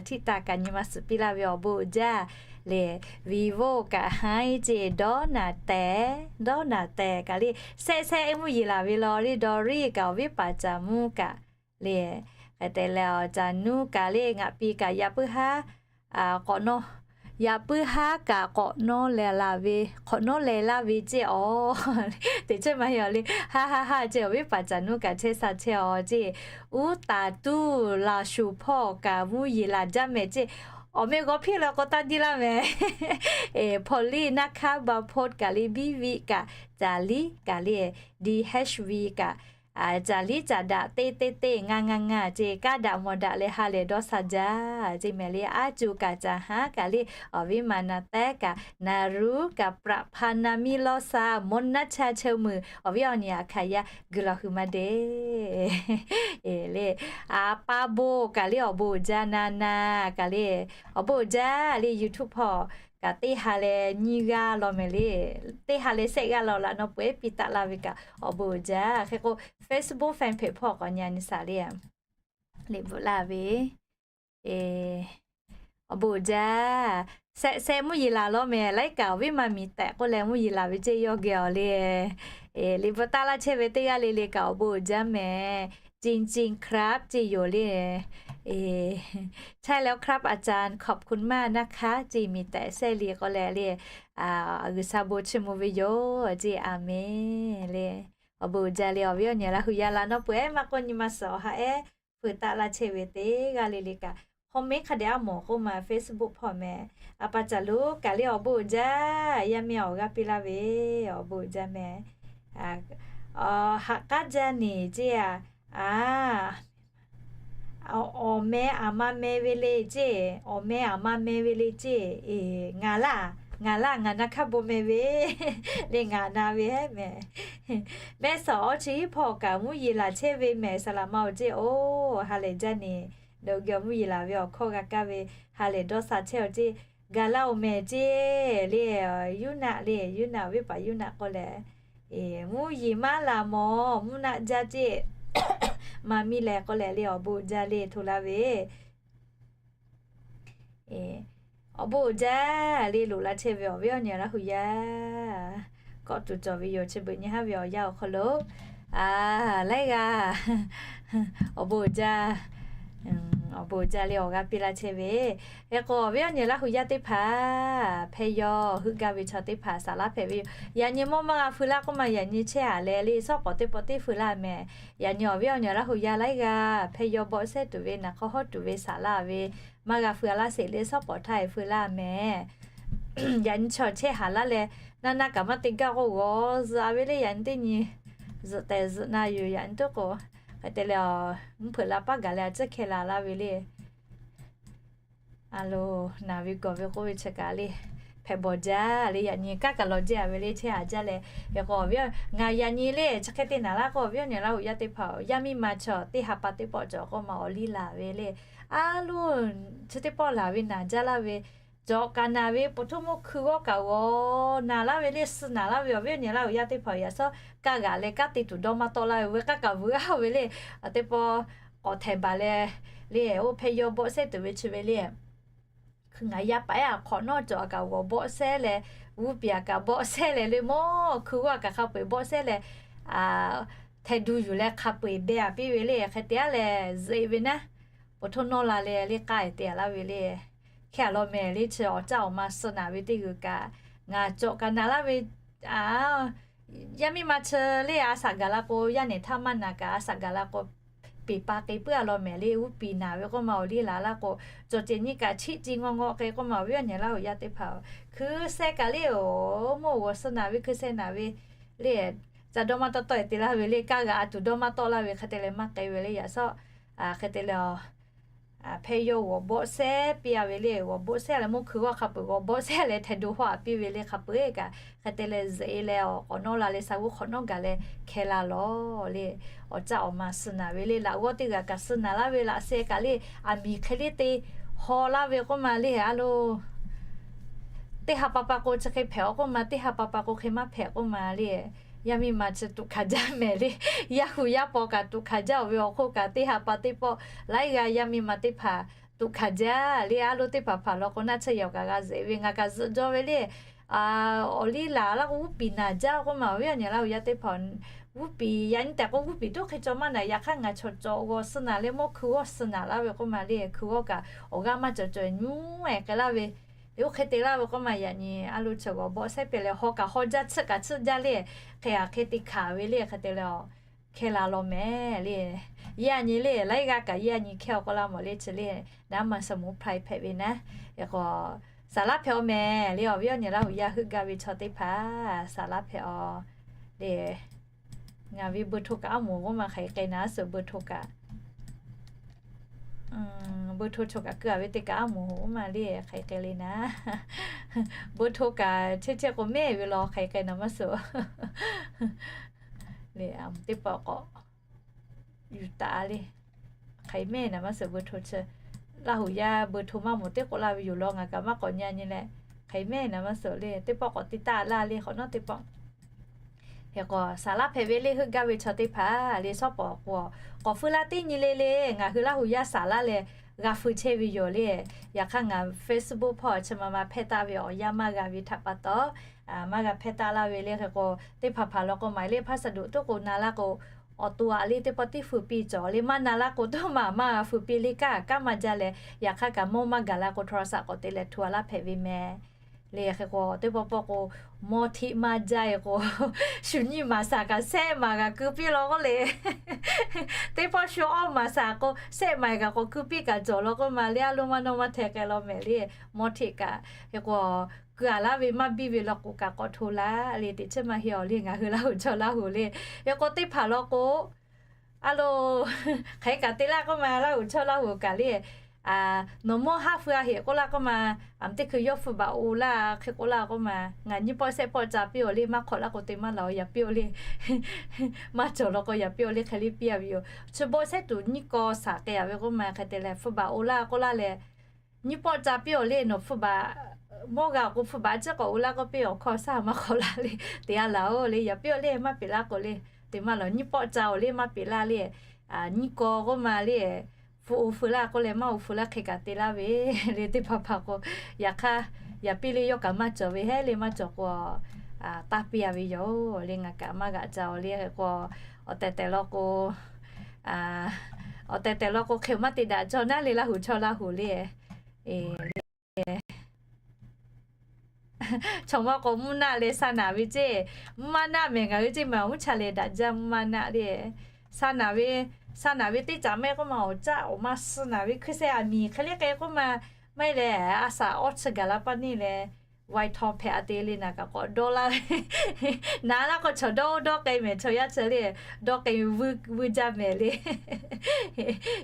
ธิตา kaꞈ nyi ma suhˍ piˇ laˇ ve awˬ bon uiˍ jaˇ le. Vivo kaꞈ ให้ ceˇ, dawˇ naˍ tehˍ, dawˇ naˍ tehˍ kaꞈ le, shehˆ shehˆ mvuhˇ yeˬ laˬ ve law le. Dawˇ riˇ kaꞈ awˬ viˉ paˍ caˍ mvuhˇ kaꞈ le, hk'e te leh awˬ caˍ nuˇ kaꞈ le, ngaˬ pi kaꞈ yaꞈ puiˉ haˉ k'awꞈ nawˉ, yaꞈ puiˉ haˉ kaꞈ k'awꞈ nawˉ leh laˇ ve, k'awꞈ nawˉ leh laˇ ve ceˇ awˬ. Teˇ chehˇ maˇ heˆ awˬ le, ha ha ha ceˇ, awˬ viˉ paˍ caˍ nuˇ kaꞈ chehˇ sha chehˇ awˬ ceˇ. Uˉ taˍ tuˇ laˬ shuˍ hpawˇ kaꞈ mvuhˇ yeˬ laˬ jaˇ mehˍ ceˇ. Awˬ meh g'awˇ hpiˇ la k'o taˇ diˇ laˇ mehˍ. พอลลี่นะคะ บาร์โพสต์ kaꞈ le, บีวี kaꞈ, จาลิ kaꞈ le, ดีเอชวี kaꞈ, จาลิ caˍ daꞈ teˇ teˇ teˇ ngaˇ ngaˇ ngaˇ ceˇ, kaˇ daꞈ mawˬ daꞈ leh ha lehˬ dawˇ sha jaˇ ceˇ mehˍ le. Aˉ cuˬ kaꞈ, caˍ haˉ kaꞈ le, awˬ viˉ ma na tehˉ kaꞈ, naˍ ruˉ kaꞈ, ประภา na miˇ lawˇ sha, มนต์นัชชา เชอหมื่น, awˬ viˉ awˬ nyi aꞈ hkaˍ yaˇ guiˬ lawˬ hui maˇ deˇ le. Aˍ pa bon kaꞈ le, awˬ bon uiˍ jaˇ. Na na kaꞈ le, awˬ bon uiˍ jaˇ le. YouTube hpawˇ kaꞈ teˇ ha leh nyiˇ g'aˇ law mehˍ le. Teˇ ha leh shehˆ g'aˇ law laꞈ nawˉ peuˬ ehˉ piˇ taˆ laˇ ve kaꞈ awˬ bon uiˍ jaˇ. Hk'e k'o, Facebook fan page hpawˇ k'awꞈ nyi a nyi shaˍ le, liꞈ bvuhꞈ laˇ ve awˬ bon uiˍ jaˇ. Shehˆ shehˆ mvuhˇ yeˬ laˬ law mehˍ. Laiˉ kaꞈ awˬ viˉ ma miˬ tehꞈ k'oˆ leh mvuhˇ yeˬ laˬ ve ceˇ yawˇ geh awˬ le. Liꞈ bvuhꞈ taˆ laˇ chehˇ ve teˇ g'aˇ le le kaꞈ awˬ bon uiˍ jaˇ mehˍ. จริงๆครับ ceˇ yoˬ le. ใช่แล้วครับอาจารย์ ขอบคุณมากนะคะ ceˇ miˬ tehꞈ shehˆ le k'oˆ leh le, G'uiˬsha bon chiˇ mvuh ve yoˬ ceˇ. A menˬ le. Awˬ bon uiˍ jaˇ le. Awˬ viˉ awˬ nyi Laˇ hu yaˇ laꞈ nawˉ peuˬ ehˉ maˇ k'oˆ nyi ma suhˍ awˬ ha ehˉ feu taˆ laˇ chehˇ ve teˇ g'aˇ le le kaꞈ, comment hk'a dehꞈ a mawˬ k'oˆ ma Facebook hpawˇ mehˍ. A pa caˍ lo kaꞈ le, awˬ bon uiˍ jaˇ. Yaˇ miˇ awˬ g'aˇ piˇ laˇ ve, awˬ bon uiˍ jaˇ mehˍ. Haꞈ k'aˉ jaˇ neˬ ceˇ a. Awˬ meh aˬ ma meh ve le ceˇ. Awˬ meh aˬ ma meh ve le ceˇ. Ngaˬ laˇ, ngaˬ laˇ, ngaˬ na hkaˇ bon meh ve le, ngaˬ na ve hehˉ mehˍ. Mehˆ suhˍ awˇ chi hiˉ hpawˇ kaꞈ mvuhˇ yeˬ laˬ chehˇ ve mehˍ. Saˍ laꞈ ma oˬ ceˇ oˬ, ha lehˬ jaˇ neˬ. Nawˬ hui geh mvuhˇ yeˬ laˬ ve awˬ hkawˇ g'a kaˇ ve, ha lehˬ dawˇ sha chehˇ awˬ ceˇ. Gaˬ laˇ oˬ mehˍ ceˇ le. Yuˇ naˆ le, Yuˇ naˆ, awˬ viˉ paˍ Yuˇ naˆ k'oˆ leh, mvuhˇ yeˬ maˇ laˬ mawˬ, mvuhˇ naˆ jaˇ ceˇ. Ma miˇ leh k'oˆ leh le, awˬ bon uiˍ jaˇ le hto laˇ ve. Awˬ bon uiˍ jaˇ le, loꞈ la chehˇ ve awˬ viˉ awˬ nyi Laˇ hu yaˇ, kawˆ tuˬ cawˬ ve yoˬ. Chi beuꞈ nyi haˉ ve awˬ yanˇ awˬ hk'aw lo, a, laiˉ g'aˇ awˬ bon uiˍ jaˇ, awˬ bon uiˍ jaˇ le awˬ g'aˇ piˇ laˇ chehˇ ve. Hk'e k'o awˬ viˉ awˬ nyi Laˇ hu yaˇ teˇ hpaˍ, hpehˇ yawˇ heuˆ gaˇ ve chaw teˇ hpaˍ saˍ laˇ hpehꞈ ve yoˬ. Yaꞈ nyi mawˇ maˇ g'a feu laˇ k'oˆ ma, yaꞈ nyi chehˇ haˍ leh le, shawˉ pawˍ teˇ pawˆ teˇ feu laˇ mehˍ. Yaꞈ nyi awˬ viˉ awˬ nyi Laˇ hu yaˇ laiˉ g'aˇ hpehˇ yawˇ bawˆ sehˉ tuˬ ve, naˍ hk'aw hawˉ tuˬ ve saˍ laˇ ve, maˇ g'a feu a laˇ sheˍ le, shawˉ pawˍ htaˇ e feu laˇ mehˍ. Yaꞈ nyi chaw chehˇ haˍ laˇ leh, naˆ naˆ kaꞈ maˇ te gaˇ k'o g'awˬ zuhꞈ a ve le. Yaꞈ nyi teˇ nyi zuhꞈ tehꞈ zuhꞈ na yoˬ. Yaꞈ nyi teˇ k'o hk'e te leh, mvuhˇ hpeuꞈ la paˉ gaˬ leh a ciˉ hkeh la laˇ ve le. A lo, naˍ ve gawˬ ve k'oˆ ve chi kaꞈ le, hpehꞈ bawˬ jaˇ le. Yaꞈ nyi kaˉ kaꞈ lawˬ jehˇ a ve le, chehˇ haˍ jaˇ leh. Hk'e k'o awˬ viˉ, ngaˬ yaꞈ nyi le chi hk'e te naˍ laˇ k'o, awˬ viˉ awˬ nyi Laˇ hu yaˇ teˇ hpaˍ, yaˇ miˇ ma chaw teˇ ha pa teˇ pawˆ cawˬ k'oˆ ma awˬ liˇ laˬ ve le. A lo, chi teˇ pawˆ laˬ ve naˍ jaˇ laˇ ve, cawˬ kaꞈ naˍ ve, po htoˇ mawˇ hkui g'awˇ kaꞈ g'awˬ naˍ laˇ ve le, suh naˍ laˇ ve awˬ viˉ awˬ nyi Laˇ hu yaˇ teˇ hpaˍ, yaꞈ shawˉ kaˇ g'aꞈ leh kanˉ te tuˬ dawˇ maˇ tawˆ laˇ ve, veuꞈ k'aˇ kaꞈ vuiˬ a ve le. Teˇ pawˆ k'awꞈ htehˍ baˬ leh le, oˇ hpehˇ yawˇ bawˆ sehˉ tuˬ ve chi ve le. Hkui ngaˬ yaˇ paˍ ehˉ a hk'awꞈ nawˉ cawˬ a kaꞈ g'awˬ bawˆ sehˉ leh, g'uˇ piˍ a kaꞈ bawˆ sehˉ leh le, mawˇ hkui g'awˇ a kaꞈ hk'a peu-eˬ bawˆ sehˉ leh, hteh du yuˬ leh hk'a peu-eˬ beh a piˇ ve le. Hk'e te a leh zuhꞈ e ve naˉ, po htoˇ nawˇ la leh le k'ai te a laˇ ve le. Hkeh a law mehˍ le, chi awˬ caˇ awˬ ma suh naˍ ve teˇ g'uiˬ kaꞈ, ngaˬ cawˬ kaꞈ naˍ laˇ ve, a, yaˇ miˇ ma chi le a shaꞈ gaˬ la k'o, yaˇ nehˬ htaˇ maˇ naˍ kaꞈ a shaꞈ gaˬ la k'o, peˍ pa k'e puiˉ a law mehˍ le. G'uˇ piˍ naˍ ve k'oˆ ma awˬ liˇ laˬ laˇ k'o, cawˬ ceh nyi kaꞈ chiˆ ci ngawˇ ngawˇ k'e k'oˆ ma awˬ viˉ awˬ nyi Laˇ hu yaˇ teˇ hpaˍ, hkui sehˉ kaꞈ le, oˬ, mawˇ g'awˬ suh naˍ ve hkui sehˉ naˍ ve le, ca dawˇ maˇ tawˆ tawˆ e te laˇ ve le, kaˇ g'aꞈ a tuˬ dawˇ maˇ tawˆ laˇ ve hk'e te leh maˇ k'e ve le. Yaꞈ shawˉ hk'e te leh, hpehˇ yawˇ g'awˬ bawˆ sehˉ piˇ a ve le, g'awˬ bawˆ sehˉ leh mawˇ hkui g'awˇ hk'a peu-eˬ g'awˬ bawˆ sehˉ leh hteh do hawˇ a piˇ ve le. Hk'a peu-eˬ kaꞈ hk'e te leh zuhꞈ e leh awˬ k'awꞈ nawˉ la leh sa g'uˇ hk'awꞈ nawˉ gaˬ leh hkeh la lawˬ le. Awˬ caˇ awˬ ma suh naˍ ve le, laꞈ g'awˇ teˇ g'aˇ kaꞈ suh naˍ laˇ ve, laꞈ sheh kaꞈ le, aˬ miˍ hk'e le te haw laˇ ve k'oˆ ma le. A lo, teˇ ha pa pa k'o chi hk'e hpehꞈ a k'oˆ ma, teˇ ha pa pa k'o hk'e maˇ hpehꞈ k'oˆ ma le. Yaˇ miˇ ma chi tuꞈ hkanˍ jaˇ mehˍ le. Yaˇ hu yaˇ paw kaꞈ tuꞈ hkanˍ jaˇ, awˬ ve awˬ hk'oˆ kaꞈ teˇ ha pa teˇ pawˆ laiˉ g'aˇ yaˇ miˇ ma teˇ hpaˍ tuꞈ hkanˍ jaˇ le. A lo teˇ hpaˍ hpaˍ law k'o naˆ tsuhˇ yehˬ awˬ kaꞈ g'a zuhꞈ ve, ngaˬ kaꞈ zuhꞈ jaw ve le. Awˬ liˇ laˬ laˇ k'o g'uˇ piˍ naˍ jaˇ k'oˆ ma awˬ viˉ awˬ nyi Laˇ hu yaˇ teˇ hpaˍ, g'uˇ piˍ yaꞈ nyi tehꞈ k'o g'uˇ piˍ tuˉ hk'e cawˬ maˇ naˍ. Yaꞈ hk'aˇ ngaˬ chaw cawˬ g'awˬ suh naˍ leh mawˇ hkui g'awˇ suh naˍ laˇ ve k'oˆ ma le. Hkui g'awˇ kaꞈ awˬ g'aˇ maˇ cawˬ cawˬ nyi e k'ai laˇ ve, oˇ hk'e te laˇ ve k'oˆ ma. Yaꞈ nyi a lo chi g'awˬ bawˆ sehˉ pehˍ leh haw kaꞈ haw jaˇ, tsuhˆ kaꞈ tsuhˆ jaˇ le. Hk'e a hk'e te hkanˍ ve le. Hk'e te leh, hkeh la law mehˍ le. Yaˇ nyi le, laiˉ g'aˇ kaꞈ yaˇ nyi hkeh a k'oˆ laˇ mawˬ le. Chi le, naˉ ma suh mvuhˇ hpla-e hpehꞈ ve naˉ. Hk'e k'o, saˍ laˇ hpehꞈ a mehˍ le. Awˬ viˉ awˬ nyi Laˇ hu yaˇ heuˆ gaˇ ve chaw teˇ hpaˍ saˍ laˇ hpehꞈ a le. Ngaˬ ve เบอร์โทร kaꞈ aˉ moˍ k'oˆ ma hk'aˬ hk'e k'ai naˉ suhˍ เบอร์โทร kaꞈ. เบอร์โทร chaw kaꞈ keu a ve teˇ kaꞈ aˉ moˍ k'oˆ ma le, hk'aˬ hk'e k'ai le naˉ. เบอร์โทร kaꞈ chehˇ chehˇ k'o mehˆ ve law hk'aˬ hk'e k'ai naˉ maˇ suhˍ. Le, teˇ pawˆ k'awꞈ yuˬ taˍ le. Hk'aˬ mehˆ naˉ maˇ suhˍ เบอร์โทร chi. Laˇ hu yaˇ เบอร์โทร maˇ moˍ teˇ k'oˆ laˇ ve yoˬ law, ngaˬ kaꞈ maˇ k'awꞈ nyi nyi leh. Hk'aˬ mehˆ naˉ maˇ suhˍ le, teˇ pawˆ k'awꞈ te taˆ laˇ le, hk'awꞈ nawˉ teˇ pawˆ. Hk'e k'o, saˍ laˇ hpehꞈ ve le, heuˆ gaˇ ve chaw teˇ hpaˍ le, shawˉ pawˍ k'o, k'awꞈ feu laˇ teˇ nyi le le. Ngaˬ hui Laˇ hu yaˇ saˍ laˇ leh g'a feu chehˇ ve yoˬ le. Yaꞈ hk'aˇ ngaˬ Facebook hpawˇ chi ma ma hpehˇ taˆ ve awˬ yanˇ maˇ g'a ve htaꞈ pa taw, maˇ g'a hpehˇ taˆ laˇ ve le. Hk'e k'o, teˇ hpaˍ hpaˍ law k'o, หมายเลขพัสดุ tuˉ k'o na laˇ k'o, awˬ to aꞈ le teˇ pawˆ tiˉ feu piˇ cawˬ le, maˇ na laˇ k'o tuˉ maˇ maˇ g'a feu piˇ le, kaˇ kaˇ maˇ jaˇ leh, yaꞈ hk'aˇ kaꞈ mawˇ maˇ gaˬ la k'o โทรศัพท์ k'awꞈ te leh htu a laˇ hpehꞈ ve mehˍ. Le hk'e k'o, teˇ pawˆ pawˆ k'o, mawˇ hteˆ maˇ jaˇ e k'o, shu nyiˇ maˍ saˍ kaꞈ sehˆ maˍ g'a keu piˇ law k'oˆ le. Teˇ pawˆ shu awˇ maˍ saˍ k'o, sehˆ maˍ kaꞈ k'awꞈ keu piˇ kaꞈ cawˬ law k'oˆ ma le. A lo maˇ nawˇ maˇ hteh k'ai law mehˍ le. Mawˇ hteˆ kaꞈ hk'e k'o, keu a laˇ ve maˇ biˇ ve law k'o kaꞈ k'awꞈ hto laˇ le. Teꞈ chiˉ maˇ heˆ awˬ le, ngaˬ hui Laˇ hu chaw Laˇ hu le. Hk'e k'o, teˇ hpaˍ law k'o, a lo, hk'aˬ hk'e kaꞈ te laˇ k'oˆ ma, Laˇ hu chaw Laˇ hu kaꞈ le. Nawˬ mawˇ haˉ feu a heꞈ k'oˆ laˇ k'oˆ ma, aˬ teˇ hkui yawˇ feu baꞈ o laˇ hk'e k'oˆ laˇ k'oˆ ma, ngaˬ nyiˇ pawˆ sehˆ pawˆ ca piˇ awˬ le, maˇ hk'awꞈ laˇ k'o te maˇ laˬ, yaꞈ piˇ awˬ le. Maˇ cawˬ law k'o yaꞈ piˇ awˬ le, hk'e le piˇ a ve yoˬ. Chi bawˆ sehˉ tuˬ nyiˇ kaw saˍ k'ai a ve k'oˆ ma, hk'e te leh feu baꞈ o laˇ k'oˆ laˇ leh, nyiˇ pawˆ ca piˇ awˬ le, nawˬ feu baꞈ, mawˇ g'a awˬ k'o feu baꞈ a ciˉ k'awꞈ o laˇ k'oˆ piˇ awˬ hkawˇ shaˉ maˇ hk'awꞈ laˇ le, te a laˬ-oˬ le, yaꞈ piˇ awˬ le maˇ peꞈ laˇ k'o le, te maˇ laˬ, nyiˇ pawˆ ca awˬ le maˇ peꞈ laˇ le, nyiˇ kaw k'oˆ ma le, pfuhˇ oˇ feu laˇ k'oˆ leh maˇ oˇ feu laˇ hk'e kaꞈ te laˇ ve le teˇ hpaˍ hpaˍ k'o, yaꞈ hk'aˇ yaꞈ piˇ le yawˇ kaꞈ maˇ cawˬ ve hehˉ le maˇ cawˬ k'o, taˇ piˇ a ve yoˬ le ngaˬ kaꞈ maˇ g'aꞈ ca oˬ le hk'e k'o, awˬ tehˬ tehˬ law k'o, awˬ tehˬ tehˬ law k'o hk'e maˇ te daꞈ cawˬ naˉ le Laˇ huˍ chaw Laˇ huˍ le. Chaw maˇ k'o mvuhˇ naˆ leh sa naˍ ve ceˇ, mvuhˇ maˇ naˆ mehˍ ngaˬ hui ceˇ ma mvuhˇ cha leh daꞈ jaˇ mvuhˇ maˇ naˆ le. Sa naˍ ve, sa naˍ ve teˇ caꞈ mehˆ k'oˆ ma awˬ caˆ awˬ ma suh naˍ ve hkui seh aˬ miˍ hk'e le k'e k'oˆ ma, maˇ heˆ leh a saˍ awˇ chi gaˬ la paˇ neˇ leh, wai htaw hpehꞈ a te le naˍ kaꞈ k'awꞈ dawˇ laˇ ve. Naˍ laˇ k'o chaw dawˇ oˇ dawˇ k'ai mehˍ chaw yaˇ chi le, dawˇ k'ai vuiˇ vuiˇ jaˇ mehˍ le.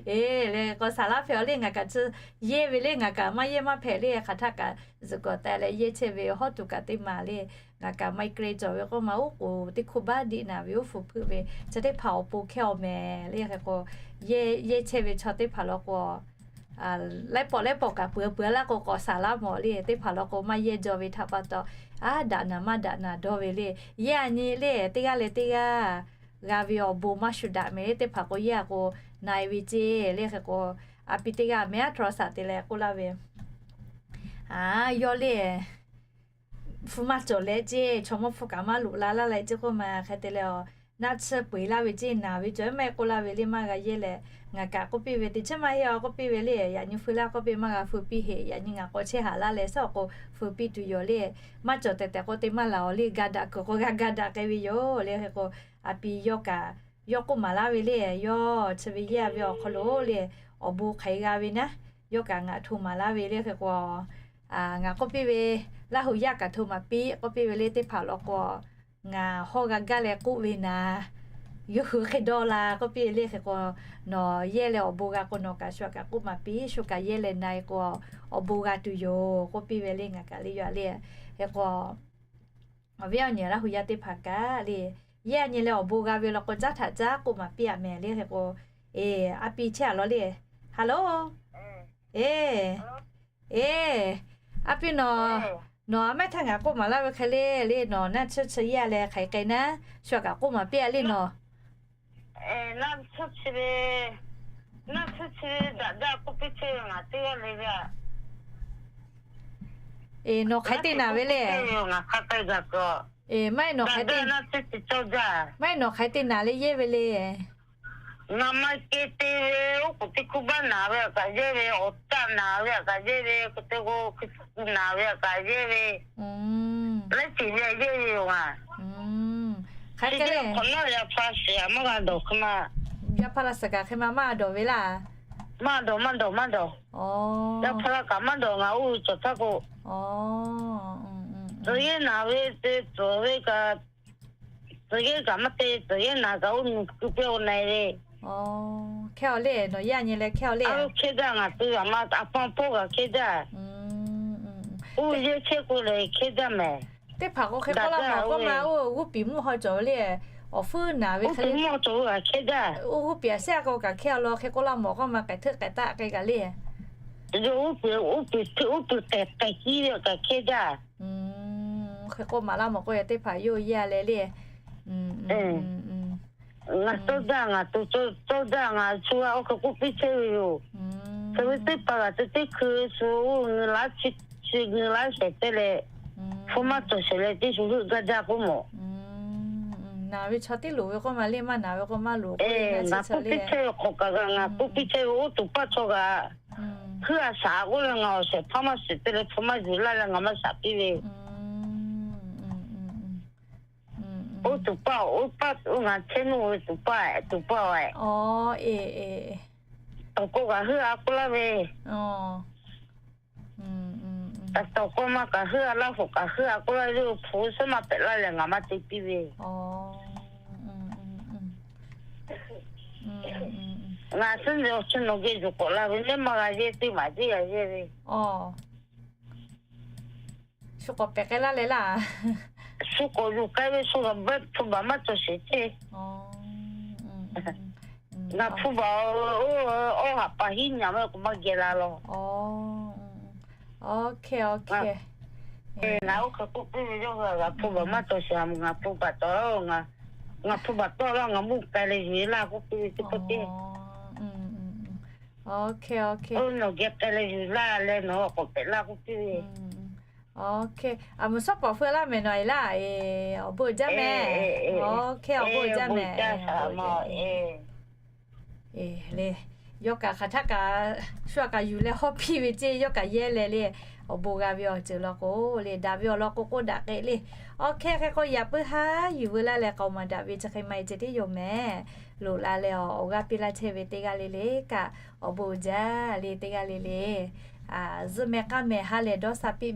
Eˬ, le k'o saˍ laˇ hpehꞈ awˬ le ngaˬ kaꞈ chi yehˇ ve le ngaˬ kaꞈ maˇ yehˇ maˇ hpehꞈ le hk'aˬ htaˇ kaꞈ zuhꞈ k'awꞈ te leh yehˇ chehˇ ve hawˉ tuˬ kaꞈ teˇ maˬ le. Ngaˬ kaꞈ maˇ k'ai cawˬ ve k'oˆ ma oˉ k'oˍ teˇ hkuˇ baˆ diˆ naˍ ve oˉ fuˍ hpeuˆ ve chi teˇ hpaˍ awˬ pon hkehˇ awˬ mehˍ le hk'e k'o, yehˇ chehˇ ve chaw teˇ hpaˍ law k'o, laiˉ pawˆ laiˉ pawˆ kaꞈ peuˬ peuˬ laˇ k'o k'awꞈ saˍ laˇ mawˬ le teˇ hpaˍ law k'o maˇ yehˇ jaw ve htaꞈ pa taw, a daꞈ naˍ maˇ daꞈ naˍ dawˇ ve le. Yehˇ a nyi le teˇ g'aˇ leh teˇ g'aˇ g'a ve awˬ bon maˇ shuˍ daꞈ mehˍ le teˇ hpaˍ k'o yehˇ a k'o na e ve ceˇ le hk'e k'o, a pi teˇ g'aˇ mehˉ a htaw saˍ te leh k'oˆ laˇ ve, a yawˇ le hpu maˇ cawˬ leh ceˇ chaw mawˇ hpu kaꞈ maˇ loꞈ la laˇ leh ceˇ k'oˆ ma hk'e te leh a, naˆ tsuhˇ peu eˬ laˇ ve ceˇ naˍ ve cawˬ maˇ heˆ k'oˆ laˇ ve le maˇ g'a yehˇ leh, ngaˬ kaꞈ k'oˆ piˇ ve teˇ chi maˇ heˆ a k'oˆ piˇ ve le yaꞈ nyi feu laˇ k'oˆ piˇ maˇ g'a feu piˇ heꞈ yaꞈ nyi ngaˬ k'awꞈ chehˇ haꞈ laˇ leh suhˉ awˬ k'o feu piˇ tuˬ yoˬ le. Maˇ cawˬ tehˬ tehˬ k'o te maˇ laˬ awˬ le ga daꞈ kuiˬ k'o g'a ga daꞈ k'ai ve yoˬ le hk'e k'o, a pi yawˇ kaꞈ yawˇ k'oˆ maˍ laˇ ve le yawˇ chi ve yehˇ a ve awˬ hk'aw lo le, awˬ bon hk'aˬ hk'e g'a ve naˉ, yawˇ kaꞈ ngaˬ htoꞈ maˍ laˇ ve le hk'e k'o, ngaˬ k'oˆ piˇ ve, Laˇ huˍ yaˇ kaꞈ htoꞈ maˍ piˇ k'oˆ piˇ ve le teˇ hpaˍ law k'o, ngaˬ hawˇ g'a gaˇ leh k'oˆ ve naˍ, yawˇ hui hk'e dawˇ la k'oˆ piˇ le hk'e k'o, nawˬ yehˇ leh awˬ bon g'a k'o nawˬ kaꞈ shu kaꞈ k'oˆ maˍ piˇ shu kaꞈ yehˇ leh na e k'o, awˬ bon g'a tuˬ yoˬ k'oˆ piˇ ve le ngaˬ kaꞈ le yaꞈ le. Hk'e k'o, awˬ viˉ awˬ nyi Laˇ huˍ yaˇ teˇ hpaˍ kaꞈ le, yehˇ a nyi leh awˬ bon g'a ve law k'o caˉ htaꞈ caˉ k'oˆ maˍ piˇ a mehˍ le hk'e k'o, e, a pi chehˇ a law le. Hello. E, e, a pi nawˬ, nawˬ a mehˉ htaˇ ngaˬ k'oˆ maˍ laˇ ve hk'e le, le nawˬ naˆ tsuhˇ chi yehˇ leh hk'aˬ hk'e k'ai naˉ, shu kaꞈ k'oˆ maˍ piˇ a le nawˬ. Naˆ tsuhˇ chi ve, naˆ tsuhˇ chi ve daꞈ jaˇ k'oˆ piˇ chehˇ ve ngaˬ teˇ g'aˇ le ve a. E, nawˬ hk'aˬ hk'e te naˍ ve le. Ngaˬ hk'a k'ai gaˬ kuiˬ. E, maˇ heˆ nawˬ hk'aˬ hk'e te, maˇ heˆ nawˬ hk'aˬ hk'e te naˍ leh yehˇ ve le. Ngaˬ maˇ k'ai te ve, oˉ k'oˍ teˇ hkuˇ baˆ naˍ ve a kaꞈ yehˇ ve, awˬ caˆ naˍ ve a kaꞈ yehˇ ve, hk'e te k'o hkui naˍ ve a kaꞈ yehˇ ve, laiˉ ceuˬ ve yehˇ ve yoˬ ngaˬ. Hk'aˬ hk'e le, hk'awꞈ nawˉ yaꞈ hpa shiˍ a maˇ g'a dawˬ hk'e ma. Yaꞈ hpa la suhˍ kaꞈ hk'e ma maˇ g'a dawˬ ve laˇ. Maˇ dawˬ maˇ dawˬ maˇ dawˬ. Yaꞈ hpa la kaꞈ maˇ dawˬ ngaˬ oˇ ve cawˬ htaˇ k'o. Tcuh yehˇ naˍ ve te tcuh ve kaꞈ, tcuh yehˇ kaꞈ maˇ te tcuh yehˇ naˍ kaꞈ oˇ nu ku pehˇ o na e ve. Hkehˇ a le nawˬ yehˇ a nyi leh hkehˇ a le. A lo hkehˇ jaˇ ngaˬ te a ma a paw hpawˇ kaꞈ hkehˇ jaˇ. Oˇ yehˇ chehˇ k'o lehˬ hkehˇ jaˇ mehˍ. Teˇ hpaˍ k'o hk'e k'oˆ laˇ mawˬ k'oˆ ma, oˇ g'uˇ piˍ mvuhˇ haw cawˬ ve le, awˬ hpuiˉ naˍ ve hk'e le. Oˇ g'uˇ piˍ a shehˆ a k'o kaꞈ hkehˇ a law hk'e k'oˆ laˇ mawˬ k'oˆ ma k'ehˬ hteˆ k'ehˬ taˆ k'ai kaꞈ le. Yawˇ oˇ piˍ, oˇ piˍ hteˆ oˇ piˍ k'ehˬ k'ehˬ kiˇ ve kaꞈ hkehˇ jaˇ. Hk'e k'oˆ maˍ laˇ mawˬ k'o yaꞈ teˇ hpaˍ yawˇ yehˇ a leh le. Ngaˬ tawˇ jaˇ ngaˬ to tawˇ jaˇ ngaˬ shu g'a oˇ hk'e k'oˆ piˇ chehˇ ve yoˬ. Hk'e ve teˇ hpaˍ kaꞈ te teˇ hkui shu oˇ ngi laˉ chi, chi ngi laˉ shehˍ te leh, hpu maˇ cawˬ shehˍ leh teˇ shu heuˆ gaˇ jaˇ k'oˆ mawˬ. Naˍ ve chaw tiˉ loˍ ve k'oˆ ma le maˇ naˍ ve k'o maˇ loˍ k'o, ngaˬ k'oˆ piˇ chehˇ ve hk'awꞈ kaꞈ g'a ngaˬ k'oˆ piˇ chehˇ ve oˇ tuˍ paˇ chaw kaꞈ, heuˆ a shaˍ k'oˆ leh ngaˬ awˬ shehˍ hpaˇ maˇ shiˍ te leh hpu maˇ yuˬ laˇ leh ngaˬ maˇ shaˍ piˇ ve. Oˇ tuˍ paˇ, oˇ paˇ, oˇ ngaˬ chehˇ nuˇ ve tuˍ paˇ, tuˍ paˇ a. Tawˬ k'o kaꞈ heuˆ a k'oˆ laˇ ve. Tawˬ k'o ma kaꞈ heuˆ a laˇ hoꞈ kaꞈ heuˆ a k'oˆ laˇ ve, hpu suhˉ maˇ pehꞈ laˇ leh ngaˬ maˇ te piˇ ve. Ngaˬ suhˉ nyi awˬ chi nawˬ geh yuˬ k'awꞈ la ve lehˬ maˇ g'a yehˇ teˇ maˬ teˇ g'a yehˇ ve. Shu k'awꞈ pehꞈ k'ai laˇ leh laˇ. Shu k'awꞈ yuˬ k'ai ve shu g'a beuˆ hpu baˬ maˇ cawˬ sheˍ ceˇ. Ngaˬ hpu baˬ oˇ, awˇ haꞈ paˍ hiˉ nyi ve k'o maˇ geh la law. Ngaˬ oˇ hk'e k'oˆ piˇ ve yawˇ hui g'a hpu baˬ maˇ cawˬ sheˍ, ngaˬ hpu baˬ tawˆ la, ngaˬ hpu baˬ tawˆ la ngaˬ mvuhˇ k'ai leh yuˬ e laˇ k'oˆ piˇ ve teˇ pawˆ teˇ. Nawˬ geh k'ai leh yuˬ laˇ leh nawˬ k'awꞈ pehꞈ laˇ k'oˆ piˇ ve. Aˬ, mvuhˬ shawˉ pawˍ feu laˇ mehˍ nawˬ e laˇ e. Awˬ bon jaˇ mehˍ. Awˬ bon jaˇ mehˍ. Le, yawˇ kaꞈ hk'aˬ htaˇ kaꞈ shu a kaꞈ yuˬ leh hawˇ piˇ ve ceˇ, yawˇ kaꞈ yehˇ leh le. Awˬ bon g'a ve awˬ ceuˬ law k'o le, daꞈ ve awˬ lawn k'o k'oˆ daꞈ k'ai le. Awˬ hk'e hk'e k'o yaꞈ puiˉ haˉ yuˬ veu laˇ leh k'aoˍ maˍ daꞈ ve chi hk'e maˇ e ceh tiˉ yoˬ mehˍ. Loꞈ la leh awˬ g'aˇ piˇ laˇ chehˇ ve teˇ g'aˇ le le kaꞈ awˬ bon jaˇ le, teˇ g'aˇ le le zuhˆ meh k'aˇ meh ha lehˬ dawˇ sha piˇ